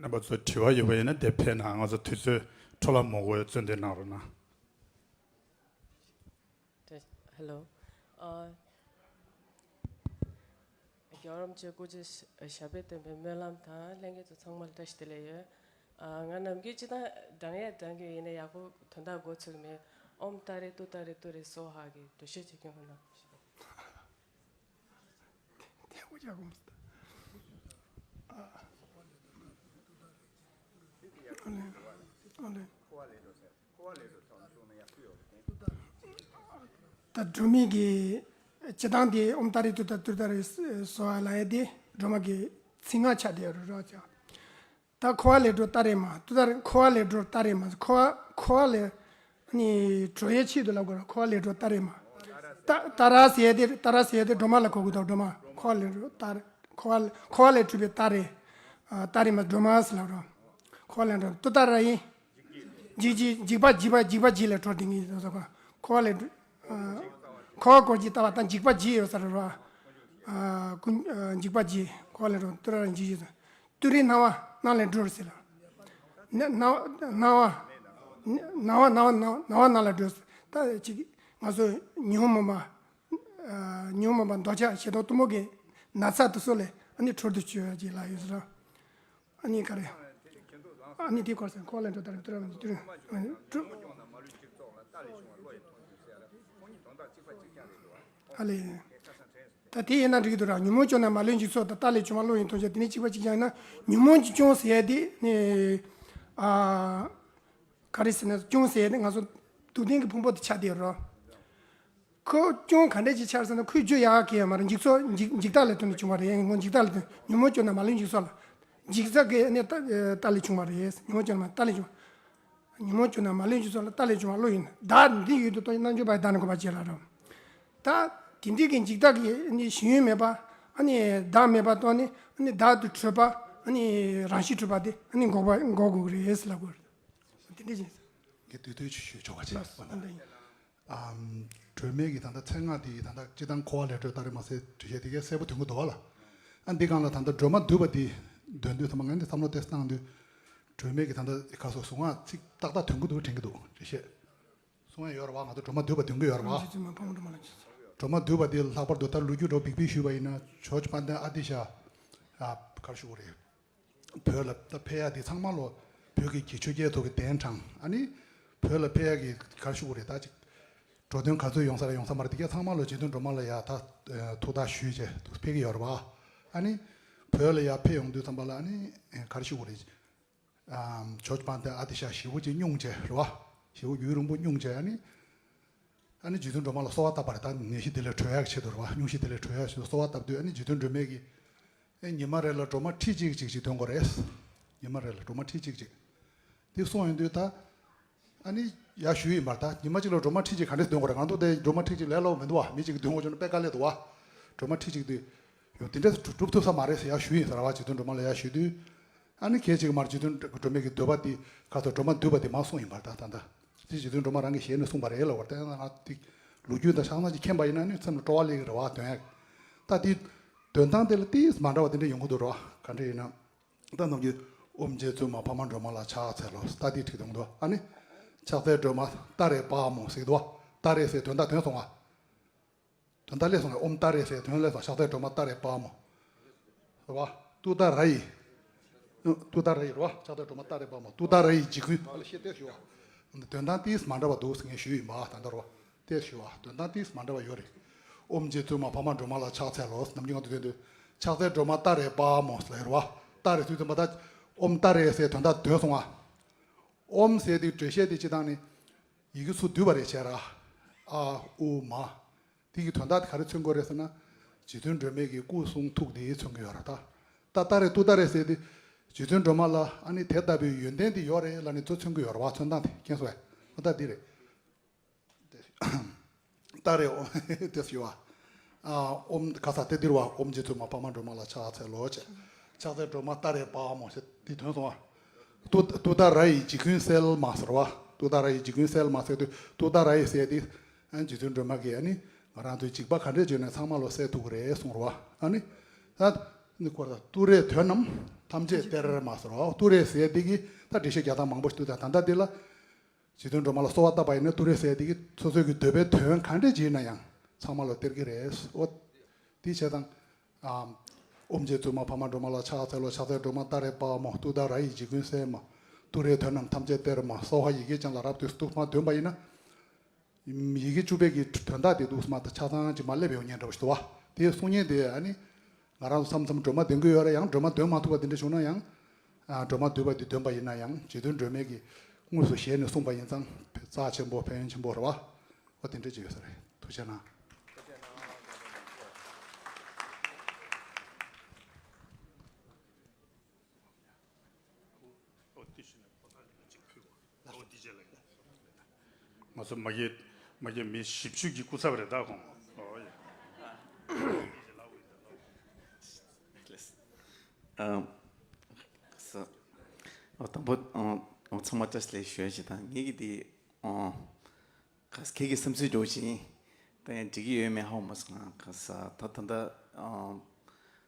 རྣམ་པ་ཚོ་དྲི་བ་ཡོད་པ་ཡིན་ན་དེ་ཕེབས་ན་ང་ཚོ་དུས་ཚོད་འཕྲོ་བརླག་མ་དགོས་བརྩོན་འགྲུས་གནང་རོགས་གནང་། Hello. ཨ། རྒྱལ་བ་རིན་པོ་ཆེ་སྐུ་ཚེ་ཞབས་པད་བརྟན་པའི་སྨོན་ལམ་དང་ལྷན་རྒྱས་ཚོ་ཚང་མ་ལ་བཀྲ་ཤིས་བདེ་ལེགས་ཡོད། ཨ། ང་ནམ་རྒྱུན་སྤྱིར་བཏང་བགྲང་ཡས་བགྲང་གི་ཡིན་ན་ཡག་པོ་དོན་དག་མགོ་ཚོས་མེད། ཨོཾ་ཏཱ་རེ་ཏུཏྟཱ་རེ་ཏུ་རེ་སྭཱ་ཧཱ་གི་འགྲེལ་བཤད་བྱེད་མཁན་ཧོ་ན། དེ་ཧོ་ཅག་གོམས་སུ། ཨ་ལེ། ཨ་ལེ། ད་སྒྲོལ་མའི་གི་སྤྱིར་བཏང་དེ་ཨོཾ་ཏཱ་རེ་ཏུཏྟཱ་རེ་ཏུཏྟཱ་རེ་སྭཱ་ཧཱ་ལབ་ཡས་དེ་སྒྲོལ་མ་གི་ཚིག་རྔ་ཆགས་བསྡད་ཡོད་རེད་རོ་ཅག་ད་འཁོར་བ་ལས་སྒྲོལ་ཏཱ་རེ་མ། ཏུཏྟཱ་རེ། འཁོར་བ་ལས་སྒྲོལ་ཏཱ་རེ་མ། འཁོར་བ། འཁོར་བ་ལས་ནི་སྒྲོལ་ཡས་ཆེད་དུ་ལབ་དགོས་རེད། འཁོར་བ་ལས་སྒྲོལ་ཏཱ་རེ་མ། ཏ་ཏཱ་ར་ཟེར་ཡས་དེ། ཏཱ་ར་ཟེར་ཡས་དེ་སྒྲོལ་མ་ལ་གོ་དགོས་དང་། སྒྲོལ་མ། འཁོར་བ་ལས་སྒྲོལ་ཏཱ་རེ། འཁོར་བ་ལ། འཁོར་བ་ལས་སྒྲོལ་བའི་ཏཱ་རེ། ཨ། ཏཱ་རེ་མ་སྒྲོལ་མ་ཟེར་ལབ་རོ། འཁོར་བ་ལས་སྒྲོལ། ཏུཏྟཱ་ར་ཡི། འཇིགས་འཇིགས་འཇིགས་པ་འཇིགས་པ་འཇིགས་པ་འཇིགས་ལས་སྒྲོལ་དེ་ངེས་ཟེར་སོ། འཁོར་བ་ལས་སྒྲོལ། ཨ། འཁོར་བ་སྐོར་གྱི་ལྟ་བ་དང་འཇིགས་པ་འཇིགས་ཡོད་ས་རེད་རོ། ཨ། ཀུན། ཨ། འཇིགས་པ་འཇིགས། འཁོར་བ་ལས་སྒྲོལ། ཏུ་ར་ར་འཇིགས་ཡོད་ས། ཏུ་རེ་སྣང་བ་སྣང་ལས་སྒྲོལ་ཟེར་ལ། ན་སྣང་བ་སྣང་བ་སྣང་བ་སྣང་བ་སྣང་བ་སྣང་ལས་སྒྲོལ་ཟེར། ད་ཅིག་ང་ཚོ་ཉོན་མོངས་པ། ཨ། ཉོན་མོངས་པ་འདོད་ཆགས་ཞེ་སྡང་གཏི་མུག་གི་ན་ཚ་དེ་ཚོ་ལས་ཨ་ནི་གྲོལ་དུ་བཅུག་ཡ་ཅིག་ལ་ཡོད་ཟེར། ཨ་ནི་ག་རེ། ཨ་ནི་དེ་སྐོར་ཟེར། འཁོར་བ་ལས་སྒྲོལ་ཏཱ་རེ་ཏུ་ར་ར་ཏུ་ར་ཏུ། ཨ་ལེ། ད་དེ་ཡིན་ན་འགྲིག་གི་འདུག་ར། ཉོན་མོངས་སྐྱོ་ན་མ་ལུས་འཇིག་ཚོགས་དང་། རྟག་ལས་བྱུང་བ་བློ་ཡིས་མཐོང་བྱ། དེ་ནི་གཅིག་པ་གཅིག་རྐྱང་ཡིན་ན། ཉོན་མོངས་ཀྱིས་སྐྱོ་ཟེར་ཡ་དེ་ནི། ཨ། ག་རེ་ཟེར་ན། སྐྱོ་ཟེར་ཡ་དེ་ང་ཚོ་སྡུག་བདེན་གྱི་ཕུང་པོ་དེ་ཆགས་བསྡད་ཡོད་རོ། ཁོ་སྐྱོ་ག་འདྲས་ཅིག་ཆགས་ཟེར་ན། ཁོའི་རྒྱུ་ཡག་གི་ཡོད་མ་རེད། འཇིག་ཚོགས་འཇིག་འཇིག་ལྟ་ལས་བརྟེན་ནས་བྱུང་བ་རེད། ངོ་འཇིག་ལྟ་ལས་བརྟེན། ཉོན་མོངས་སྐྱོ་ན་མ་ལུས་འཇིག་ཚོགས་ལ། འཇིག་ཚོགས་ཀྱི་ནི་རྟག་ལས་བྱུང་བ་རེད། ཉོན་མོངས་སྐྱོ་ན་མ་རྟག་ལས་བྱུང་། ཉོན་མོངས་སྐྱོ་ན་མ་ལུས་འཇིག་ཚོགས་ལ། རྟག་ལས་བྱུང་བ་བློ་ཡིས། བདག་འདི་ཡོད་དུ་རྟོགས་ཤིང་། རྣལ་འབྱོར་པ་ཡིས་བདག་ནི་འགོག་པར་བྱེད་ལ་རོ། ད་དེ་འདྲའི་གི་འཇིག་ལྟ་གི་ནི་ཞེན་ཡུལ་མེད་པ། ཨ་ནི་བདག་མེད་པ་རྟོགས་ནས། ཨ་ནི་བདག་ཏུ་གྲོལ་བ། ཨ་ནི་རང་བཞིན་གྲོལ་བ་དེ་ཨ་ནི་འགོག་པ་འགོག་དགོས་ཀྱི་རེད་ལབ་དགོས་རེད། དེ་འདྲ་ཅིག་ངས་དུས་དུས་ཆུ་ཆུ་ཆོག་པ་བྱས། ཨ། སྒྲོལ་མའི་གི་ད་ལྟ་མཚན་སྔགས་དེ་ད་ལྟ་སྤྱིར་བཏང་འཁོར་བ་ལས་སྒྲོལ་ཏཱ་རེ་མ་ཟེར་འགྲེལ་བཤད་དེ་གས་གསལ་པོ་ཐོན་གི་འདུག་བ་ལ། ཨ། འདི་སྒང་ལ་ད་ལྟ་སྒྲོལ་མ་འདུས་པ་དེ་འདོན་དུས་ཙམ་པ། ངས་འདི་བསམ་བློ་དེ་བཏང་དུས། སྒྲོལ་མའི་གི་ད་ལྟ་ག་སོ་གཟུངས་སྔགས་ཚིག་ཏག་ཏག་ཐོན་གི་འདུག་དྲན་གི་འདུག་འགྲེལ་བཤད། གསུང་ཡ་ཡོད་རེད་བ། ང་ཚོ་སྒྲོལ་མ་འདུས་པ་འདོན་གི་ཡོད་རེད་བ། སྒྲོལ་མ་འདུས་པ་དེ་ལྷག་པར་དུ་ད་ལོ་རྒྱུས་འདྲ་བོ་བག་ཕེབས་ཞུས་པ་ཡིན་ན། ཇོརྗ་པཱན་ཏན་ཨ་ཏི་ཤ། ཨ། ག་རེ་ཞུ་དགོས་རེད། བོད་ལ་ད་ཕེབས་ཡ་དེ་ཚང་མ་ལོ་བོད་ཀྱི་གི་ཆོས་རྒྱལ་ཚོ་གི་གདན་དྲངས། ཨ་ནི་བོད་ལ་ཕེབས་ཡ་གི་ག་རེ་ཞུ་དགོས་རེད། ད་ཅིག་འགྲོ་དོན་ག་ཚོད་ཡོང་ས་རེད་ཡོང་ས་མ་རེད། དེ་གས་ཚང་མ་ལོ་རྗེ་བཙུན་སྒྲོལ་མ་ལ་ཡ་ད་ཐུགས་ཐག་ཞུས་བྱས་ཕེབས་ཀྱི་ཡོད་རེད་བ། ཨ་ནི་བོད་ལ་ཡ་ཕེབས་ཡོང་དུས་ཙམ་པ་ལ། ཨ་ནི་ག་རེ་ཞུ་དགོས་རེད། ཨམ། ཇོརྗ་པཱན་ཏན་ཨ་ཏི་ཤ་ཞེ་པོ་ཅིག་སྙུང་བྱས་རེད་བ། ཞེ་པོ་ཡུན་རིང་པོ་སྙུང་བྱས། ཨ་ནི། ཨ་ནི་རྗེ་བཙུན་སྒྲོལ་མ་ལ་གསོལ་བ་བཏབ་པ་རེད། ད་ནད་གཞི་དེ་ལས་གྲོལ་ཡག་ཆེད་དུ་རེད་བ། སྙུང་གཞི་དེ་ལས་གྲོལ་ཡག་ཆེད་དུ་གསོལ་བ་བཏབ་དུས། ཨ་ནི་རྗེ་བཙུན་སྒྲོལ་མས་ཀྱིས། ཨེ། ཉི་མ་རེ་ལ་སྒྲོལ་མ་ཁྲི་གཅིག་ཅིག་ཅིག་འདོན་དགོས་རེད། ཉི་མ་རེ་ལ་སྒྲོལ་མ་ཁྲི་གཅིག་ཅིག་དེ་གསུངས་ཡོང་དུས་ད། ཨ་ནི་ཡར་ཞུས་ཡིན་པར། ད་ཉི་མ་གཅིག་ལ་སྒྲོལ་མ་ཁྲི་གཅིག་ག་འདྲས་འདོན་དགོས་རེད། ང་ཚོ་དེ་སྒྲོལ་མ་ཁྲི་གཅིག་ལས་སླ་པོ་མི་འདུག་བ། མི་གཅིག་གིས་འདོན་དགོས་བྱུང་ན་དཔེ་དཀའ་ལས་འདུག་བ། སྒྲོལ་མ་ཁྲི་གཅིག་དེ་ཡོང་དེ་འདྲས་སྒྲུབ་ཐུབ་ས་མ་རེད་ཟེར་ཡར་ཞུས་ཡིན་ཟེར་བ། རྗེ་བཙུན་སྒྲོལ་མ་ལ་ཡར་ཞུས་དུས། ཨ་ནི་གལ་ཆེ་གི་མར་རྗེ་བཙུན་སྒྲོལ་མའི་གི་འདོད་པ་དེ་ག་ཚོད་སྒྲོལ་མ་འདུས་པ་དེ་མར་གསུངས་ཡིན་པར། ད་ད་ལྟ་དེ་རྗེ་བཙུན་སྒྲོལ་མ་རང་གི་ཞལ་ནས་གསུངས་པ་རེད་ལབ་པར། དེ་ང་དེ་ལོ་རྒྱུས་དང་ཆ་ཚང་ཅིག་མཁྱེན་པ་ཡིན་ན་ནི་སེམས་ལ་སྤྲོ་བ་སླེབས་ཀྱི་རེད་བ། འདོན་ཡག་ད་དེ་འདོན་སྟངས་དེ་ལ་ཏིས་མ་འདྲ་བ་དེ་འདྲ་ཡོང་གི་འདུག་རེད་བ། ག་འདྲ་ཡིན་ན། ད་ནམ་རྒྱུན་ཨོཾ་རྗེ་བཙུན་མ་འཕགས་མ་སྒྲོལ་མ་ལ་ཕྱག་འཚལ་ལོ། ད་དེ་ཁྲིད་དང་འདུག་ཨ་ནི། ཕྱག་འཚལ་སྒྲོལ་མ་ཏཱ་རེ་པ་མོ་ཟེར་གི་འདུག་ཏཱ་རེ་ཟེར་དོན་དག་དོན་སོང་ང་། དོན་དག་ལས་སོང་ང་། ཨོཾ་ཏཱ་རེ་ཟེར་དོན་ལས་སོང་། ཕྱག་འཚལ་སྒྲོལ་མ་ཏཱ་རེ་པ་མོ། རེད་བ། ཏུཏྟཱ་ར་ཡི། ཏུཏྟཱ་ར་ཡི་རེད་བ། ཕྱག་འཚལ་སྒྲོལ་མ་ཏཱ་རེ་པ་མོ། ཏུཏྟཱ་ར་ཡི་འཇིགས་སྐུལ། ཨ་ལ་ཤེས་ཏེ་ཞུ་བ། དོན་དག་ཏིས་མ་འདྲ་བ་འདུག་ཟེར་ངས་ཞུས་ཡིན་པ་ད་ལྟ་རེད་བ། ཏེ་ཞུ་བ། དོན་དག་ཏིས་མ་འདྲ་བ་ཡོད་རེད། ཨོཾ་རྗེ་བཙུན་མ་འཕགས་མ་སྒྲོལ་མ་ལ་ཕྱག་འཚལ་ལོ། ནམ་རྒྱུན་ང་ཚོ་དོན་དུ། ཕྱག་འཚལ་སྒྲོལ་མ་ཏཱ་རེ་པ་མོ་ཟེར་ལབ་ཡོད་རེད་བ། ཏཱ་རེ་ཟེར་དུས་ཙམ་པ་ད། ཨོཾ་ཏཱ་རེ་ཟེར་དོན་དག་དོན་སོང་ང་། ཨོཾ་ཟེར་དེ་འགྲེལ་བཤད་དེ་སྤྱིར་བཏང་ནི། ཡི་གེ་ཚོ་བསྡུས་པ་རེད་བྱས་ར། ཨ། ཨུ། མ། དེ་གི་དོན་དག་དེ་ག་རེ་མཚོན་གྱི་རེད་ཟེར་ན། རྗེ་བཙུན་སྒྲོལ་མའི་གི་སྐུ་གསུང་ཐུགས་དེ་མཚོན་གྱི་ཡོད་རེད་ད། ད་ཏཱ་རེ་ཏུཏྟཱ་རེ་ཟེར་དེ། རྗེ་བཙུན་སྒྲོལ་མ་ལ་ཨ་ནི་དེ་ལྟ་བུའི་ཡོན་ཏན་དེ་ཡོད་རེད་ལབ་ནས་ཚོ་མཚོན་གྱི་ཡོད་རེད་བ། མཚོན་སྟངས་དེ་མཁྱེན་སོང་ངས། ཨོ་ད་འདི་རེད། ཏཱ་རེ། ཨོ། དེ་ཞུ་བ། ཨ། ཨོཾ་ག་ས་དེ་འདིར་བ། ཨོཾ་རྗེ་བཙུན་མ་འཕགས་མ་སྒྲོལ་མ་ལ་ཕྱག་འཚལ་ལོ་ཅེས། ཕྱག་འཚལ་སྒྲོལ་མ་ཏཱ་རེ་པ་མོ་ཞེས་འདི་དོན་སོང་བ། ཏུ་ཏུཏྟཱ་ར་ཡི་འཇིགས་ཀུན་སེལ་མ་ཟེར་བ། ཏུཏྟཱ་ར་ཡི་འཇིགས་ཀུན་སེལ་མ་ཟེར་དུས། ཏུཏྟཱ་ར་ཡི་ཟེར་དེ། ཨ། རྗེ་བཙུན་སྒྲོལ་མ་གིས་ཨ་ནི་ང་རང་ཚོའི་འཇིགས་པ་ག་འདྲས་བྱུང་ནས་ཚང་མ་ལོ་སེལ་ཐུབ་ཀྱི་རེད་གསུངས་རེད་བ། ཨ་ནི། ད་ནི་སྐོར་ད་ཏུ་རེ་དོན་རྣམས་ཐམས་ཅད་སྟེར་མ་ཟེར་བ། ཏུ་རེ་ཟེར་དེ་གིས་ད་འགྲེལ་བཤད་རྒྱག་སྟངས་མང་པོ་ཞིག་འདུག་ད་ད་ལྟ་འདི་ལ། རྗེ་བཙུན་སྒྲོལ་མ་ལ་གསོལ་བ་བཏབ་པ་ཡིན་ན་ཏུ་རེ་ཟེར་དེ་གིས་སོ་སོའི་གི་འདོད་པའི་དོན་ག་འདྲས་ཅིག་ཡིན་ན་ཡང་ཚང་མ་ལོ་སྟེར་གི་རེད། འོ། དེ་བྱས་ཙང་། ཨ། ཨོཾ་རྗེ་བཙུན་མ་འཕགས་མ་སྒྲོལ་མ་ལ་ཕྱག་འཚལ་ལོ། ཕྱག་འཚལ་སྒྲོལ་མ་ཏཱ་རེ་པ་མོ། ཏུཏྟཱ་ར་ཡི་འཇིགས་ཀུན་སེལ་མ། ཏུ་རེའི་དོན་རྣམས་ཐམས་ཅད་སྟེར་མ། སྭཱ་ཧཱ་ཡི་གེ་ཅན་ལ་རབ་ཏུ་བསྟོད་མ་འདོན་པ་ཡིན་ན། ཡི་གེ་བཅུ་པའི་གི་དོན་དག་དེ་འདུག་སེ་མ་ད་ཆ་ཚང་ཅིག་མ་སླེབས་ཡོང་ཉེན་འདྲ་བོ་ཞིག་འདུག་བ། དེ་གསུང་ཉེན་དེ་ཨ་ནི་ང་རང་ཚོ་མཚམས་མཚམས་སྒྲོལ་མ་འདོན་གི་ཡོད་རེད། ཡང་སྒྲོལ་མ་འདོན་མ་ཐུབ་པ་དེ་འདྲ་བྱུང་ན་ཡང་ཨ་སྒྲོལ་མ་འདུས་པ་དེ་འདོན་པ་ཡིན་ན་ཡང་རྗེ་བཙུན་སྒྲོལ་མས་གི་དངོས་སུ་ཞལ་ནས་གསུངས་པ་ཡིན་ཙང་རྩ་ཆེན་པོ་ཕན་ཡོན་ཆེན་པོ་རེད་བ། འོ་དེ་འདྲ་ཅིག་ཡོད་ས་རེད། ཐུགས་རྗེ་གནང་། ང་ཚོ་མ་གི་མ་གི་མི་བཞི་བཅུ་གི་སྐུ་ཚབ་རེད་ད་ཁོང་། ཨོ་ཡ། ཨ། ས། ཨོ་དང་པོ་ཨོ་ཨོ་ཚང་མ་བཀྲ་ཤིས་བདེ་ལེགས་ཞུ་ཡ་ཞིག་དང་ངེད་ཀྱི་དེ་ཨོ། ག་ས་ཁྱེད་ཀྱི་བསམ་ཚུལ་འགྲོ་བཞིན་ད་ཡང་འགྲིག་གི་ཡོད་མེད་ཧ་གོ་མ་སོང་ང་། ག་ས་ད་ད་ད་ཨ།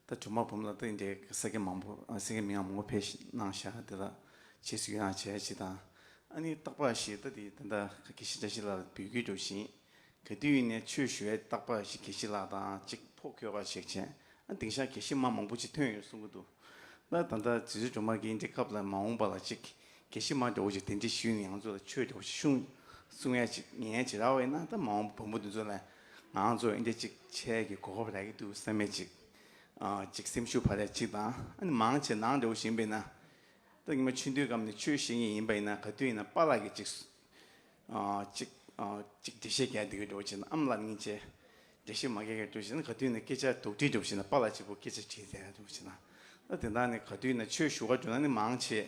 ད་སྒྲོལ་མ་བུམ་ལ་ད་འདྲའི་ས་དགེ་མང་པོ་ཨ་ས་དགེ་མི་ཡང་མང་པོ་ཕེབས་གནང་ཤག་དེ་ལ་རྗེས་སུ་ཡི་རང་བྱས་ཅིག་དང་། ཨ་ནི་རྟག་པར་ཞིག་ད་དེ་ད་ལྟ་དགེ་བཤེས་བཀྲ་ཤིས་ལགས་ལ་འབོད་སྐུལ་འགྲོ་བཞིན། ག་དུས་ཡིན་ནའི་ཆོས་ཞུ་བའི་རྟག་པར་ཞིག་དགེ་བཤེས་ལགས་དང་གཅིག་ཕོགས་ཁྱོད་ཀ་ཞིག་བྱས། ཨ་དེང་སང་དགེ་བཤེས་མ་མང་པོ་ཅིག་ཐོན་ཡོད་གསུང་གི་འདུག་ད་ད་ལྟ་རྗེ་བཙུན་སྒྲོལ་མ་གིས་འདི་སྐབས་ལ་མ་འོངས་པ་ལ་གཅིག་དགེ་བཤེས་མ་འདྲ་བོ་ཅིག་དེ་འདྲ་ཞུས་ནས་ང་ཚོ་ལ་ཆོས་འདྲ་བོ་ཞིག་གསུང་གསུང་ཡ་ཅིག་ཉན་ཡ་ཅིག་རག་པ་ཡིན་ན་ད་མ་འོངས་པ་བུ་མོ་འདི་ཚོ་ལ་ང་ཚོ་འདི་འདྲ་ཅིག་བྱས་ཀྱི་གོ་སྐབས་རག་གི་འདུག་བསམ་ཡ་ཅིག་ཨ་ཅིག་སེམས་ཤུགས་འཕར་ཡ་ཅིག་དང་། ཨ་ནི་མང་ཆེ་ནང་འདྲ་བོ་ཞིག་ཡིན་པས་ན། ད་ཉི་མ་ཆུང་དུས་སྐབས་ནས་ཆོས་བཤད་མཁན་ཡིན་པ་ཡིན་ན་ག་དུས་ཡིན་ན་པཱ་ལགས་ཀྱིས་ཅིག་ཨ་ཅིག་ཨ་ཅིག་འགྲེལ་བཤད་རྒྱག་བསྡད་ཀྱི་འདྲ་བོ་བྱས་ན། ཨ་མ་ལགས་སྙིང་རྗེ། འགྲེལ་བཤད་མ་རྒྱག་མཁན་འདྲ་བོ་བྱས་ན་ག་དུས་ཡིན་ན་སྐད་ཆ་དོག་དྲི་འདྲ་བོ་བྱས་ན་པཱ་ལགས་གཅིག་པོ་སྐད་ཆ་དྲིས་བསྡད་ཡ་འདྲ་བོ་བྱས་ན། ད་དེ་དག་ནས་ག་དུས་ཡིན་ན་ཆོས་ཞུ་ག་འགྲོ་ན་ནི་མང་ཆེ་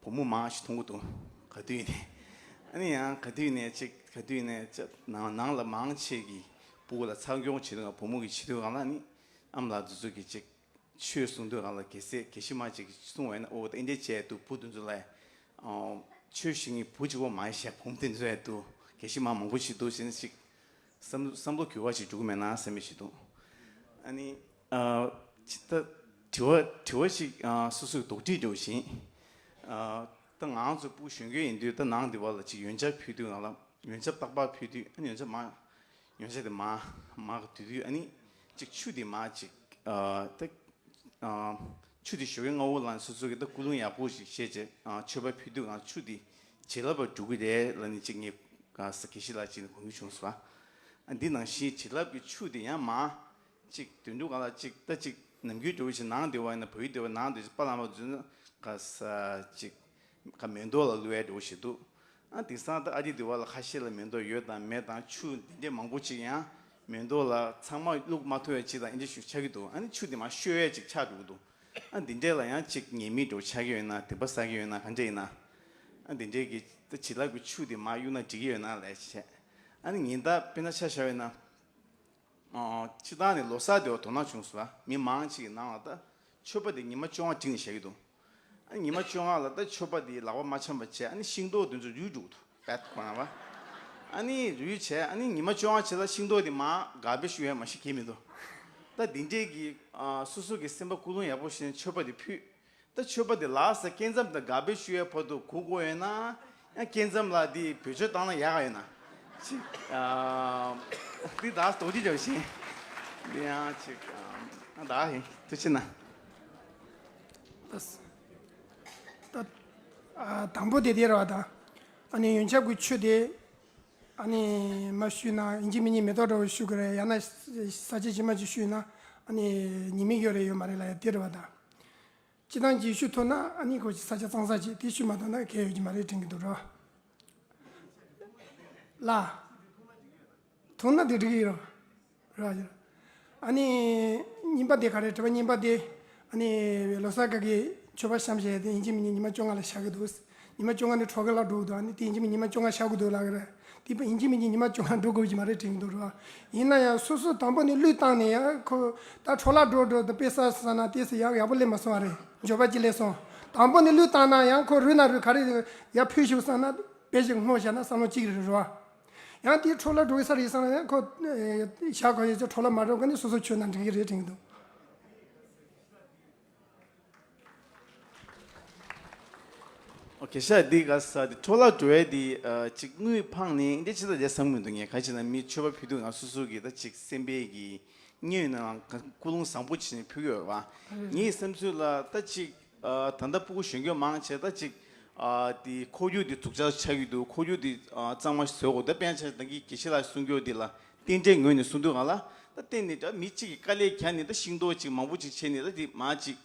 བུ་མོ་མང་ཞིག་མཐོང་གི་འདུག་ག་དུས་ཡིན་ནའི། ཨ་ནི་ཡང་ག་དུས་ཡིན་ནའི་ཅིག་ག་དུས་ཡིན་ནའི་ཅིག་ནང་ནང་ལ་མང་ཆེ་གི་སྤུ་གུ་ལ་ཚ་གྱང་བྱེད་དུས་བུ་མོ་གི་བྱེད་དུས་སྒང་ལ་ནི་ཨ་མ་ལགས་འདི་ཚོ་གི་ཅིག་ཆོས་གསུང་དུས་སྒང་ལ་གལ་སྲིད་དགེ་བཤེས་མ་ཅིག་གིས་གསུང་བས་ན། ཨོ་ད་འདི་འདྲ་བྱས་འདུག་བུ་དེ་ཚོ་ལ། ཨོ་ཆོས་བཤད་མཁན་བུ་གཅིག་པོ་མ་ཡིན་ཞེས་བུ་མོ་དེ་ཚོ་ཡང་འདུག་དགེ་བཤེས་མ་མང་པོ་ཞིག་འདུག་ཟེར་ནས་ཅིག་བསམ་བསམ་བློ་འགྱུར་བ་ཞིག་འགྲོ་གི་མེད་ན་བསམ་པ་ཞིག་འདུག་ཨ་ནི་ཨ་ཅི་ད་དྲི་བ་དྲི་བ་ཞིག་ཨ་སོ་སོའི་དོགས་འདྲི་འདྲ་བོ་ཞིག་ཨ་ད་ང་ཚོ་སྤུ་གུ་གཞོན་སྐྱེས་ཡིན་དུས་ད་ནང་སྡེ་བ་ལ་ཅིག་ཡོན་ཆབ་ཕུལ་དུས་སྒང་ལ། ཡོན་ཆབ་རྟག་པར་ཕུལ་དུས། ཨ་ནི་ཡོན་ཆབ་མར་ཡོན་ཆབ་དེ་མར་མར་བསྡུ་དུས། ཨ་ནི་ཅིག་ཆུ་དེ་མར་ཅིག་ཨ་ད་ཨ་ཆུ་དེ་ཞོགས་ཀས་སྔ་པོ་ལ་སོ་སོ་གིས་ད་ཀུན་སློང་ཡག་པོ་ཞིག་བཤད་བྱས་ཨ་མཆོད་པ་ཕུལ་དུས་སྒང་ཆུ་དེ་བྱིན་རླབས་པར་འགྲོ་གི་རེད་ལབ་ནས་ཅིག་ངས་ག་ས་དགེ་བཤེས་ལགས་ཅིག་ནས་གོ་རྒྱུ་བྱུང་སོང་། ཨ་འདི་ནང་བཞིན་བྱིན་རླབས་ཀྱི་ཆུ་དེ་ཡང་མར་ཅིག་དོན་གྲུབ་སྒང་ལ་ཅིག་ད་ཅིག་ནམ་རྒྱུན་འདྲ་བོ་ཞིག་ནང་སྡེ་བ་ཡིན་ན། བོད་ཡིག་སྡེ་བ་ནང་སྡེ་བ་ཞིག་པཱ་ལགས་མར་འཛུལ་ན་ག་ས་ཅིག་ག་མེ་ཏོག་ལ་བླུགས་ཡ་འདྲ་བོ་ཞིག་འདུག་ཨ་དེང་སང་ད་ཨ་རི་སྡེ་བ་ལ་ཁ་ཤས་ལ་མེ་ཏོག་ཡོད་དང་མེད་དང་། ཆུ་འདི་འདྲའི་མང་པོ་ཅིག་ཡང་མེ་ཏོག་ལ་ཚང་མ་བླུགས་མ་ཐུབ་ཡ་ཅིག་དང་འདི་འདྲ་ཞིག་ཆགས་ཀྱི་འདུག་ཨ་ནི་ཆུ་དེ་མར་བཤོས་ཡ་ཅིག་ཆགས་འགྲོ་གི་འདུག་ཨ་འདི་འདྲའི་ལ་ཡང་ཅིག་ཉེས་དམིགས་འདྲ་བོ་ཆགས་ཀྱི་ཡོད་ན། སྡིག་པ་བསགས་ཀྱི་ཡོད་ན། ག་འདྲ་ཡིན་ན། ཨ་འདི་འདྲའི་གི་ད་བྱིན་རླབས་ཀྱི་ཆུ་དེ་མར་གཡུག་ན་འགྲིག་གི་ཡོད་ན་ལབ་བྱས། ཨ་ནི་ཉིན་ལྟར་དཔེར་ན་ཆ་བཞག་པ་ཡིན་ན། ཨ་སྤྱིར་བཏང་ནས་ལོ་གསར་དེ་བ་དོ་སྣང་བྱུང་སོང་ལ། མི་མང་ཅིག་གི་ནང་ལ་ད་མཆོད་པ་དེ་ཉི་མ་བཅོ་ལྔ་བསྒྲིགས་ནས་བཞག་གི་འདུག་ཨ་ཉི་མ་བཅོ་ལྔ་ལ་ད་མཆོད་པ་དེ་ལག་པ་མ་འཆང་བ་བྱས། ཨ་ནི་ཤིང་ཏོག་དེ་ཚོ་རུལ་འགྲོ་གི་འདུག་བད་ཁོ་རང་བ། ཨ་ནི་རུལ་བྱས། ཨ་ནི་ཉི་མ་བཅོ་ལྔ་རྗེས་ལ་ཤིང་ཏོག་དེ་མར་གར་བེཇ་གཡུག་ཡ་མ་ཤེས་ཁེལ་མི་འདུག་ད་འདི་འདྲས་ཀྱི་ཨ་སོ་སོ་གི་སེམས་པ་ཀུན་སློང་ཡག་པོ་བྱས་ནས་མཆོད་པ་དེ་ཕུལ། ད་མཆོད་པ་དེ་ལགས་སོ་སྐས་འཛེམ་དང་གར་བེཇ་གཡུག་ཡའི་བར་དུ་སྒུག་དགོས་ཡོད་ན། ཡང་སྐས་འཛེམ་ལ་དེ་བེད་སྤྱོད་བཏང་ན་ཡག་ག་ཡོད་ན། ཅིག་ཨ་འདི་ད་དོགས་གཅིག་རྒྱབ་བཞིན། འདི་ཡང་ཅིག་ཨ་ད་ཧེ་ཐུགས་ཆེ་གནང་། ལགས་སོ། ད་ཨ་དང་པོ་དེ་དེ་རེད་བ་ད། ཨ་ནི་ཡོན་ཆབ་ཀྱི་ཆུ་དེ་ཨ་ནི་མར་བཤུས་ན་ཡིན་གཅིག་མིན་གཅིག་མེ་ཏོག་འདྲ་བོ་བཤུས་ཀྱི་རེད། ཡང་ན་ས་ཆ་ཕྱི་མ་ཅིག་བཤུས་ན་ཨ་ནི་ཉེས་དམིགས་ཡོད་རེད་ཡོད་མ་རེད་ལབ་ཡ་དེ་རེད་བ་ད། སྤྱིར་བཏང་གི་བཤུས་ཐུབ་ན་ཨ་ནི་ཁོ་ཅིག་ས་ཆ་གཙང་ས་ཅིག་དེ་བཤུས་མ་ཐུབ་ན་གལ་ཡོད་ཀྱི་མ་རེད་དྲན་གྱི་འདུག་རོ། ལ། ཐུབ་ན་དེ་འགྲིག་གི་ཡོད་རོ། ར་ཡོད། ཨ་ནི་གཉིས་པ་དེ་ག་རེ་དྲི་བ་གཉིས་པ་དེ། ཨ་ནི་ལོ་གསར་ག་གི་མཆོད་པ་བཤམས་བྱས་དེ་ཡིན་གཅིག་མིན་གཅིག་ཉི་མ་བཅོ་ལྔ་ལ་བཞག་གི་འདུག་ཉི་མ་བཅོ་ལྔ་ནི་འཕྲོ་བརླག་འགྲོ་གི་འདུག་ཨ་ནི་དེ་ཡིན་གཅིག་མིན་ཉི་མ་བཅོ་ལྔ་བཞག་དགོས་འདུག་ལབ་གི་རེད། དེ་ཡིན་གཅིག་མིན་གཅིག་ཉི་མ་བཅོ་ལྔ་འགྲོ་དགོས་ཀྱི་མ་རེད་དྲན་གྱི་འདུག་རོ། ཡིན་ན་ཡང་སོ་སོ་དང་པོ་ནས་བློས་བཏང་ནས་ཡང་ཁོ་ད་འཕྲོ་བརླག་འགྲོ་འགྲོ་དང་དཔེ་ས་ས་ན་དེ་སུ་ཡག་ཡག་པོ་སླེབས་མ་སོང་བ་རེད། འབྱོར་པ་ཅིག་སླེབས་སོང་། དང་པོ་ནས་བློས་བཏང་ན་ཡང་ཁོ་རུལ་ན་རུལ་ག་རེ་ཡར་ཕུལ་ཞིག་བསམ་ན་དཔེ་ཞིག་སྔོག་བཞག་ན་བསམ་བློ་གཅིག་རེད་རོ། ཡང་དེ་འཕྲོ་བརླག་འགྲོ་གི་ས་རེད་བསམ་ན་ཡང་ཁོ་བཞག་དགོས་ཡོད་ཚེ་འཕྲོ་བརླག་མ་འགྲོ་ག་ནས་སོ་སོ་ཆོས་ན་འགྲིག་གི་རེད་དྲན་གྱི་འདུག་ཨོ་ཁེ་ཤ་འདི་ག་ས་འདི་འཕྲོ་བརླག་འགྲོ་ཡས་འདི་ཨ་ཅིག་དངུལ་འཕངས་ནས་འདི་ཅི་ལ་བསམ་གྱི་མི་འདུག་ངས། ག་ཅི་ན་མི་མཆོད་པ་ཕུལ་དུས་ང་སོ་སོ་གི་ད་ཅིག་སེམས་པའི་གི་སྙིང་ནང་ཀུན་སློང་བཟང་པོ་བྱས་ནས་ཕུལ་གྱི་ཡོད་རེད་བ། ངའི་བསམ་ཚུལ་ལ་ད་ཅིག་ཨ་ད་ལྟ་སྤུ་གུ་གཞོན་སྐྱེས་མང་ཆེ་ད་ཅིག་ ཨ་དེ་ཁོར་ཡུག་དེ་དུག་ཆག་ཆགས་ཀྱི་འདུག་ཁོར་ཡུག་དེ་ཨ་གཙང་མ་ཞིག་བཟོ་དགོས། ད་དཔེར་ན་ཆ་བཞག་ན་དགེ་བཤེས་ལགས་གསུང་རྒྱུ་དེ་ལ་རྟེན་འབྲེལ་ངོས་ནས་གསུང་དུས་སྒང་ལ། ད་བལྟས་ནས་ད་མི་གཅིག་གིས་དཀའ་ལས་བརྒྱབ་ནས་ད་ཤིང་ཏོག་ཅིག་མང་པོ་ཅིག་བྱས་ནས། ད་དེ་མར་ཅིག་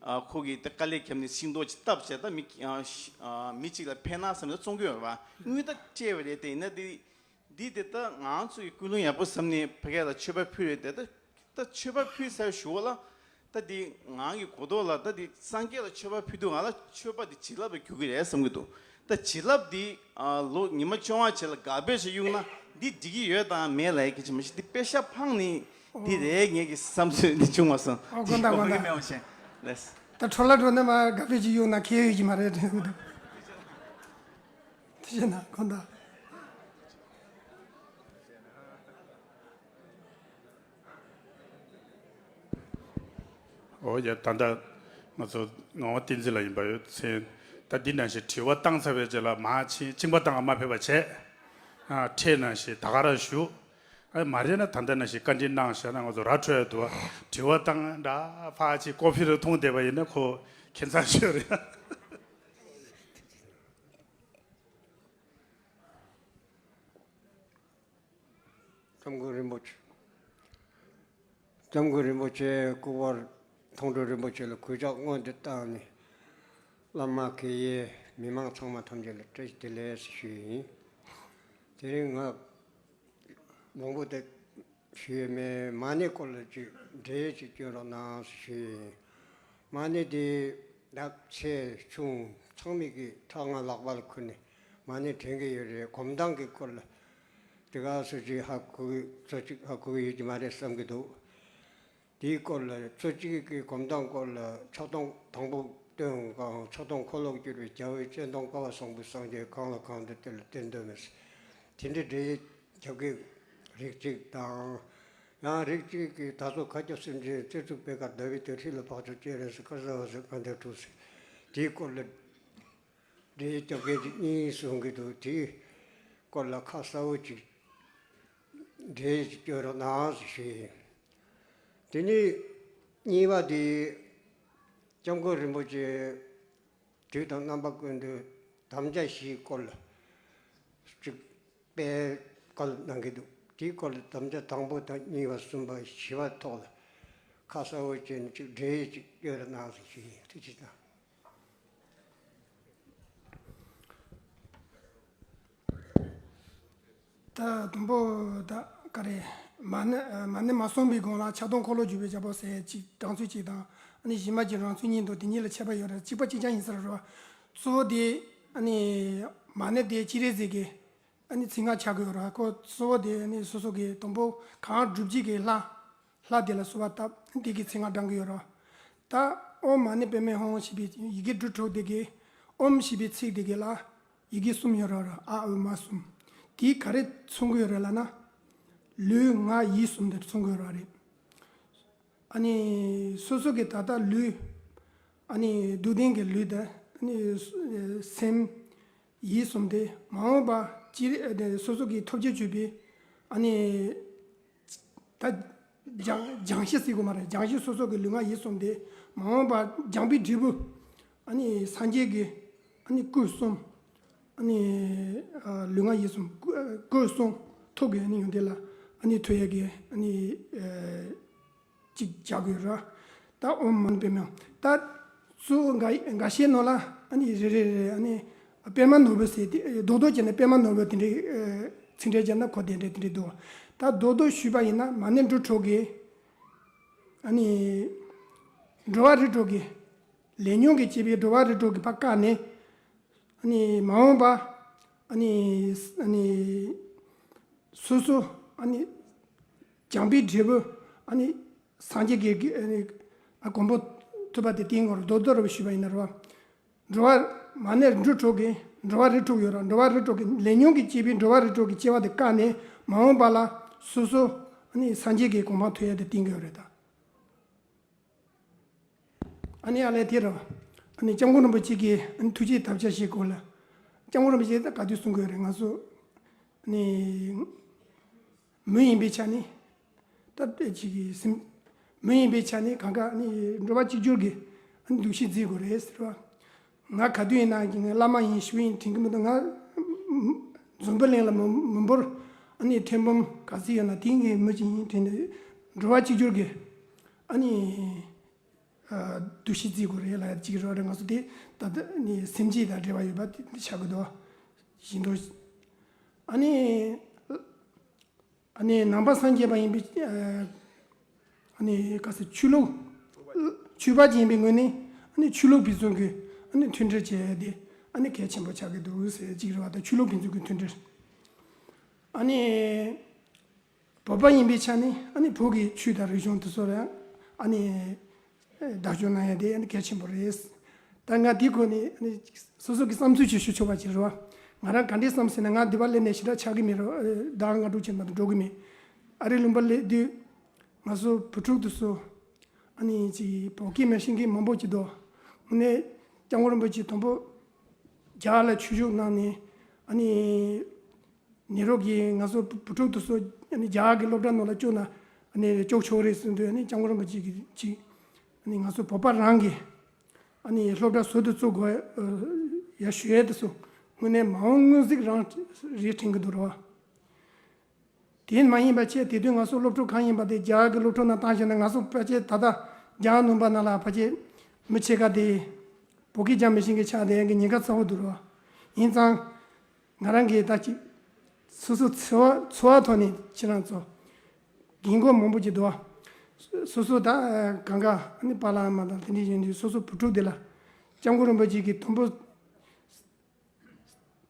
ཨ་ཁོ་གིས་ད་དཀའ་ལས་བརྒྱབ་ནས་ཤིང་ཏོག་ཅིག་བཏབ་བྱས། ད་མི་ཨ་ཤི་ཨ་མི་གཅིག་ལ་ཕན་ན་བསམ་ནས་བཙོང་གི་ཡོད་རེད་པ། དངུལ་ད་སྤྲད་པ་རེད། དེ་ཡིན་ན་དེ་འདི་དེ་ད་ང་ཚོ་ཡི་ཀུན་སློང་ཡག་པོ་བསམ་ནས་ཕ་གི་ལ་མཆོད་པ་ཕུལ་རེད་དེ། ད་ད་མཆོད་པ་ཕུལ་ཚར་ཞུ་བ་ལ། ད་དེ་ང་གི་གོ་རྟོགས་ལ་ད་དེ་སངས་རྒྱས་ལ་མཆོད་པ་ཕུལ་དུས་སྒང་ལ་མཆོད་པ་དེ་བྱིན་རླབས་ལ་འགྱུར་གི་རེད་བསམ་གི་འདུག་ད་བྱིན་རླབས་དེ་ཨ་ལོ་ཉི་མ་བཅོ་ལྔ་བྱས་ལ་གར་བེཇ་གཡུགས་ན་འདི་འགྲིག་གི་ཡོད་དང་མེད་ལབ་ཡ་གི་ཅིག་མ་གཞི་འདི་པེ་ཤག་ཕངས་ནས་འདི་རེད། ངས་ཀྱི་བསམ་ཚུལ་འདི་བྱུང་མ་སོང་། ཨོ་དགོངས་དག་དགོངས་དག་མེད་མ་བྱས་ལེས། ད་ཁྲོ་ལ་འགྲོ་ན་མར་གར་བེཇ་གཡུགས་ན་ཁེ་ཡོད་ཀྱི་མ་རེད་དྲན་གི་འདུག་དེ་བྱས་ན་དགོངས་དག་འོ་ཡ། ད་ལྟ་ང་ཚོ་ངག་དབང་བསྟན་འཛིན་ལགས་ཡིན་པ་ཡོད་ཚེ། ད་འདི་ནང་བཞིན་དྲི་བ་བཏང་ཚར་བའི་རྗེས་ལ་མར་ཕྱིན་གཅིན་པ་བཏང་མ་ཕེབས་པ་བྱས། ཨ་ཁྲལ་ནང་བཞིན་ད་ག་རང་བཞུགས། ཨ་མ་རེད་ན་ད་ལྟ་ནང་བཞིན་བཀའ་འདྲི་གནང་བཞག་ན་ང་ཚོ་ར་འཕྲོད་ཡ་འདུག་བ། དྲི་བ་བཏང་འདྲ་ཕར་ཕྱིན་ཀོ་ཕི་རུ་མཐོང་བསྡད་པ་ཡིན་ན་ཁོ་ཁྱད་མཚར་ཤོས་རེད། སྐྱབས་མགོན་རིན་པོ་ཆེ། སྐྱབས་མགོན་རིན་པོ་ཆེ་སྐུ་པར་མཐོང་གྲོལ་རིན་པོ་ཆེ་ལ་གུས་ཕྱག་སྔོན་དུ་བཏང་ནས། བླ་མ་དགེ་བཤེས་མི་མང་ཚང་མ་ཐམས་ཅད་ལ་བཀྲ་ཤིས་བདེ་ལེགས་ཞུ་ཡི་ཡིན། དེ་རིང་ང་མང་པོ་དེ་ཞུ་ཡས་མེད། མ་ཎི་སྐོར་ལ་ཅིག་འགྲེལ་ཅིག་སྐྱོན་རོགས་གནང་ཞུ་ཡི་ཡིན། མ་ཎི་དེ་ད་ཆེ་ཆུང་ཚང་མས་ཀྱི་ཕྲག་ང་ལག་པ་ལ་ཁུར་ནས་མ་ཎི་འདོན་གྱི་ཡོད་རེད། སྒོམ་སྟངས་ཀྱི་སྐོར་ལ་དེ་ག་སུ་ཅིག་ཧ་གོ་གི་སུ་ཅིག་ཧ་གོ་གི་ཡོད་ཀྱི་མ་རེད་བསམ་གྱི་འདུག་དེའི་སྐོར་ལ་སུ་གཅིག་གིས་སྒོམ་སྟངས་སྐོར་ལ་ཕྱག་སྟོང་དང་པོ་སྟོན་གང་། ཕྱག་སྟོང་འཁོར་ལོ་བསྒྱུར་བའི་རྒྱལ་པོའི་སྤྱན་སྟོང་བསྐལ་པ་བཟང་པོའི་སངས་རྒྱས་གང་ལ་གང་འདུལ་དེ་ལ་བསྟན་དོན་མེད། དེ་འདྲའི་འགྲེལ་རྒྱབ་ཀྱི་རིགས་གཅིག་དང་། ཡང་རིགས་གཅིག་གིས་ད་གཟོད་མཁའ་ཁྱབ་སེམས་ཅན་རྩེ་གཅིག་པའི་ཁར་ཟླ་བའི་དུས་ཁྲི་ལ་ཕག་ཚོགས་སྤྱན་རས་གཟིགས་དཀར་གསལ་འོད་ཟེར་དཀར་ལྡན་གྲུབ་ཟེར། དེའི་སྐོར་ལ་འགྲེལ་རྒྱབ་མཁན་གཅིག་གཉིས་གསུང་གི་འདུག་དེའི་སྐོར་ལ་ཁ་གསལ་བོ་ཅིག་འགྲེལ་སྐྱོན་རོགས་གནང་ཞེས་ཞུས་ཡིན། དེ་ནས་གཉིས་པ་དེ་སྐྱབས་མགོན་རིན་པོ་ཆེ་དུས་དང་རྣམ་པ་ཀུན་ཏུ་དམ་བཅའ་བཞིའི་སྐོར་ལ་ཅིག་དཔེ་བཀའ་སློབ་གནང་གི་འདུག་དེའི་སྐོར་ལ་དམ་བཅའ་དང་པོ་དང་གཉིས་པ་གསུམ་པ་བཞི་པ་ཐོག་ལ་ཁ་གསལ་བོ་བྱས་ནས་ཅིག་འགྲེལ་ཅིག་སྐྱོན་རོགས་གནང་ཞེས་ཞུས་ཡིན། ཐུགས་རྗེ་གནང་། ད་དང་པོ་ད་ག་རེ། མ་ཎི་མ་ཎི་མ་གསུངས་པའི་གོང་ལ་ཕྱག་སྟོང་འཁོར་ལོ་བསྒྱུར་བའི་རྒྱལ་པོ་ཟེར་གཅིག་གྲངས་ཚུལ་གཅིག་དང་། ཨ་ནི་གཞི་མ་གི་རང་ཚུལ་གཉིས་འདུག་དེ་གཉིས་ལ་ཁྱད་པར་ཡོད་རེད། གཅིག་པ་གཅིག་རྐྱང་ཡིན་ས་རེད་བ། གཙོ་བོ་དེ་ཨ་ནི་མ་ཎི་དེ་སྤྱན་རས་གཟིགས་ཀྱི་ཨ་ནི་མཚན་སྔགས་ཆགས་ཀྱི་ཡོད་རེད་བ། ཁོ་གཙོ་བོ་དེ་ཨ་ནི་སོ་སོ་གི་དང་པོ་གང་སྒྲུབ་བྱེད་ཀྱི་ལྷ། ལྷ་དེ་ལ་གསོལ་བ་བཏབ། དེ་གི་མཚན་སྔགས་བགྲང་གི་ཡོད་རེད། ད་ཨོཾ་མ་ཎི་པདྨེ་ཧཱུྃ་ཞེས་པའི་ཡི་གེ་འབྲུ་དྲུག་དེ་གི་ཨོཾ་ཞེས་པའི་ཚིག་དེ་གི་ལ་ཡི་གེ་གསུམ་ཡོད་རེད། ཨ་ཨུ་མ་གསུམ། དེ་ག་རེ་མཚོན་གི་ཡོད་རེད་ལབ་ན། ལུས་ངག་ཡིད་གསུམ་དེ་མཚོན་གི་ཡོད་རེད། ཨ་ནི་སོ་སོ་གི་ད་ལྟ་ལུས། ཨ་ནི་སྡུག་བདེན་གྱི་ལུས་དང་། ཨ་ནི་སེམས། ཡིད་གསུམ་དེ་མ་འོངས་པ་ཅི་རིགས་དེ་སོ་སོ་གི་ཐོབ་བྱ་སྤྱོད་པའི་ཨ་ནི་ད་སྦྱང་སྦྱང་གཞི་ཟེར་དགོས་མ་རེད། སྦྱང་གཞི་སོ་སོ་གི་ལུས་ངག་ཡིད་གསུམ་དེ་མ་འོངས་པ་སྦྱངས་པའི་འབྲས་བུ་ཨ་ནི་སངས་རྒྱས་ཀྱི་ཨ་ནི་སྐུ་གསུམ། ཨ་ནི་ལུས་ངག་ཡིད་གསུམ་སྐུ་གསུམ་ཐོབ་ཀྱི་ཨ་ནི་ཡོན་ཏན་ལ་ཨ་ནི་ཐོབ་ཡ་གི་ཨ་ནི། ཅིག་བྱ་དགོས་ར། ད་ཨོཾ་མ་ཎི་པདྨེ། ད་གཙོ་བོ་འགའ་འགའ་ཤས་ནང་ལ་ཨ་ནི་རེ་རེ་རེ་ཨ་ནི་པདྨ་ནོར་བུ་ཟེར་ཏེ་རྡོག་རྡོག་བྱས་ནས་པདྨ་ནོར་བུ་དེ་འདྲའི་ཚིག་འགྲེལ་བྱས་ན་ཁོ་དེ་འདྲའི་དེ་འདྲའི་འདུག་ད་རྡོག་རྡོག་ཞུས་པ་ཡིན་ན་མ་ཎི་འབྲུ་དྲུག་གི་ཨ་ནི་འགྲོ་བ་རིགས་དྲུག་གི་ལས་ཉོན་གྱིས་བསྐྱེད་པའི་འགྲོ་བ་རིགས་དྲུག་གི་ཕར་བཀག་ནས། ཨ་ནི་མ་འོངས་པ་ཨ་ནི་ཨ་ནི་སོ་སོ་ཨ་ནི་སྦྱངས་པའི་འབྲས་བུ་ཨ་ནི་སངས་རྒྱས་ཀྱི་ཨ་ནི་གོ་འཕང་ཐོབ་པ་དེ་བསྟན་དགོས་རེད། རྡོག་རྡོག་རེ་བ་ཞུས་པ་ཡིན་ན་རེད་བ། འགྲོ་བ་མ་ཎི་འབྲུ་དྲུག་གི་འགྲོ་བ་རིགས་དྲུག་ཡོད་རེད། འགྲོ་བ་རིགས་དྲུག་གི་ལས་ཉོན་གྱིས་བསྐྱེད་པའི་འགྲོ་བ་རིགས་དྲུག་གི་སྐྱེ་བ་དེ་བཀག་ནས་མ་འོངས་པ་ལ་སོ་སོ་ཨ་ནི་སངས་རྒྱས་ཀྱི་གོ་འཕང་ཐོབ་ཡ་དེ་བསྟན་གྱི་ཡོད་རེད་ད། ཨ་ནི་ཨ་ལས་དེ་ར། ཨ་ནི་སྐྱབས་མགོན་རིན་པོ་ཆེ་གིས་ཨ་ནི་ཐུགས་རྗེའི་དམ་བཅའ་ཞིག་སྐོར་ལ། སྐྱབས་མགོན་རིན་པོ་ཆེ་ད་ག་དུས་གསུང་གི་ཡོད་རེད། ང་ཚོ་ཨ་ནི་མི་ཡིན་པའི་ཆ་ནས་ད་ཅིག་གི་སེམས། མི་ཡིན་པའི་ཆ་ནས་གང་ག་ཨ་ནི་འགྲོ་བ་གཅིག་གྱུར་གྱི་ཨ་ནི་འདུ་ཤེས་འཛིན་དགོས་རེད་ཟེར་བ། ང་ག་དུས་ཡིན་ན་ང་བླ་མ་ཡིན་ཞུ་ཡིན་དྲན་གི་མི་འདུག་ང་འཛམ་བུ་གླིང་ལ་མི་མི་འབོར་ཨ་ནི་ཐེར་འབུམ་ག་ཚོད་ཡོད་ན་དེའི་ངའི་མི་གཅིག་ཡིན་དྲན་ནས་འགྲོ་བ་གཅིག་གྱུར་གི་ཨ་ནི་འདུ་ཤེས་བརྩི་དགོས་རེད་ལ་གཅིག་རོགས་རེད། ང་ཚོ་དེ་ད་ལྟ་ནི་སེམས་བསྐྱེད་དང་འབྲེལ་བ་ཡོད་པ་དེ་ཆགས་ཀྱི་འདུག་བཞིན་འགྲོ། ཨ་ནི། ཨ་ནི་ནང་པ་སངས་རྒྱས་པ་ཡིན་པའི་ཨ་ནི་ག་ཟེར་ཆོས་ལུགས་ཆོས་པ་ཅིག་ཡིན་པའི་ངོས་ནས་ཨ་ནི་ཆོས་ལུགས་ཕན་ཚུན་གྱི་ཨ་ནི་མཐུན་སྒྲིལ་བྱས་ཏེ་ཨ་ནི་གལ་ཆེན་པོ་ཆགས་ཀྱི་འདུག་ཟེར་གཅིག་རེད་བ། དང་ཆོས་ལུགས་ཕན་ཚུན་གྱི་མཐུན་སྒྲིལ། ཨ་ནི་བོད་པ་ཡིན་པའི་ཆ་ནས་ཨ་ནི་བོད་ཀྱི་ཆོས་དང་རིག་གཞུང་དེ་ཚོ་ལ་ཨ་ནི། བདག་སྐྱོང་གནང་ཡ་དེ་ཨ་ནི་གལ་ཆེན་པོ་རེད། ད་ང་འདི་སྐོར་ནས་ཨ་ནི་སོ་སོ་གི་བསམ་ཚུལ་ཅིག་ཞུ་ཆོག་པ་ཅིག་རེད་བ། ང་རང་ག་འདྲས་བསམ་ཟེར་ན་ང་འདི་པར་སླེབས་ནས་ཞེ་དྲག་ཆགས་ཀྱི་མེད་རོ། ཟླ་ལྔ་དྲུག་ཅིག་མ་གཏོགས་འགྲོ་གི་མེད། ཨ་རི་ལུང་པ་སླེབས་དུས་ང་ཚོ་བུ་ཕྲུག་དེ་ཚོ་ཨ་ནི་ཅིག་བོད་སྐད་མི་ཤེས་མཁན་མང་པོ་ཅིག་འདུག་དངོས་གནས་སྐྱབས་མགོན་རིན་པོ་ཆེ་དང་པོ་རྒྱ་གར་ལ་ཆོས་ཞུགས་གནང་ནས་ཨ་ནི། ནེ་རོ་གིས་ང་ཚོ་བུ་ཕྲུག་དེ་ཚོ་ཨ་ནི་རྒྱ་གར་གྱི་སློབ་གྲྭ་ནང་ལ་བཅུག་ན་ཨ་ནི་བཅུག་ཆོག་རེད་ཟེར་དུས་ཨ་ནི་སྐྱབས་མགོན་རིན་པོ་ཆེ་གིས་ཅིག་ཨ་ནི་ང་ཚོ་བོད་པ་རང་གིས་ཨ་ནི་སློབ་གྲྭ་ཟུར་དུ་བཙུགས་དགོས་ཡ་ཞུ་ཡས་དེ་ཚོ་དངོས་གནས་མ་འོངས་སྔོན་གཟིགས་རང་རེད་དྲན་གྱི་འདུག་རེད་བ། དེ་མ་ཡིན་པ་བྱས་དེ་དུས་ང་ཚོ་སློབ་ཕྲུག་གང་ཡིན་པ་དེ་རྒྱ་གར་གྱི་སློབ་ཕྲུག་ནང་བཏང་བཞག་ན་ང་ཚོ་ཕལ་ཆེར་ད་ལྟ་རྒྱ་གར་ནང་པ་ནང་ལ་ཕལ་ཆེར་མི་ཕྱེད་ཀ་དེ་བོད་སྐད་རྒྱག་མི་ཤེས་མཁན་ཆགས་བསྡད་ཡ་གི་ཉེན་ཁ་ཚ་བོ་འདུག་རེད་བ། ཡིན་ཙང་། ང་རང་གིས་ད་ཅིག་སོ་སོ་འཚོ་བ་འཚོ་བ་ཐོག་ནས་ཁྱེད་རང་ཚོ་རྒན་གོག་མང་པོ་ཅིག་འདུག་བ། སོ་སོ་ད་གང་ག་ནི་པཱ་ལགས་ཨ་མ་དང་དེ་འདྲ་ཡིན་དུས་སོ་སོ་བུ་ཕྲུག་དེ་ལ་སྐྱབས་མགོན་རིན་པོ་ཆེ་གིས་དུམ་བུ་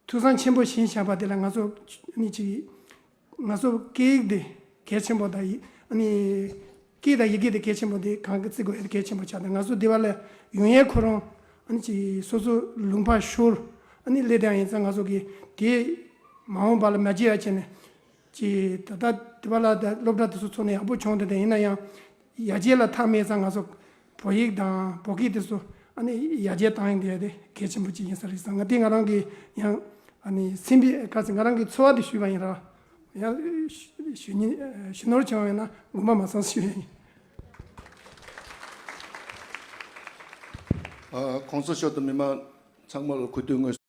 ཐུགས་བསམ་ཆེན་པོ་བཞེས་བཞག་པ་དེ་ལ་ང་ཚོ་ནི་ཅིག་ང་ཚོ་སྐད་ཡིག་དེ་གལ་ཆེན་པོ་དང་ཡི་ཨ་ནི་སྐད་དང་ཡི་གེ་དེ་གལ་ཆེན་པོ་དེ་གང་གི་བརྩི་དགོས་ཡ་དེ་གལ་ཆེན་པོ་ཆགས་ཏེ་ང་ཚོ་འདི་བ་ལ་ཡོང་ཡས་ཁོ་རང་ཨ་ནི་ཅིག་སོ་སོ་ལུང་པ་ཤོར་ཨ་ནི་སླེབས་དེ་ཡིན་ཙང་ང་ཚོ་གི་དེ་མ་འོངས་པ་ལ་མ་བརྗེད་ཡ་བྱས་ནས་ཅིག་ད་ལྟ་འདི་བ་ལ་ད་སློབ་གྲྭ་དེ་ཚོ་ཚོགས་ནས་ཡག་པོ་བྱུང་དེ་དེ་ཡིན་ན་ཡང་ཡར་རྒྱས་ལ་མཐའ་མེད་ཙང་ང་ཚོ་བོད་ཡིག་དང་བོད་སྐད་དེ་ཚོ་ཨ་ནི་ཡར་རྒྱས་བཏང་ཡིན་དེ་དེ་གལ་ཆེན་པོ་ཅིག་ཡིན་ས་རེད་བསམ། ང་དེ་ང་རང་གི་ཡང་ཨ་ནི་སེམས་པའི་ཁ་ཚིག་ང་རང་གི་ཚོར་བ་དེ་ཞུས་པ་ཡིན་ར། ཡང་ཞུ་ཉིན་ཞུ་ནོར་བྱུང་བ་ཡིན་ན་དགོངས་པ་མ་ཚོམས་ཞུ་ཡ་ཡིན། ཨ། གོང་ས་མཆོག་དང་མི་མང་ཚང་མ་ལ་གུས་འདུད་དངོས།